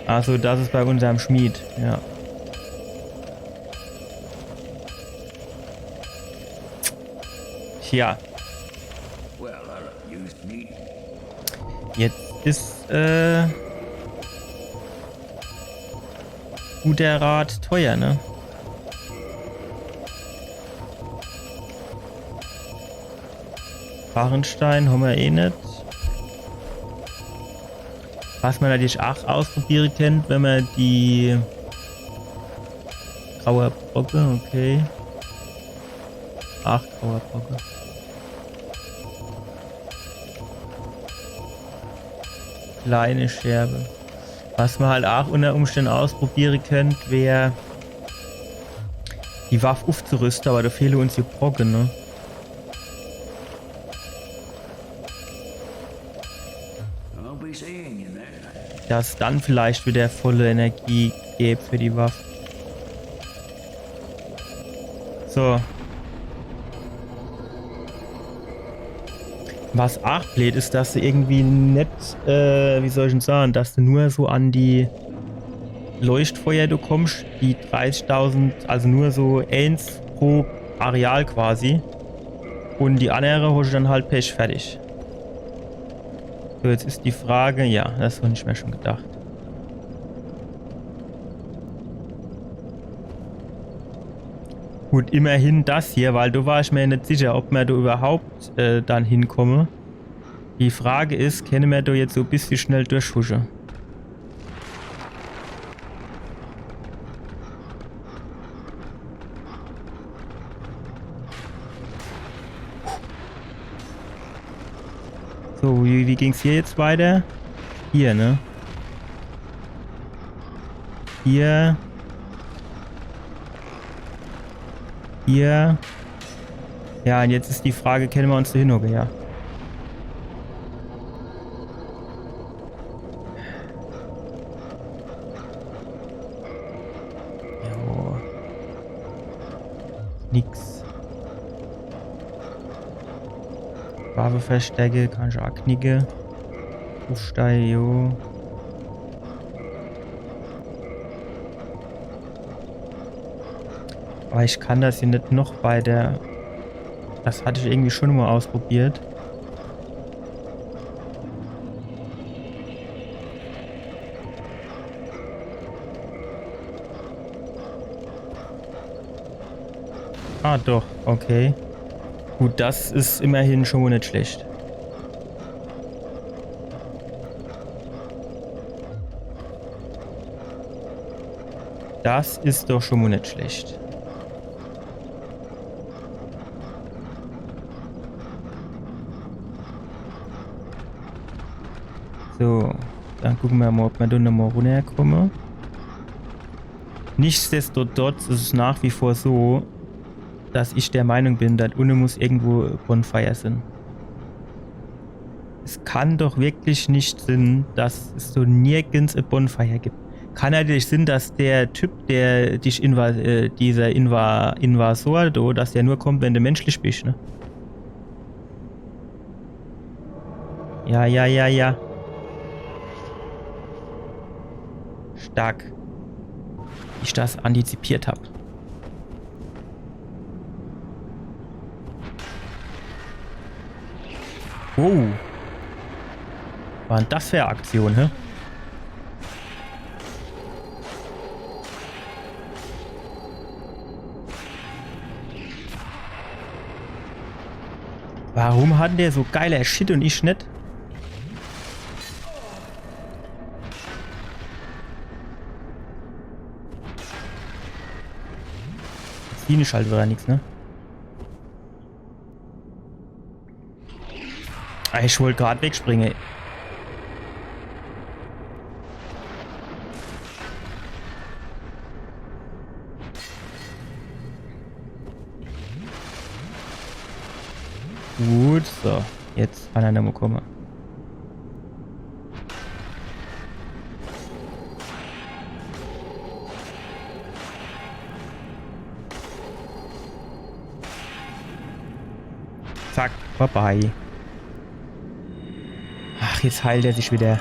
Also, das is bei unserm Schmied, ja. Tja. Jetzt is, äh, guter Rat teuer, ne? Barrenstein hommer eh net. Was mer natürlich ach ausprobiere kennt, wenn mer die graue Brocke, okay. Ach, graue Brocke. Kleine Scherbe. Was mer halt ach unter Umständen ausprobiere kennt, wär die Waff ufzurüste, aber do fehle uns die Brocke, ne? I'll be seeing you there. Dass dann vielleicht wieder volle Energie gäb für die Waff. So. Was ach bleed is, dass du irgendwie net, äh, wie soll ich denn sagen, dass du nur so an die Leuchtfeuer du kommst, die dreißigtausend, also nur so eins pro Areal quasi. Und die andere hast du dann halt Pech, fertig. So, jetzt is die Frage, ja, das hab ich mir schon gedacht. Gut, immerhin das hier, weil do war ich mir net sicher, ob mer do überhaupt äh, dann hinkomme. Die Frage is, kenne mer do jetzt so e bissje schnell durchhusche? So, wie, wie ging's hier jetzt weiter? Hier, ne? Hier. Hier. Ja, und jetzt is die Frage, kenne mer uns do hinhocke, ja. Jo. Nix. Waffe verstecke, kann ich ach knicke. Ufsteige, jo. Aber ich kann das hier net noch weiter. Das hatt ich irgendwie schon mo ausprobiert. Ah, doch, okay. Gut, das is immerhin schon mo net schlecht. Das is doch schon mo net schlecht. So, dann gucke mer mol, ob mer do nochmol runnerkomme. Nichtsdestotrotz is es nach wie vor so, dass ich der Meinung bin, do unne muss irgendwo e Bonfire sin. Es kann doch wirklich net sin, dass es do nirgends e Bonfire gibt. Kann natürlich sin, dass der Typ, der dich inva äh, dieser Inva Invasor do, dass der nur kommt, wenn de menschlich bisch, ne? Ja, ja, ja, ja. Stark. Wie ich das antizipiert hab. Wow. War dann das für e Aktion, hä? Warum hat dann der so geiler Shit un ich net? Jetzt sieh ich halt widder nix, ne? Ah, ich wollt grad wegspringe. Gut, so. Jetzt kann er nochmol komme. Zack, vorbei. Ach, jetzt heilt er sich widder.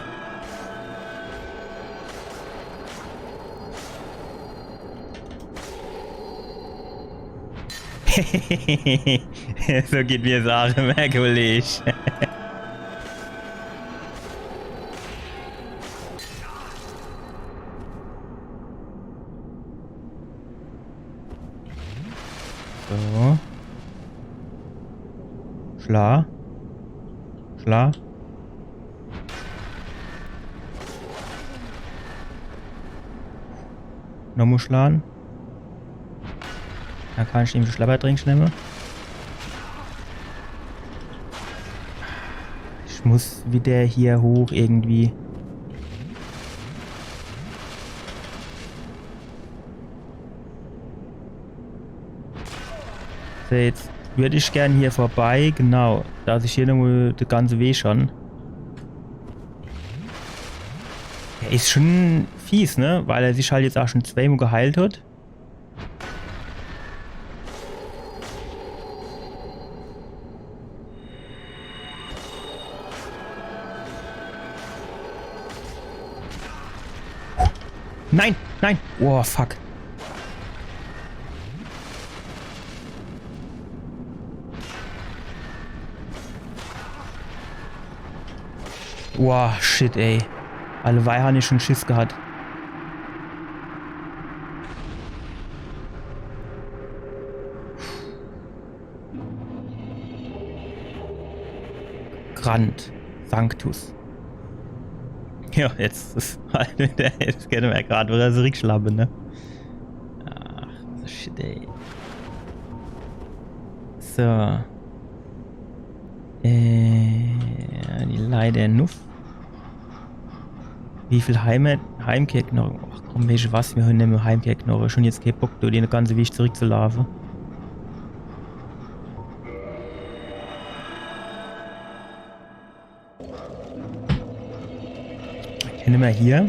So geht mir Sache, mein Kollege. So. Schla. Schla. Nochmol schlan. Do kann ich em de Schlabbertrink nemme. Ich muss widder hier hoch irgendwie. So, jetzt würd ich gern hier vorbei, genau, dass ich hier nochmol de ganze Weg schon. Er is schon fies, ne? Weil er sich halt jetzt ach schon zweimol geheilt hat. Nein, nein. Oh, fuck. Boah, shit, ey. Allewei han ich schon Schiss gehat. Grand. Sanctus. Ja, jetzt is halt widder, jetzt kennt mer grad widder zurickschlappe, ne? Ach, shit, ey. So. Äh, ja, die Leiter nuff. Wie viel Heim Heimkehrknoche? Ach komm, weesche was, mir holen immer Heimkehrknoche. Schon jetzt kee Bock, do de ganze Weg zurickzulaafe. Kenne mer hier.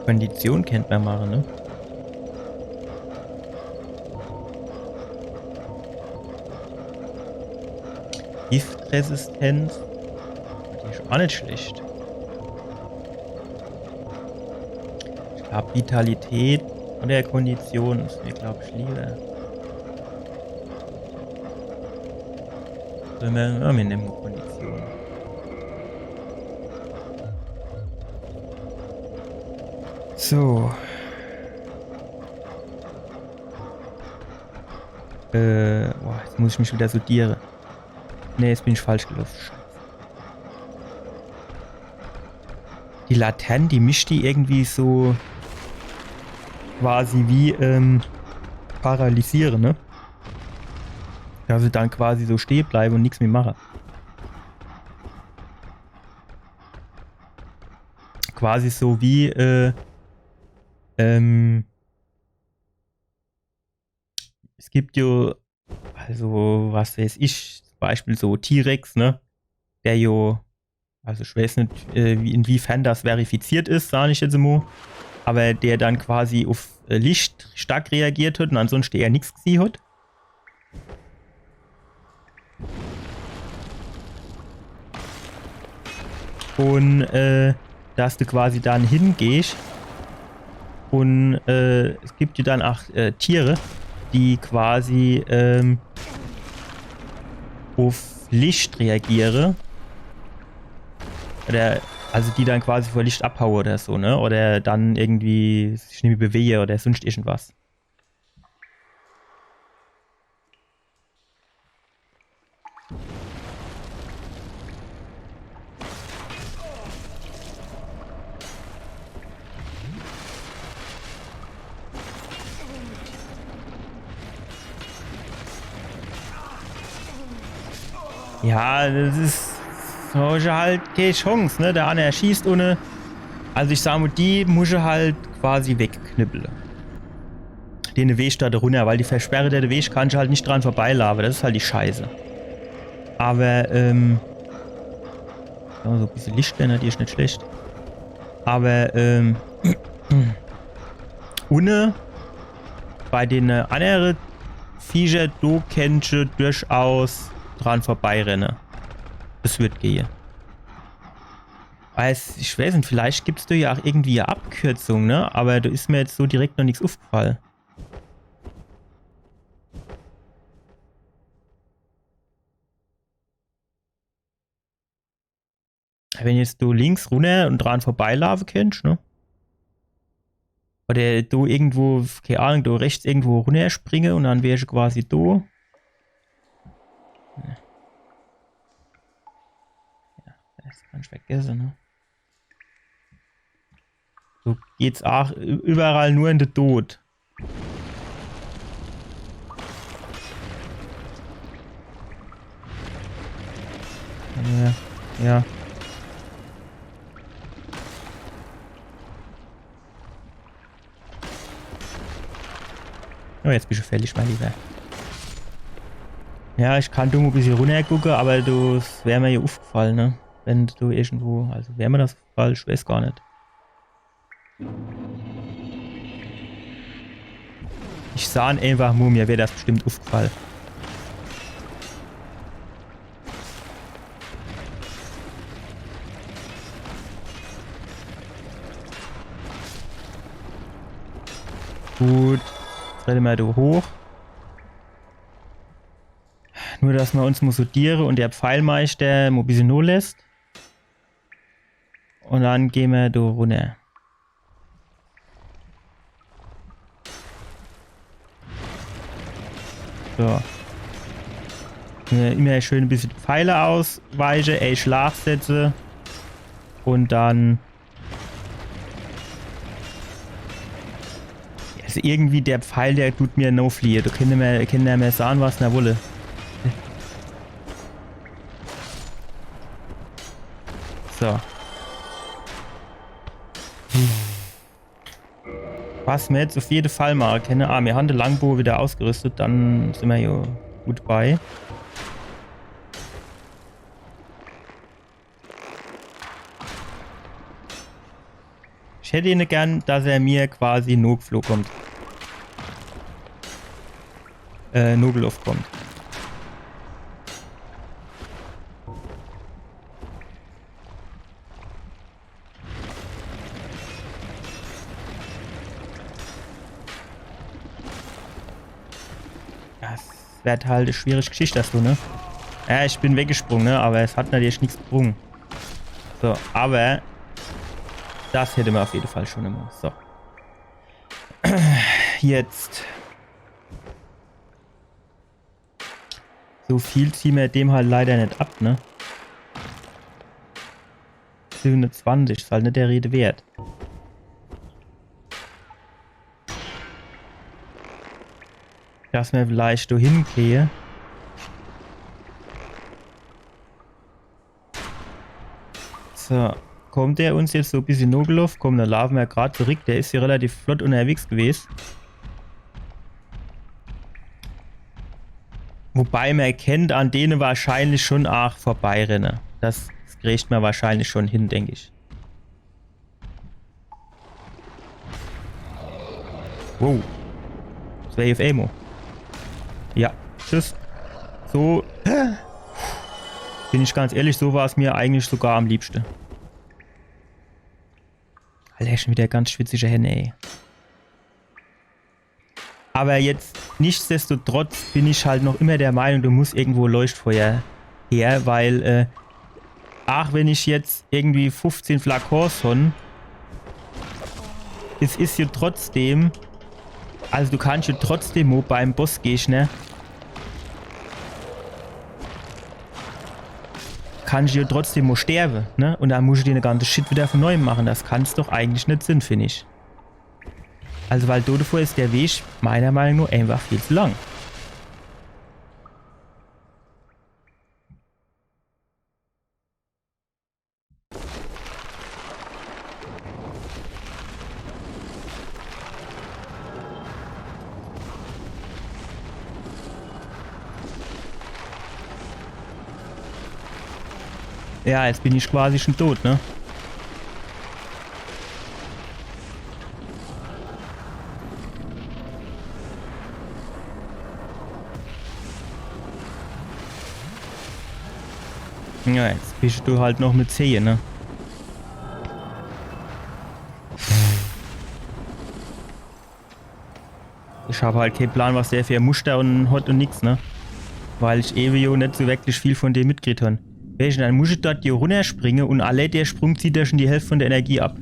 Kondition kennt mer mache, ne? Giftresistenz. Die is ach net schlecht. Ich glaab, Vitalität oder Kondition is mir, glaab ich, lieber. Wenn mer, ja, mir nemme Kondition. So. Äh, boah, jetzt muss ich mich widder sortiere. Nee, jetzt bin ich falsch geloffe. Scheiße. Die Latern, die mischt die irgendwie so quasi wie, ähm, paralysiere, ne? Dass ich dann quasi so stehe bleibe und nix mehr mache. Quasi so wie, äh, ähm, es gibt jo, also was weiß ich, zum Beispiel so T-Rex, ne? Der jo, also ich weiß net, äh, wie, inwiefern das verifiziert is, sag ich jetzt mo, aber der dann quasi auf, äh, Licht stark reagiert hat und ansonsten eher nix gesieh hat. Und, äh, dass du quasi dann hingehst und, äh, es gibt ja dann auch, äh, Tiere, die quasi, ähm, auf Licht reagiere. Oder, also die dann quasi vor Licht abhaue oder so, ne? Oder dann irgendwie sich nicht mehr bewege oder sonst irgendwas. Ja, das is, so is halt kee Chance, ne? Der anner schießt ohne. Also ich sag mo, die muss ich halt quasi wegknüppele. Den Weg da runner, weil die versperrt der Weg, kann ich halt nicht dran vorbeilaufe. Das is halt die Scheiße. Aber, ähm, ja, so e bissel Licht wär natürlich net schlecht. Aber, ähm, unne bei den, äh, annere Viecher, do kennt ich durchaus dran vorbeirenne. Das wird gehe. Weiß, ich weiß net, vielleicht gibt's do ja auch irgendwie e Abkürzung, ne? Aber do is mir jetzt so direkt noch nix aufgefallen. Wenn jetzt do links runner und dran vorbeilaufe kennt, ne? Oder do irgendwo, kee Ahnung, do rechts irgendwo runnerspringe und dann wär ich quasi do. Ja, das kann ich vergesse, ne? So geht's auch ü-, überall nur in de Tod. Ja, ja. Oh, jetzt bist du fällig, mein Lieber. Ja, ich kann do e bissel runnergucke, aber das wär mir ja aufgefallen, ne? Wenn du irgendwo, also wär mir das aufgefallen, ich weiß gar net. Ich sah ihn einfach nur, mir wär das bestimmt aufgefallen. Gut. Jetzt renne mer do hoch. Nur, dass mer uns mo sortiere und der Pfeilmeister mo bissel nolässt. Und dann gehn mer do runner. So. Äh, immer schön e bissel Pfeile ausweiche, ey, Schlag setze. Und dann. Also irgendwie der Pfeil, der tut mir no fliehe. Do kenne mer, kenne mer sahn, was ner wolle. So. Was mer jetzt auf jede Fall mache kenne. Ah, mir han de Langboge wieder ausgerüstet, dann sin mer jo gut bei. Ich hätt ihn gern, dass er mir quasi nogefloh kommt. Äh, nogelofft kommt. Das werd halt e schwierig Geschicht, das do, ne? Ja, ich bin weggesprung, ne? Aber es hat natürlich nix gebrung. So, aber das hätte mer auf jede Fall schon immer. So. Jetzt. So viel zieh mer dem halt leider net ab, ne? Siebenundzwanzig is halt net der Rede wert. Dass mer vielleicht do hingehe. So, kommt der uns jetzt so e bissje nogeloff? Komm, dann laafe mer grad zurick. Der is jo relativ flott unnerwegs gewes. Wobei, mer kennt an dene wahrscheinlich schon aach vorbeirenne. Das, das kriegt mer wahrscheinlich schon hin, denk ich. Wow. Zwei uff emol. Ja, tschüss. So. Bin ich ganz ehrlich, so war's mir eigentlich sogar am liebschte. Alter, schon wieder ganz schwitzige Hänne, ey. Aber jetzt, nichtsdestotrotz, bin ich halt noch immer der Meinung, do muss irgendwo Leuchtfeuer her, weil, äh, aach wenn ich jetzt irgendwie fuffzehn Flakons hon, es is jo trotzdem, also du kannst jo trotzdem mo beim Bossgegner, kannst jo trotzdem mo sterbe, ne? Und dann musst du den ganze Shit wieder von neuem machen. Das kann's doch eigentlich net sinn, find ich. Also, weil do devor is der Weg meiner Meinung nach einfach viel zu lang. Ja, jetzt bin ich quasi schon tot, ne? Ja, jetzt bist du halt noch mit zehn, ne? Ich hab halt kee Plan, was der für Muster und hot und nix, ne? Weil ich ewe jo net so wirklich viel von dem mitgekriet hon. Weescht, dann muss ich dort jo runnerspringe und allee der Sprung zieht jo schon die Hälft von der Energie ab.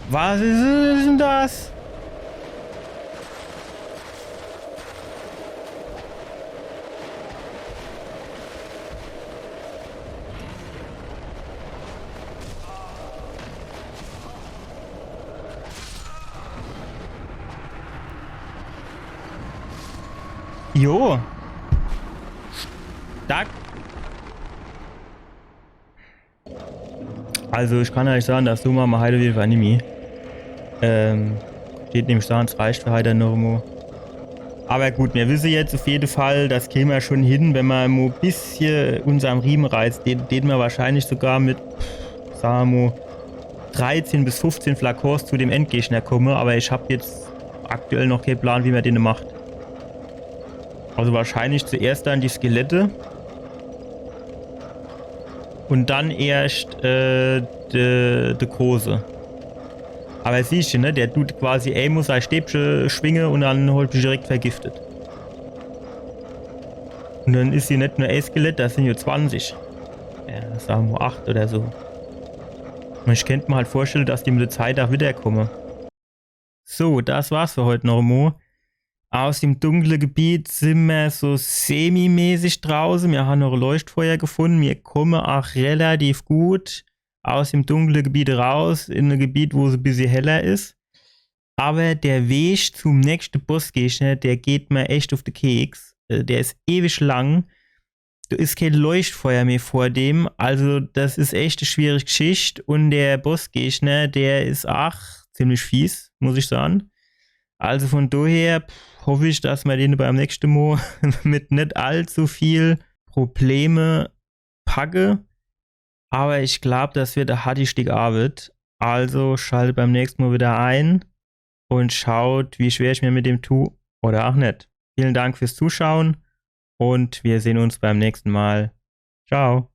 Was is, is denn das? Jo. Stark. Also ich kann eich sage, das do mache mer heit uff jede Fall nimmi. Ähm, steht nämlich do, es reicht für heit nochmo. Aber gut, mir wisse jetzt uff jede Fall, das kriege mer schon hin, wenn mer mo bissje unserm Rieme reiße, den, den mer wahrscheinlich sogar mit, sage mer mo, dreizehn bis fuffzehn Flakons zu dem Endgegner komme, aber ich hab jetzt aktuell noch kee Plan, wie mer den macht. Also wahrscheinlich zuerscht dann die Skelette. Und dann erscht, äh, de, de Große. Aber siehscht du, ne? Der tut quasi emol sei Stäbche schwinge und dann hot mich direkt vergiftet. Und dann is sie net nur e Skelett, das sin jo zwanzig. Ja, sage mer mo acht oder so. Und ich kennt mer halt vorstelle, dass die mit der Zeit aach wiederkomme. So, das war's für heit nochmo. Aus dem dunkle Gebiet sin mer so semimäßig drauße. Mir han noch e Leuchtfeuer gefunde. Mir komme aach relativ gut aus dem dunkle Gebiet raus in e Gebiet, wo es e bissje heller is. Aber der Weg zum nächschte Bossgegner, der geht mer echt uff de Keks. Äh, der is ewig lang. Do is kee Leuchtfeuer mehr vor dem. Also das is echt e schwierige Geschicht. Und der Bossgegner, der is aach ziemlich fies, muss ich sage. Also von daher, pff, hoff ich, dass mer den beim nächschte Mo mit net allzu viel Probleme packe. Aber ich glaub, das wird e harti Stick Arbeit. Also schaltet beim nächschte Mo wieder ein und schaut, wie schwer ich mir mit dem tu oder aach net. Vielen Dank fürs Zuschauen und wir sehen uns beim nächsten Mal. Ciao.